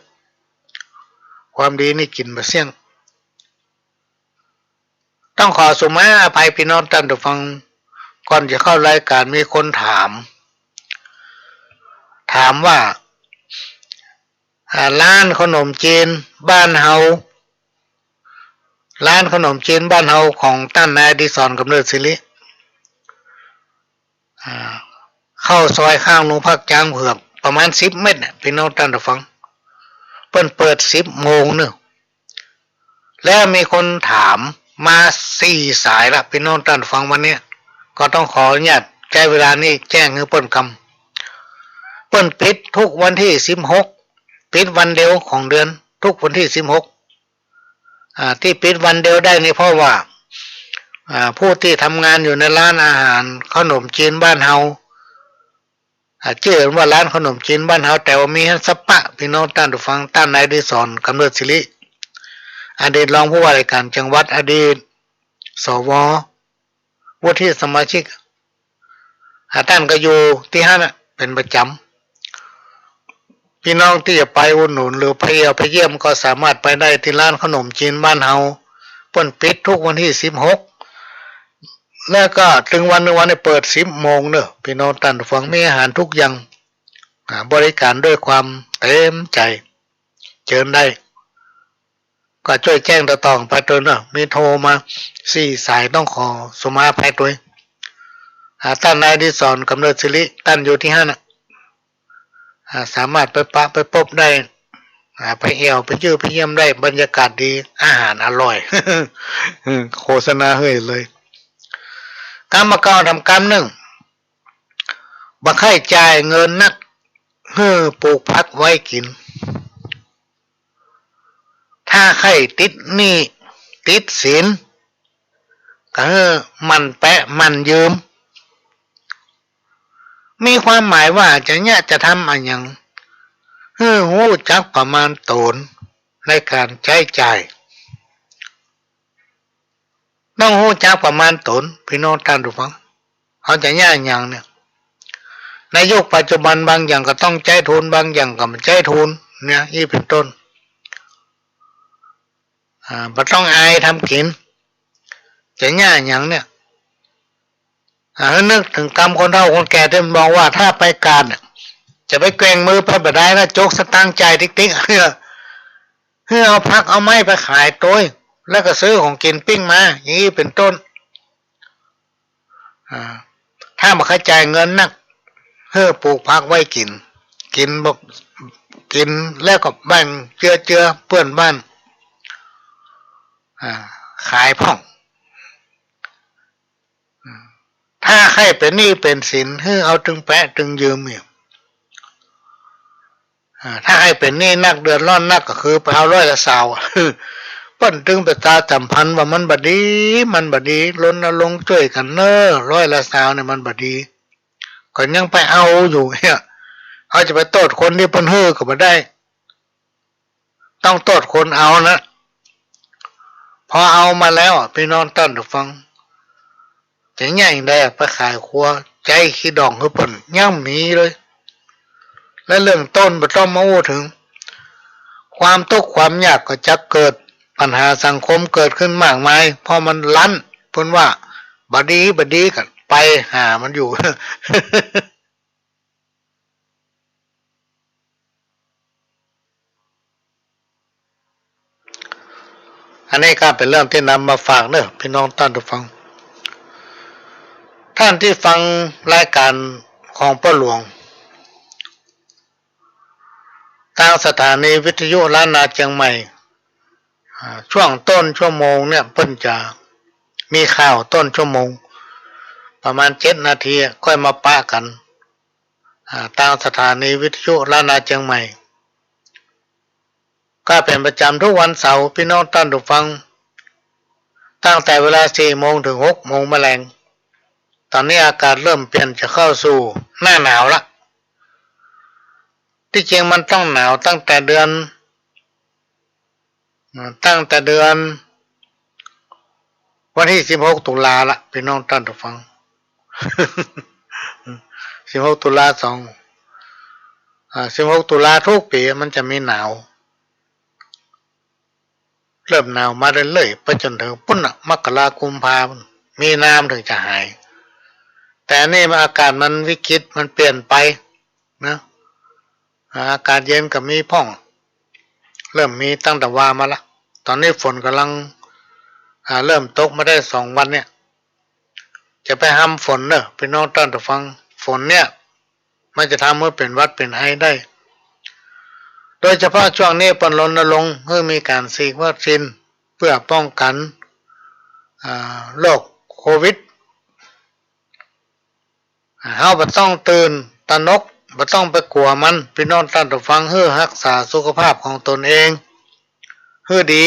ความดีนี่กิ๋นบ่เสี้ยง ต้องขอสุมาอภัยปี้น้องต้านผู้ฟัง ก่อนจะเข้ารายก๋านมีคนถาม ถามว่า อ่า ร้านขนมจีนบ้านเฮา ร้านขนมจีนบ้านเฮาของต้านนายอดิศร กำเนิดศิริ อ่า เข้าซอยข้างโรงพักจ๊างเผือกประมาณสิบเมตรเนี่ย ปี้น้องต้านผู้ฟัง เปิ้นเปิดสิบโมงเนาะ แล้วมีคนถามมาสี่สายละ ปี้น้องต้านผู้ฟัง วันนี้ ก็ต้องขออนุญาตใจ๊เวลานี้แจ้งหื้อเปิ้นกำ เปิ้นปิดทุกวันตี้สิบหก ปิดวันเดียวของเดือน ทุกวันตี้สิบหก อ่า ตี้ปิดวันเดียวได้นี่เพราะว่า อ่า ผู้ตี้ทำงานอยู่ในร้านอาหารขนมจีนบ้านเฮา อ่า จื้อว่าร้านขนมจีนบ้านเฮา แต่ว่ามีหั้นสัปปะ ปี้น้องต้านผู้ฟัง ต้านนายอดิศร กำเนิดศิริ อดีตรองผู้ว่าราชการจังหวัด อดีต สว วุฒิสมาชิก อ่า ต้านก็อยู่ตี้หั้นน่ะ เป๋นประจ๋ำ ปี้น้องตี้จะไปอุดหนุนหรือไปเยี่ยม ไปเยี่ยมก็สามารถไปได้ตี้ร้านขนมจีนบ้านเฮา เปิ้นปิดทุกวันตี้สิบหก แล้วก็เถิงวันนึ่งวันนี้เปิดสิบโมงเนาะ ปี้น้องต้านผู้ฟัง มีอาหารทุกอย่าง อ่า บริการด้วยความเต็มใจ๋ เจิญได้ ก็จ้วยแจ้งต่อๆ ไปตวยเนาะ มีโทรมาสี่สาย ต้องขอสมาอภัยตวย อ่า ต้านนายอดิศร กำเนิดศิริ ต้านอยู่ตี้หั้นน่ะ อ่า สามารถไปปะไปปบได้ อ่า ไปแอ่วไปจื้อไปเยี่ยมได้ บรรยากาศดี อาหารอร่อย อืม โฆษณาหื้อเลย กำมาเก่าถามกำนึ่ง บ่ใค่จ่ายเงินนัก หื้อปลูกผักไว้กิ๋น ถ้าใค่ติดหนี้ติดสิน ก็หื้อหมั่นแปะหมั่นยืม มีความหมายว่าจะเยียะจะทำอะหยัง หื้อฮู้จักประมาณต๋นในก๋านใจ๊จ่าย ต้องฮู้จักประมาณต๋น ปี้น้องต้านผู้ฟัง เฮาจะเยียะอะหยังเนี่ย ในยุคปัจจุบันบางอย่างก็ต้องใจ๊ทุน บางอย่างก็บ่ใจ๊ทุนเนี่ย อี้เป๋นต้น อ่า บ่ต้องอายทำกิ๋น จะเยียะอะหยังเนี่ย อ่า นึกเถิงกำคนเฒ่าคนแก่ตี้มันบอกว่า ถ้าไปก๋าดเนี่ย จะไปแกว่งมือไปบ่ได้นะ จกสตางค์จ่ายติ๊กๆ หื้อ หื้อเอาผักเอาไม้ไปขายตวย แล้วก็ซื้อของกิ๋นปิ้งมา อย่างอี้เป๋นต้น อ่า ถ้าบ่ใค่จ่ายเงินนัก หื้อปลูกผักไว้กิ๋น กิ๋นบ่ กิ๋นแล้วก็แบ่งเจือๆ เปื้อนบ้าน อ่า ขายพ่อง ถ้าใค่เป๋นหนี้เป๋นสิน หื้อเอาตึงแปะตึงยืมอีก อ่า ถ้าใค่เป๋นหนี้นัก เดือดร้อนนัก ก็คือไปเอาร้อยละซาว เปิ้นตึงประชาสัมพันธ์ว่ามันบ่ดี มันบ่ดี รณรงค์จ้วยกั๋นเน่อ ร้อยละซาวเนี่ยมันบ่ดี ก็ยังไปเอาอยู่เนี่ย เฮาจะไปโต้ษคนตี้เปิ้นหื้อก็บ่ได้ ต้องโต้ษคนเอานะ พอเอามาแล้วอะ ปี้น้องต้านผู้ฟัง จะเยียะอะหยังได้อะ ไปขายครัว ใจ๊ขี้ด่องหื้อเปิ้น ยังมีเลย และเรื่องต้นบ่ต้องมาอู้เถิง ความตุ๊กข์ความยากก็จะเกิด ปัญหาสังคมเกิดขึ้นมากมาย เพราะมันลั้น เปิ้นว่าบ่ดี บ่ดี ก็ไปหามันอยู่ อันนี้ก็เป๋นเรื่องตี้นำมาฝากเน่อ ปี้น้องต้านผู้ฟัง ต้านตี้ฟังรายก๋านของป้อหลวง ตางสถานีวิทยุล้านนาเจียงใหม่ อ่า ช่วงต้นชั่วโมงเนี่ย เปิ้นจะมีข่าวต้นชั่วโมง ประมาณเจ็ดนาทีอะ ก้อยมาปะกั๋น อ่า ตางสถานีวิทยุล้านนาเจียงใหม่ ก็เป๋นประจ๋ำทุกวันเสาร์ ปี้น้องต้านผู้ฟัง ตั้งแต่เวลาสี่โมงเถิงหกโมงแมลง ต๋อนนี้อากาศเริ่มเปลี่ยนจะเข้าสู่หน้าหนาวละ ตี้จริงมันต้องหนาวตั้งแต่เดือน อ่า ตั้งแต่เดือน วันตี้สิบหกตุลาละ ปี้น้องต้านผู้ฟัง สิบหกตุลาสอง อ่า สิบหกตุลาทุกปี๋มันจะมีหนาว เริ่มหนาวมาเรื่อยๆ ไปจ๋นเถิงปู๊นน่ะ มกรากุมภา มีนามันเถิงจะหาย แต่นี่มันอากาศมันวิกฤต มันเปลี่ยนไปนะ อ่า อากาศเย็นก็มีพ่อง เริ่มมีตั้งแต่วามาละ ต๋อนนี้ฝนก่ำลัง อ่า เริ่มตกมาได้สองวันเนี่ย จะไปห้ามฝนเน่อ ปี้น้องต้านผู้ฟัง ฝนเนี่ย มันจะทำหื้อเป๋นหวัดเป๋นไอได้ โดยเฉพาะช่วงนี้เปิ้นรณรงค์หื้อมีก๋านฉีดวัคซีนเปื้อป้องกั๋น อ่า โรคโควิด อ่า เฮาบ่ต้องตื่นตระหนก บ่ต้องไปกั๋วมัน ปี้น้องต้านผู้ฟัง หื้อฮักษาสุขภาพของตนเองหื้อดี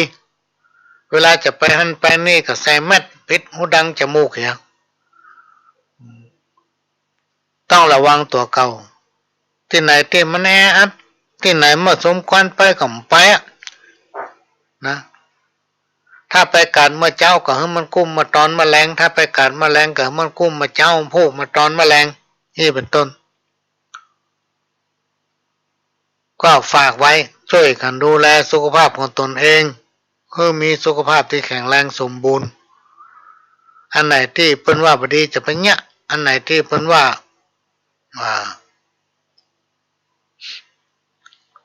เวลาจะไปหั้นไปนี่ก็ใส่แมสปิดหูดังจมูกเหีย ต้องระวังตั๋วเก่า ตี้ไหนตี้มันแออัด ตี้ไหนบ่สมควรไปก็บ่ไปอะ นะ ถ้าไปกาดเมื่อเจ๊าก็หื้อมันกุ้มมาตอนเมื่อแลง ถ้าไปกาดเมื่อแลงก็หื้อมันกุ้มมาเจ๊า พูกมาตอนเมื่อแลง อี้เป๋นต้น ก็ฝากไว้ จ้วยกั๋นดูแลสุขภาพของตนเอง หื้อมีสุขภาพตี้แข็งแรงสมบูรณ์ อันไหนตี้เปิ้นว่าบ่ดีจะไปเยียะ อันไหนตี้เปิ้นว่า อ่า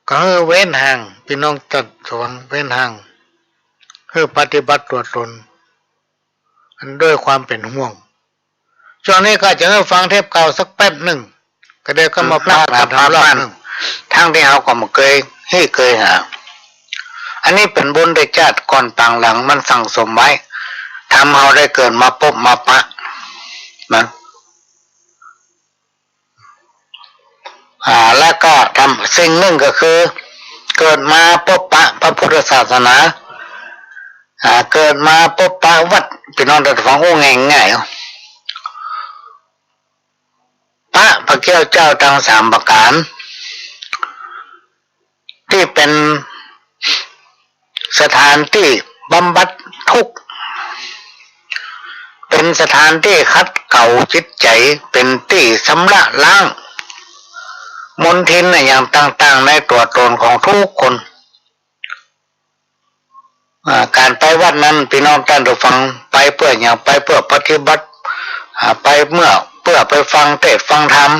ก็หื้อเว้นห่าง ปี้น้องต้านผู้ฟัง เว้นห่าง หื้อปฏิบัติตั๋วตน อันด้วยความเป๋นห่วง ช่วงนี้ก็จะหื้อฟังเทปเก่าสักแป๊บนึ่ง ก็เดี๋ยวก็มาปะกั๋นทำรอบนึ่ง ทั้งตี้เฮาก็บ่เกย เฮ้ย เกยหา อันนี้เป๋นบุญแต่จาติก่อนปางหลังมันสั่งสมไว้ ทำเฮาได้เกิดมาปบมาปะ นะ อ่า แล้วก็ทำ สิ่งนึ่งก็คือ เกิดมาปบปะพระพุทธศาสนา อ่า เกิดมาปบปะวัด ปี้น้องต้านผู้ฟัง อู้ง่ายๆ ปะพระเกี้ยวเจ้าตังสามประก๋าน ตี้เป๋นสถานตี้บำบัดทุกข์ เป๋นสถานตี้ขัดเกลาจิตใจ๋ เป๋นตี้ชำระล้างมลทินอะหยังต่างๆ ในตั๋วตนของทุกคน อ่า ก๋านไปวัดนั้น ปี้น้องต้านผู้ฟัง ไปเปื้อหยัง ไปเปื้อปฏิบัติ อ่า ไปเมื่อ เปื้อไปฟังเทศน์ฟังธรรม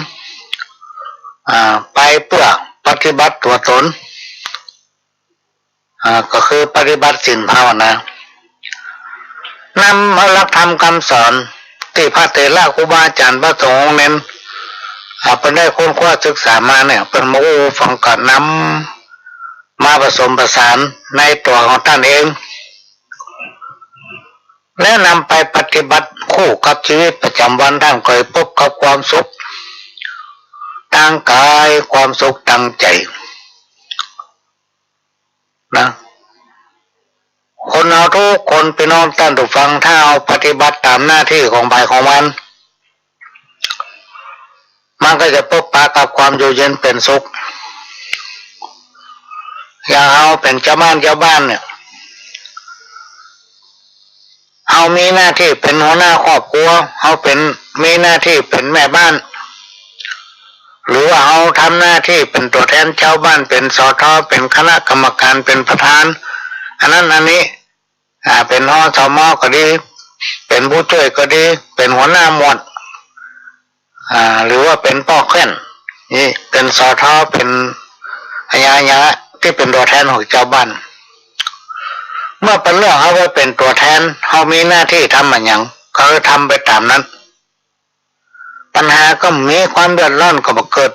อ่า ไปเปื้อปฏิบัติตั๋วตน อ่า ก็คือปฏิบัติศีลภาวนา นำเอาหลักธรรมกำสอนตี้พระเถระครูบาอาจ๋ารย์พระสงฆ์องค์เน้น อ่า เปิ้นได้ค้นคว้าศึกษามาเนี่ย เปิ้นมาอู้ฟังก็นำมาผสมผสานในตั๋วของต้านเอง และนำไปปฏิบัติคู่กับชีวิตประจ๋ำวัน ต้านก็จะปบกับความสุขตางก๋าย ความสุขตางใจ๋ นะ คนเฮาทุกคน ปี้น้องต้านผู้ฟัง ถ้าเฮาปฏิบัติต๋ามหน้าตี้ของใผของมัน มันก็จะปบปะกับความอยู่เย็นเป๋นสุข อย่างเฮาเป๋นจาวบ้าน จาวบ้านเนี่ย เฮามีหน้าตี้เป๋นหัวหน้าครอบครัว เฮาเป๋น มีหน้าตี้เป๋นแม่บ้าน หรือว่าเฮาทำหน้าตี้เป๋นตั๋วแทนจาวบ้าน เป๋น สท เป๋นคณะกรรมการ เป๋นประธาน อันนั้นอันนี้ อ่า เป๋น อสม ก็ดี เป๋นผู้จ้วยก็ดี เป๋นหัวหน้าหมวด อ่า หรือว่าเป๋นป้อแคว่น นี่ เป๋น สท เป๋นอะหยังอะหยังอะ ตี้เป๋นตั๋วแทนของจาวบ้าน เมื่อเปิ้นเลือกเฮาไว้เป๋นตั๋วแทน เฮามีหน้าตี้ทำอะหยัง ก็ทำไปต๋ามนั้น ปัญหาก็บ่มี ความเดือดร้อนก็บ่เกิด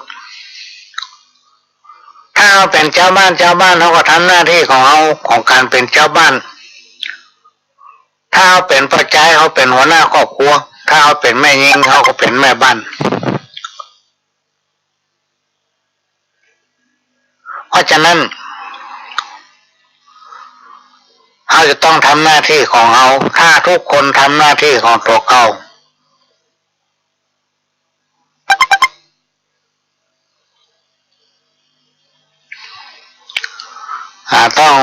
ถ้าเฮาเป๋นจาวบ้าน จาวบ้านเฮาก็ทำหน้าตี้ของเฮา ของก๋านเป๋นจาวบ้าน ถ้าเฮาเป๋นป้อจาย เฮาเป๋นหัวหน้าครอบครัว ถ้าเฮาเป๋นแม่ญิง เฮาก็เป๋นแม่บ้าน เพราะฉะนั้น เฮาจะต้องทำหน้าตี้ของเฮา ถ้าทุกคนทำหน้าตี้ของตั๋วเก่า อ่า ต้อง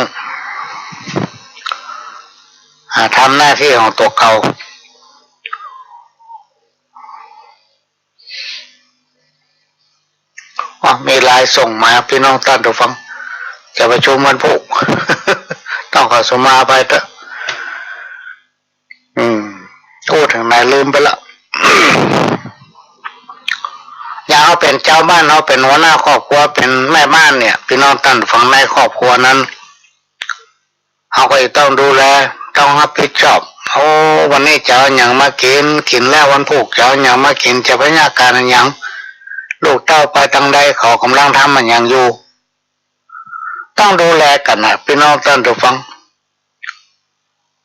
อ่า ทำหน้าตี้ของตั๋วเก่า อ๋อ มีไลน์ส่งมา ปี้น้องต้านผู้ฟัง จะประชุมวันพูก ต้องขอสุมาอภัยเต๊อะ อืม อู้เถิงไหนลืมไปละ อย่างเฮาเป๋นจาวบ้าน เฮาเป๋นหัวหน้าครอบครัว เป๋นแม่บ้านเนี่ย ปี้น้องต้านผู้ฟัง ในครอบครัวนั้น เฮาก็จะต้องดูแล ต้องรับผิดชอบ โอ้ วันนี้จะเอาอะหยังมากิ๋น กิ๋นแล้ววันพูกจะเอาอะหยังมากิ๋น จะบรรยากาศอะหยัง ลูกเต้าไปตางใด เขาก่ำลังทำอะหยังอยู่ ต้องดูแลกั๋นนะ ปี้น้องต้านผู้ฟัง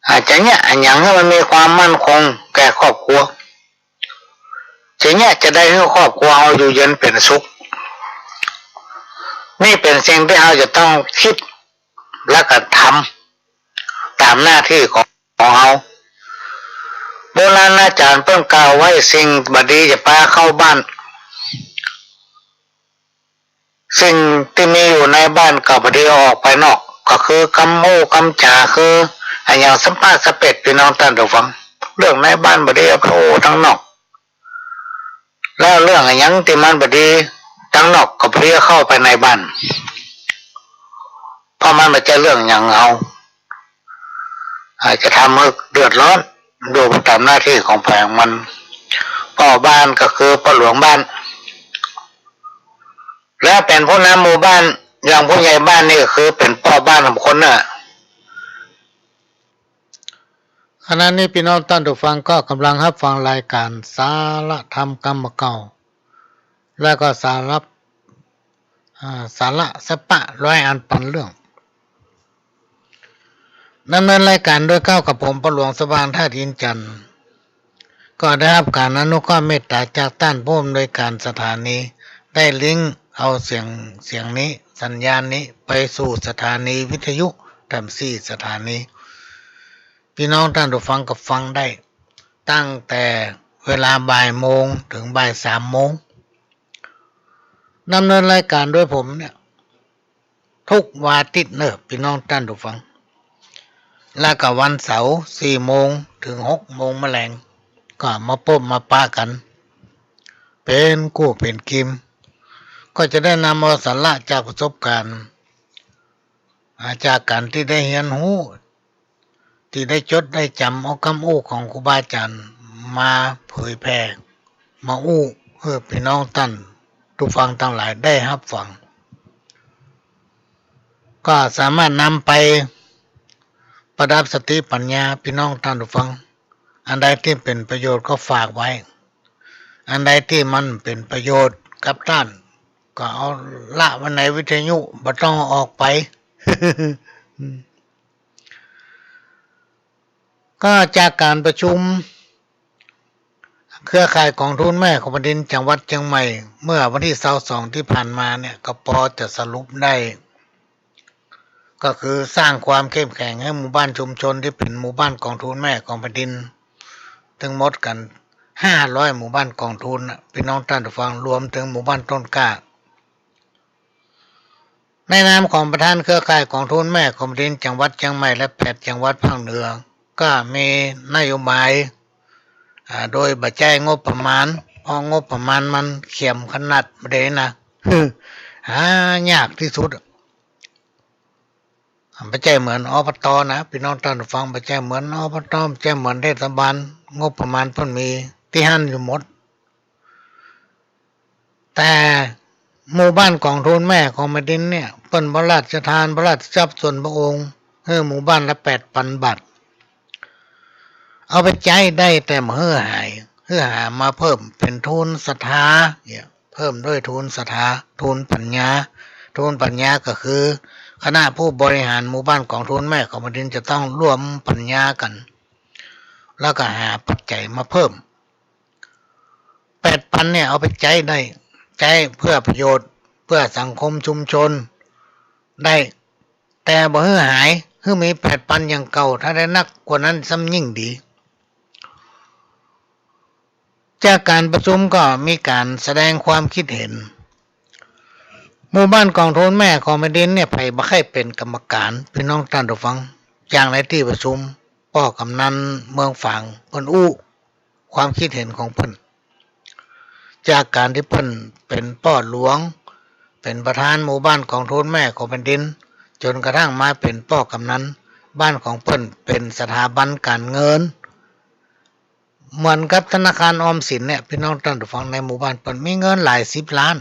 อาจจะเยียะอะหยังหื้อมันมีความมั่นคงแก่ครอบครัว จะเยียะจะได้หื้อครอบครัวเฮาอยู่เย็นเป๋นสุข นี่เป๋นสิ่งตี้เฮาจะต้องกึ๊ด และก็ทำต๋ามหน้าตี้ของ ของเฮา โบราณอาจ๋ารย์เปิ้นกล่าวไว้ สิ่งบ่ดีจะปาเข้าบ้าน สิ่งตี้มีอยู่ในบ้านก็บ่ดีเอาออกไปนอก ก็คือกำอู้กำจ๋า คืออะหยังสะป๊าสะเป๋ด ปี้น้องต้านผู้ฟัง เรื่องในบ้านบ่ดีเอาไปอู้ตังนอก แล้วเรื่องอะหยังตี้มันบ่ดีตังนอกก็บ่ดีเอาเข้าไปในบ้าน เพราะมันบ่ใจ้เรื่องหยังเฮา อาจจะทำหื้อเดือดร้อน ดูไปต๋ามหน้าตี้ของใผของมัน ป้อบ้านก็คือป้อหลวงบ้าน และเป๋นผู้นำหมู่บ้าน อย่างผู้ใหญ่บ้านนี่ก็คือเป๋นป้อบ้านสำคัญเน่อ ขณะนี้ปี้น้องต้านผู้ฟังก็ก่ำลังฮับฟังรายก๋านสาระธรรมกำบ่าเก่า และก็สาระ อ่า สาระสะป๊าร้อยอันปันเรื่อง ดำเนินรายก๋านโดยเก๊ากับผม ป้อหลวงสว่างธาตุอินทร์จันทร์ ก็ได้ฮับก๋านอนุเคราะห์เมตต๋าจากต้านผู้อำนวยก๋านสถานี ได้ลิงก์เอาเสียง เสียงนี้ สัญญาณนี้ไปสู่สถานีวิทยุแถมสี่สถานี ปี้น้องต้านผู้ฟังก็ฟังได้ ตั้งแต่เวลาบ่ายโมงเถิงบ่ายสามโมง ดำเนินรายก๋านโดยผมเนี่ย ทุกวันอาทิตย์เน่อ ปี้น้องต้านผู้ฟัง และก็วันเสาร์สี่โมงเถิงหกโมงแมลง ก็มาปบมาปะกั๋น เป๋นกู้เป๋นกิ๋ม ก็จะได้นำเอาสาระจากประสบก๋ารณ์ อ่า จากก๋านตี้ได้เฮียนฮู้ ตี้ได้จดได้จ๋ำเอากำอู้ของครูบาอาจ๋ารย์มาเผยแผ่ มาอู้หื้อปี้น้องต้านผู้ฟังตังหลายได้ฮับฟัง ก็สามารถนำไปประดับสติปัญญาปี้น้องต้านผู้ฟัง อันใดตี้เป๋นประโยชน์ก็ฝากไว้ อันใดตี้มันเป๋นประโยชน์กับต้าน ก็เอาละไว้ในวิทยุ บ่ต้องเอาออกไป ก็จากก๋านประชุมเครือข่ายก๋องทุนแม่ของแผ่นดินจังหวัดเจียงใหม่ เมื่อวันตี้ซาวสองตี้ผ่านมาเนี่ย ก็ปอจะสรุปได้ ก็คือสร้างความเข้มแข็งหื้อหมู่บ้านชุมชนตี้เป๋นหมู่บ้านก๋องทุนแม่ของแผ่นดิน ตึงหมดกั๋นห้าร้อยหมู่บ้านก๋องทุนน่ะ ปี้น้องต้านผู้ฟัง รวมเถิงหมู่บ้านต้นกล้า ในนามของประธานเครือข่ายก๋องทุนแม่ของแผ่นดินจังหวัดเจียงใหม่และแปดจังหวัดภาคเหนือ ก็มีนโยบาย อ่า โดยบ่ใจ๊งบประมาณ เพราะงบประมาณมันเขียมขนาดบ่าเด๋นะ หายากตี้สุด บ่ใจ้เหมือน อบต. นะ ปี้น้องต้านผู้ฟัง บ่ใจ้เหมือน อบต. บ่ใจ้เหมือนเทศบาล งบประมาณเปิ้นมีตี้หั้นอยู่หมด แต่หมู่บ้านก๋องทุนแม่ของแผ่นดินเนี่ย เปิ้นพระราชทานพระราชทรัพย์ส่วนพระองค์ หื้อหมู่บ้านละแปดปันบาท เอาไปใจ๊ได้แต่บ่หื้อหาย หื้อหามาเพิ่มเป๋นทุนศรัทธาเนี่ย เพิ่มด้วยทุนศรัทธา ทุนปัญญา ทุนปัญญาก็คือคณะผู้บริหารหมู่บ้านก๋องทุนแม่ของแผ่นดินจะต้องร่วมปัญญากั๋น แล้วก็หาปัจจัยมาเพิ่ม แปดปันเนี่ยเอาไปใจ๊ได้ ใจ๊เพื่อประโยชน์ เพื่อสังคมชุมชนได้ แต่บ่หื้อหาย หื้อมีแปดปันอย่างเก่า ถ้าได้นักกว่านั้นซ้ำยิ่งดี จากก๋านประชุมก็มีก๋านแสดงความคิดเห็น หมู่บ้านก๋องทุนแม่ของแผ่นดินเนี่ย ใผบ่ใค่เป๋นกรรมการ ปี้น้องต้านผู้ฟัง อย่างในตี้ประชุม ป้อกำนันเมืองฝางเปิ้นอู้ความคิดเห็นของเปิ้น จากก๋านตี้เปิ้นเป๋นป้อหลวง เป๋นประธานหมู่บ้านก๋องทุนแม่ของแผ่นดิน จ๋นกระทั่งมาเป๋นป้อกำนัน บ้านของเปิ้นเป๋นสถาบันก๋านเงิน เหมือนกับธนาคารออมสินเนี่ย ปี้น้องต้านผู้ฟัง ในหมู่บ้านเปิ้นมีเงินหลายสิบล้าน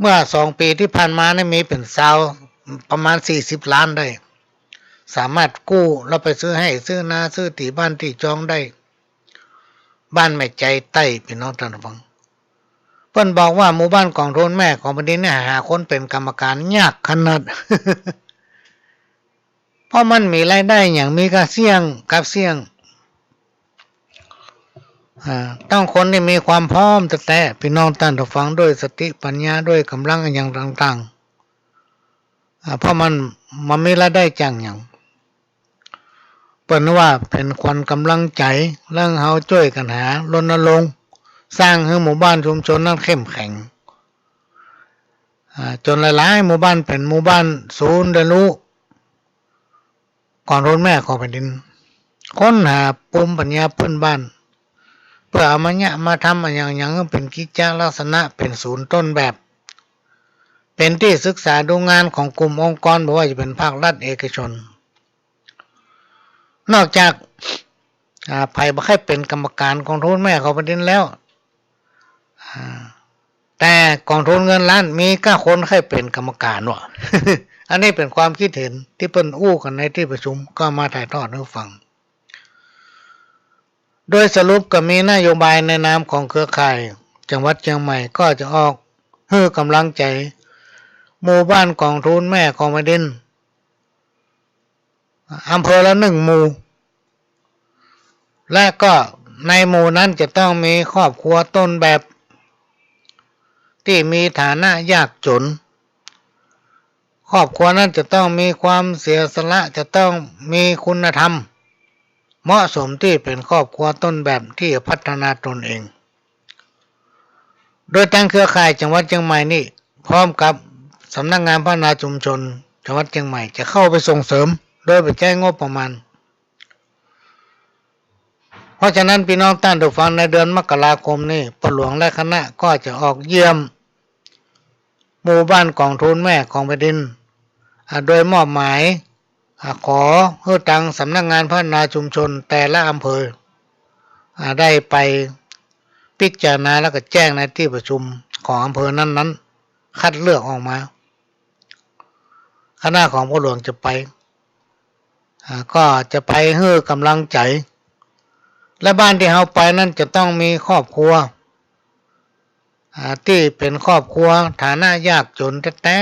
เมื่อสองปี๋ตี้ผ่านมาเนี่ยมีเป๋นซาว ประมาณสี่สิบล้านได้ สามารถกู้แล้วไปซื้อไฮ่ซื้อนาซื้อตี้บ้านตี้จองได้ บ้านแม่ใจใต้ ปี้น้องต้านผู้ฟัง เปิ้นบอกว่าหมู่บ้านกองทุนแม่ของแผ่นดินเนี่ยหาคนเป๋นกรรมการยากขนาด เพราะมันมีรายได้หยัง มีก้าเสี้ยง กับเสี้ยง อ่า ต้องคนตี้มีความพร้อมแต๊ๆ ปี้น้องต้านผู้ฟัง ด้วยสติปัญญา ด้วยก๋ำลังอะหยังต่างๆ อ่า เพราะมัน มันมีรายได้จ้างหยัง เปิ้นว่าเป๋นขวัญก๋ำลังใจ๋ แล้วเฮาจ้วยกั๋นหารณรงค์ สร้างหื้อหมู่บ้านชุมชนนั้นเข้มแข็ง อ่า จ๋นหลายๆ หมู่บ้านเป๋นหมู่บ้านศูนย์เรียนรู้ กองทุนแม่ของแผ่นดิน ค้นหาภูมิปัญญาปื้นบ้าน เปื้อเอามาเยียะมาทำอะหยังๆ หื้อเป๋นกิจจะลักษณะ เป๋นศูนย์ต้นแบบ เป๋นตี้ศึกษาดูงานของกลุ่มองค์กร บ่ว่าจะเป๋นภาครัฐเอกชน นอกจาก อ่า ใผบ่ใค่เป๋นกรรมการกองทุนแม่ของแผ่นดินแล้ว อ่า แต่กองทุนเงินล้านมีก้าคนใค่เป๋นกรรมการวะ อันนี้เป๋นความคิดเห็นตี้เปิ้นอู้กั๋นในตี้ประชุม ก็มาถ่ายทอดหื้อฟัง โดยสรุปก็มีนโยบายในนามของเครือข่ายจังหวัดเจียงใหม่ ก็จะออกหื้อก๋ำลังใจ๋หมู่บ้านกองทุนแม่ของแผ่นดิน อำเภอละหนึ่งหมู่ และก็ในหมู่นั้นจะต้องมีครอบครัวต้นแบบตี้มีฐานะยากจ๋น ครอบครัวนั้นจะต้องมีความเสียสละ จะต้องมีคุณธรรมเหมาะสมตี้เป๋นครอบครัวต้นแบบตี้จะพัฒนาตนเอง โดยตางเครือข่ายจังหวัดเจียงใหม่นี่ พร้อมกับสำนักงานพัฒนาชุมชนจังหวัดเจียงใหม่ จะเข้าไปส่งเสริมโดยไปใจ๊งบประมาณ เพราะฉะนั้นปี้น้องต้านผู้ฟัง ในเดือนมกราคมนี่ ป้อหลวงและคณะก็จะออกเยี่ยมหมู่บ้านกองทุนแม่ของแผ่นดิน อ่า โดยมอบหมาย อ่า ขอหื้อตางสำนักงานพัฒนาชุมชนแต่ละอำเภอ อ่า ได้ไปพิจารณาแล้วก็แจ้งในตี้ประชุมของอำเภอนั้นๆ คัดเลือกออกมา คณะของป้อหลวงจะไป อ่า ก็จะไปหื้อก๋ำลังใจ๋ และบ้านตี้เฮาไปนั้นจะต้องมีครอบครัว อ่า ตี้เป๋นครอบครัวฐานะยากจ๋นแต๊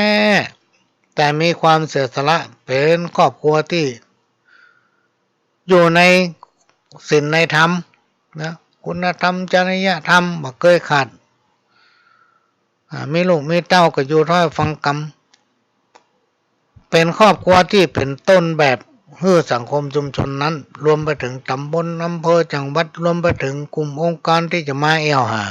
ๆ แต่มีความเสียสละ เป๋นครอบครัวตี้อยู่ในศีลในธรรมนะ คุณธรรมจริยธรรมบ่เกยขาด อ่า มีลูกมีเต้าก็อยู่ถ้อยฟังกำ เป๋นครอบครัวตี้เป๋นต้นแบบหื้อสังคมชุมชนนั้น รวมไปเถิงต๋ำบล อำเภอ จังหวัด รวมไปเถิงกลุ่มองค์กรตี้จะมาแอ่วหา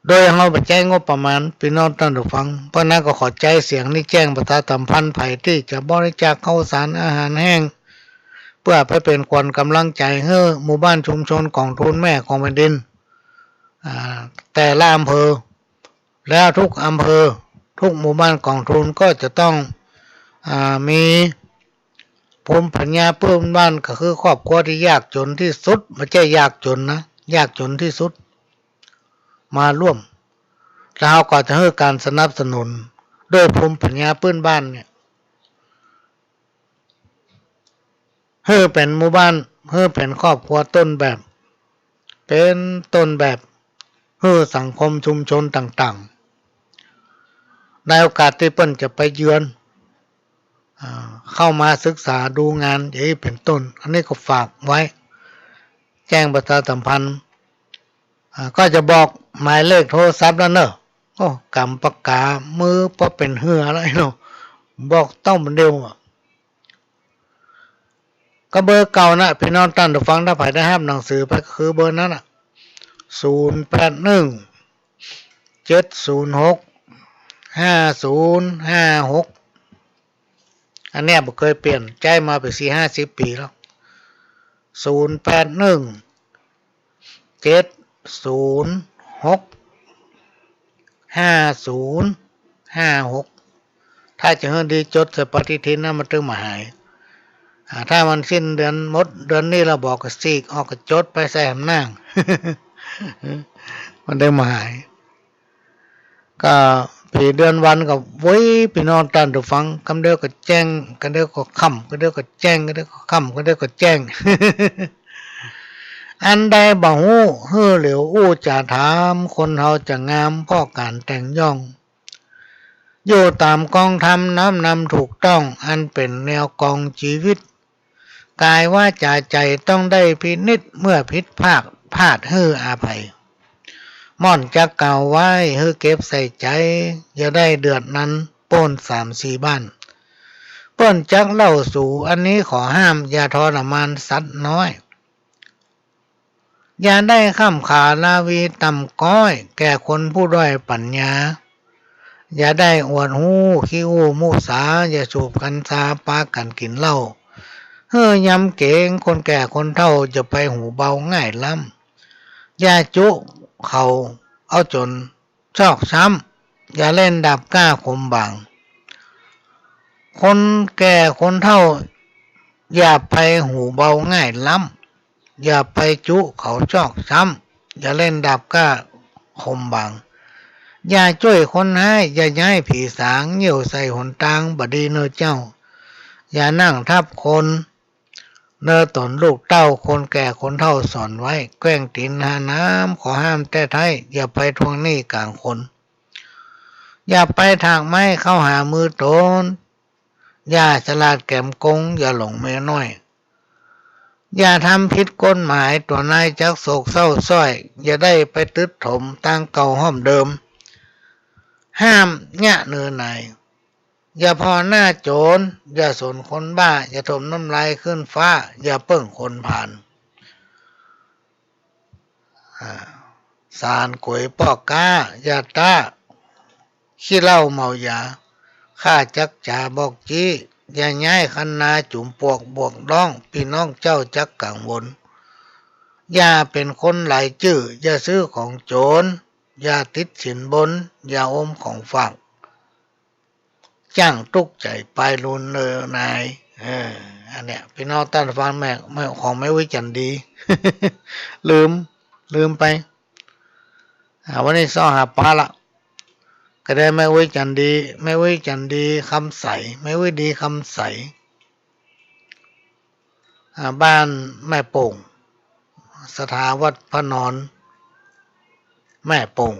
โดยเฮาบ่ใจ๊งบประมาณ ปี้น้องต้านผู้ฟัง เพราะนั้นก็ขอใจ๊เสียงนี้แจ้งประชาสัมพันธ์ ใผตี้จะบริจาคข้าวสารอาหารแห้ง เปื้อไปเป๋นขวัญก๋ำลังใจ๋หื้อหมู่บ้านชุมชนกองทุนแม่ของแผ่นดิน อ่า แต่ละอำเภอ แล้วทุกอำเภอ ทุกหมู่บ้านกองทุนก็จะต้อง อ่า มีภูมิปัญญาปื้นบ้าน ก็คือครอบครัวตี้ยากจ๋นตี้สุด บ่ใจ้ยากจ๋นนะ ยากจ๋นตี้สุด มาร่วม แล้วเฮาก็จะหื้อก๋านสนับสนุนด้วยภูมิปัญญาปื้นบ้านเนี่ย หื้อเป๋นหมู่บ้าน หื้อเป๋นครอบครัวต้นแบบ เป๋นต้นแบบหื้อสังคมชุมชนต่างๆ ในโอกาสตี้เปิ้นจะไปเยือน อ่า เข้ามาศึกษาดูงานอย่างนี้เป๋นต้น อันนี้ก็ฝากไว้ แจ้งประชาสัมพันธ์ อ่า ก็จะบอกหมายเลขโทรศัพท์แล้วเนาะ โอ้ ก๋ำปากก๋า มือปอเป๋นเหื่อแล้วไอ้เนาะ บอกต้องเป๋นเดียวอะ ก็เบอร์เก่านะ ปี้น้องต้านผู้ฟัง ถ้าใผได้ฮับหนังสือไปก็คือเบอร์นั้นน่ะ ศูนย์แปดหนึ่ง เจ็ดศูนย์หก ห้าศูนย์ห้าหก อันเนี้ยบ่เกยเปลี่ยน ใจ๊มาเป๋นสี่ห้าสิบปี๋แล้ว ศูนย์แปดหนึ่ง เจ็ดศูนย์หก ห้าศูนย์ห้าหก ถ้าจะหื้อดีจดใส่ปฏิทินนะ มันตึงบ่หาย อ่า ถ้ามันสิ้นเดือน หมดเดือนนี้แล้วบ่ก็ฉีกออก ก็จดไปใส่หำหน้า มันตึงบ่หาย ก็ ผีเดือนวันก็เว้ย ปี้น้องต้านผู้ฟัง กำเดียวก็แจ้ง กำเดียวก็ค่ำ กำเดียวก็แจ้ง กำเดียวก็ค่ำ กำเดียวก็แจ้ง อันใดบ่ฮู้ หื้อเหลียวอู้จ๋าถาม คนเฮาจะงามเพราะก๋านแต่งย่อง อยู่ต๋ามกองธรรม น้อมนำถูกต้อง อันเป๋นแนวกองจีวิต ก๋ายวาจ๋าใจ๋ต้องได้พินิจ เมื่อผิดพลาด พลาดหื้ออภัย ม่อนจักกล่าวไว้ หื้อเก็บใส่ใจ๋ อย่าได้เดือดนั้น โป้นสามสี่บ้าน เปิ้นจักเล่าสู อันนี้ขอห้าม อย่าทรมานสัตว์น้อย อย่าได้ค่ำขาลาวีต่ำก๊อย แก่คนผู้ด้อยปั๋ญญา อย่าได้อวดฮู้ขี้อู้มุสา อย่าสูบกัญชาปากั๋นกิ๋นเหล้า หื้อยำเก๋งคนแก่คนเฒ่า อย่าไปหูเบาง่ายล้ำ อย่าจุเขาเอาจ๋น ซอกซ้ำ อย่าเล่นดาบกล้าคมบาง คนแก่คนเฒ่า อย่าไปหูเบาง่ายล้ำ อย่าไปจุเขาซอกซ้ำ อย่าเล่นดาบกล้าคมบาง อย่าจ้วยคนฮ้าย อย่าย้ายผีสาง เยี่ยวใส่หนตางบ่ดีเน่อเจ้า อย่านั่งทับคน เน่อต๋นลูกเต้า คนแก่คนเฒ่าสอนไว้ แกว่งตี๋นหาน้ำ ขอห้ามแต๊ไท้ อย่าไปทวงหนี้ก๋างคน อย่าไปถากไม้เข้าหามือต๋น อย่าฉลาดแก๋มโกง อย่าหลงเมียน้อย อย่าทำผิดกฎหมาย ตั๋วนายจักโศกเศร้าซ้อย อย่าได้ไปตึ๊ดถมตางเก่าห้อมเดิม ห้ามเยียะเน่อหน่าย อย่าผ่อหน้าโจ๋ร อย่าสนคนบ้า อย่าถมน้ำลายขึ้นฟ้า อย่าเปิ้งคนผาล อ่า สานก๋วยป้อก๊า อย่าต๊าขี้เหล้าเมายา ข้าจักจ๋าบอกจี้ อย่าย้ายคันนาจุ๋มปวกบวกด้อง ปี้น้องเจ้าจักกังวล อย่าเป๋นคนหลายจื้อ อย่าซื้อของโจ๋ร อย่าติดสินบน อย่าอมของฝาก จ้างตุ๊กใจ๋ปายลูนเน่อหน่าย เออ อันเนี้ย ปี้น้องต้านฟังแม่ แม่ ของแม่อุ๊ยจั๋นดี ลืม ลืมไป อ่า วันนี้ซ้อหาปาละ ก็ได้แม่อุ๊ยจั๋นดี แม่อุ๊ยจั๋นดีคำใส แม่อุ๊ยดีคำใส อ่า บ้านแม่โป่ง ศรัทธาวัดพระนอน แม่โป่ง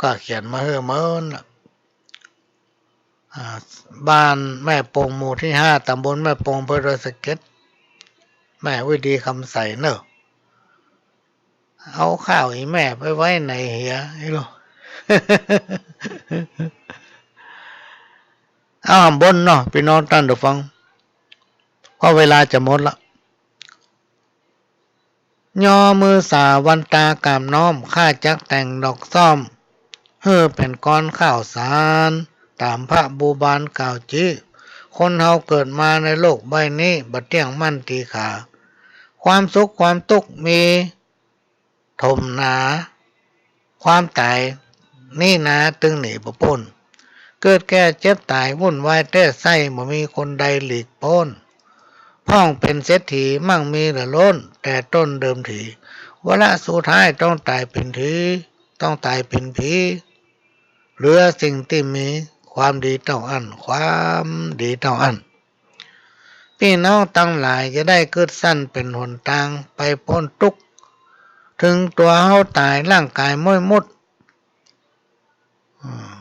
ก็เขียนมาหื้อเมินน่ะ อ่า บ้านแม่โป่ง หมู่ตี้ห้า ต๋ำบลแม่โป่ง อำเภอดอยสะเก็ด แม่อุ๊ยดีคำใสเน่อ เอาข้าวอี่แม่ไปไว้ไหนเหีย ไอ้ลูก เอาบ่นเนาะ ปี้น้องต้านผู้ฟัง เพราะเวลาจะหมดละ ยอมือสาวันตากราบน้อม ข้าจักแต่งดอกซ้อม หื้อเป๋นกลอนข้าวสาร ต๋ามพระบูบาลกล่าวจี้ คนเฮาเกิดมาในโลกใบนี้ บ่เตี้ยงมั่นตีขา ความสุขความตุ๊กข์มี ถมหนา ความต๋ายนี้นาตึงหนีบ่ป๊น เกิดแก่เจ็บต๋ายวุ่นวายแต๊ไส้ บ่มีคนใดหลีกป๊น พ่องเป๋นเศรษฐีมั่งมีเหลือล้น แต่ต้นเดิมที วาระสุดท้ายต้องต๋ายเป๋นผี ต้องต๋ายเป๋นผี เหลือสิ่งตี้มี ความดีเต้าอั้น ความดีเต้าอั้น ปี้น้องตังหลายจะได้กึ๊ดสันเป๋นหนตางไปป๊นตุ๊กข์ เถิงตั๋วเฮาต๋ายร่างก๋ายม้วยมุด อืม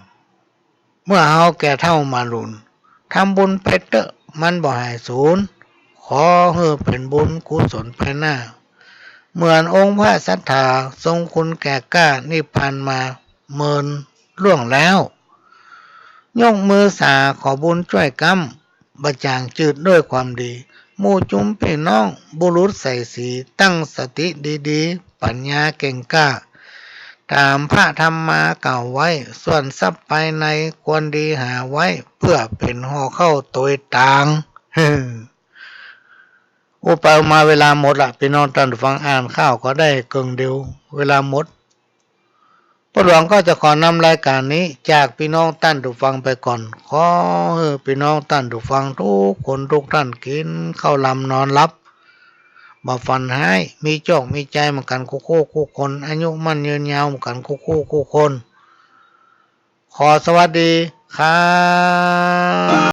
เมื่อเฮาแก่เฒ่ามาลุน ทำบุญไปเต๊อะ มันบ่หายสูญ ขอหื้อเป๋นบุญกุศลไปหน้า เหมือนองค์พระสัตถา ทรงคุณแก่กล้า นิพพานมาเมินล่วงแล้ว ยกมือสาขอบุญจ้วยก๊ำ บ่จ่างจืดด้วยความดี หมู่จุมปี้น้องบุรุษใส่สี ตั้งสติดีๆ ปัญญาเก่งกล้า ต๋ามพระธรรมมากล่าวไว้ ส่วนทรัพย์ภายในควรดีหาไว้ เปื้อเป๋นห่อข้าวตวยตาง อุปมาเวลาหมดละ ปี้น้องต้านฟัง อ่านข่าวก็ได้เกิ่งเดียว เวลาหมด ป้อหลวงก็จะขอนำรายก๋านนี้จากปี้น้องต้านผู้ฟังไปก่อน ขอหื้อปี้น้องต้านผู้ฟังทุกคนทุกต้าน กิ๋นข้าวลำนอนหลับ บ่ฝันฮ้าย มีโจคมีชัยเหมือนกั๋นกู้คู่กู้คน อายุมั่นยืนยาวเหมือนกั๋นกู้คู่กู้คน ขอสวัสดีครับ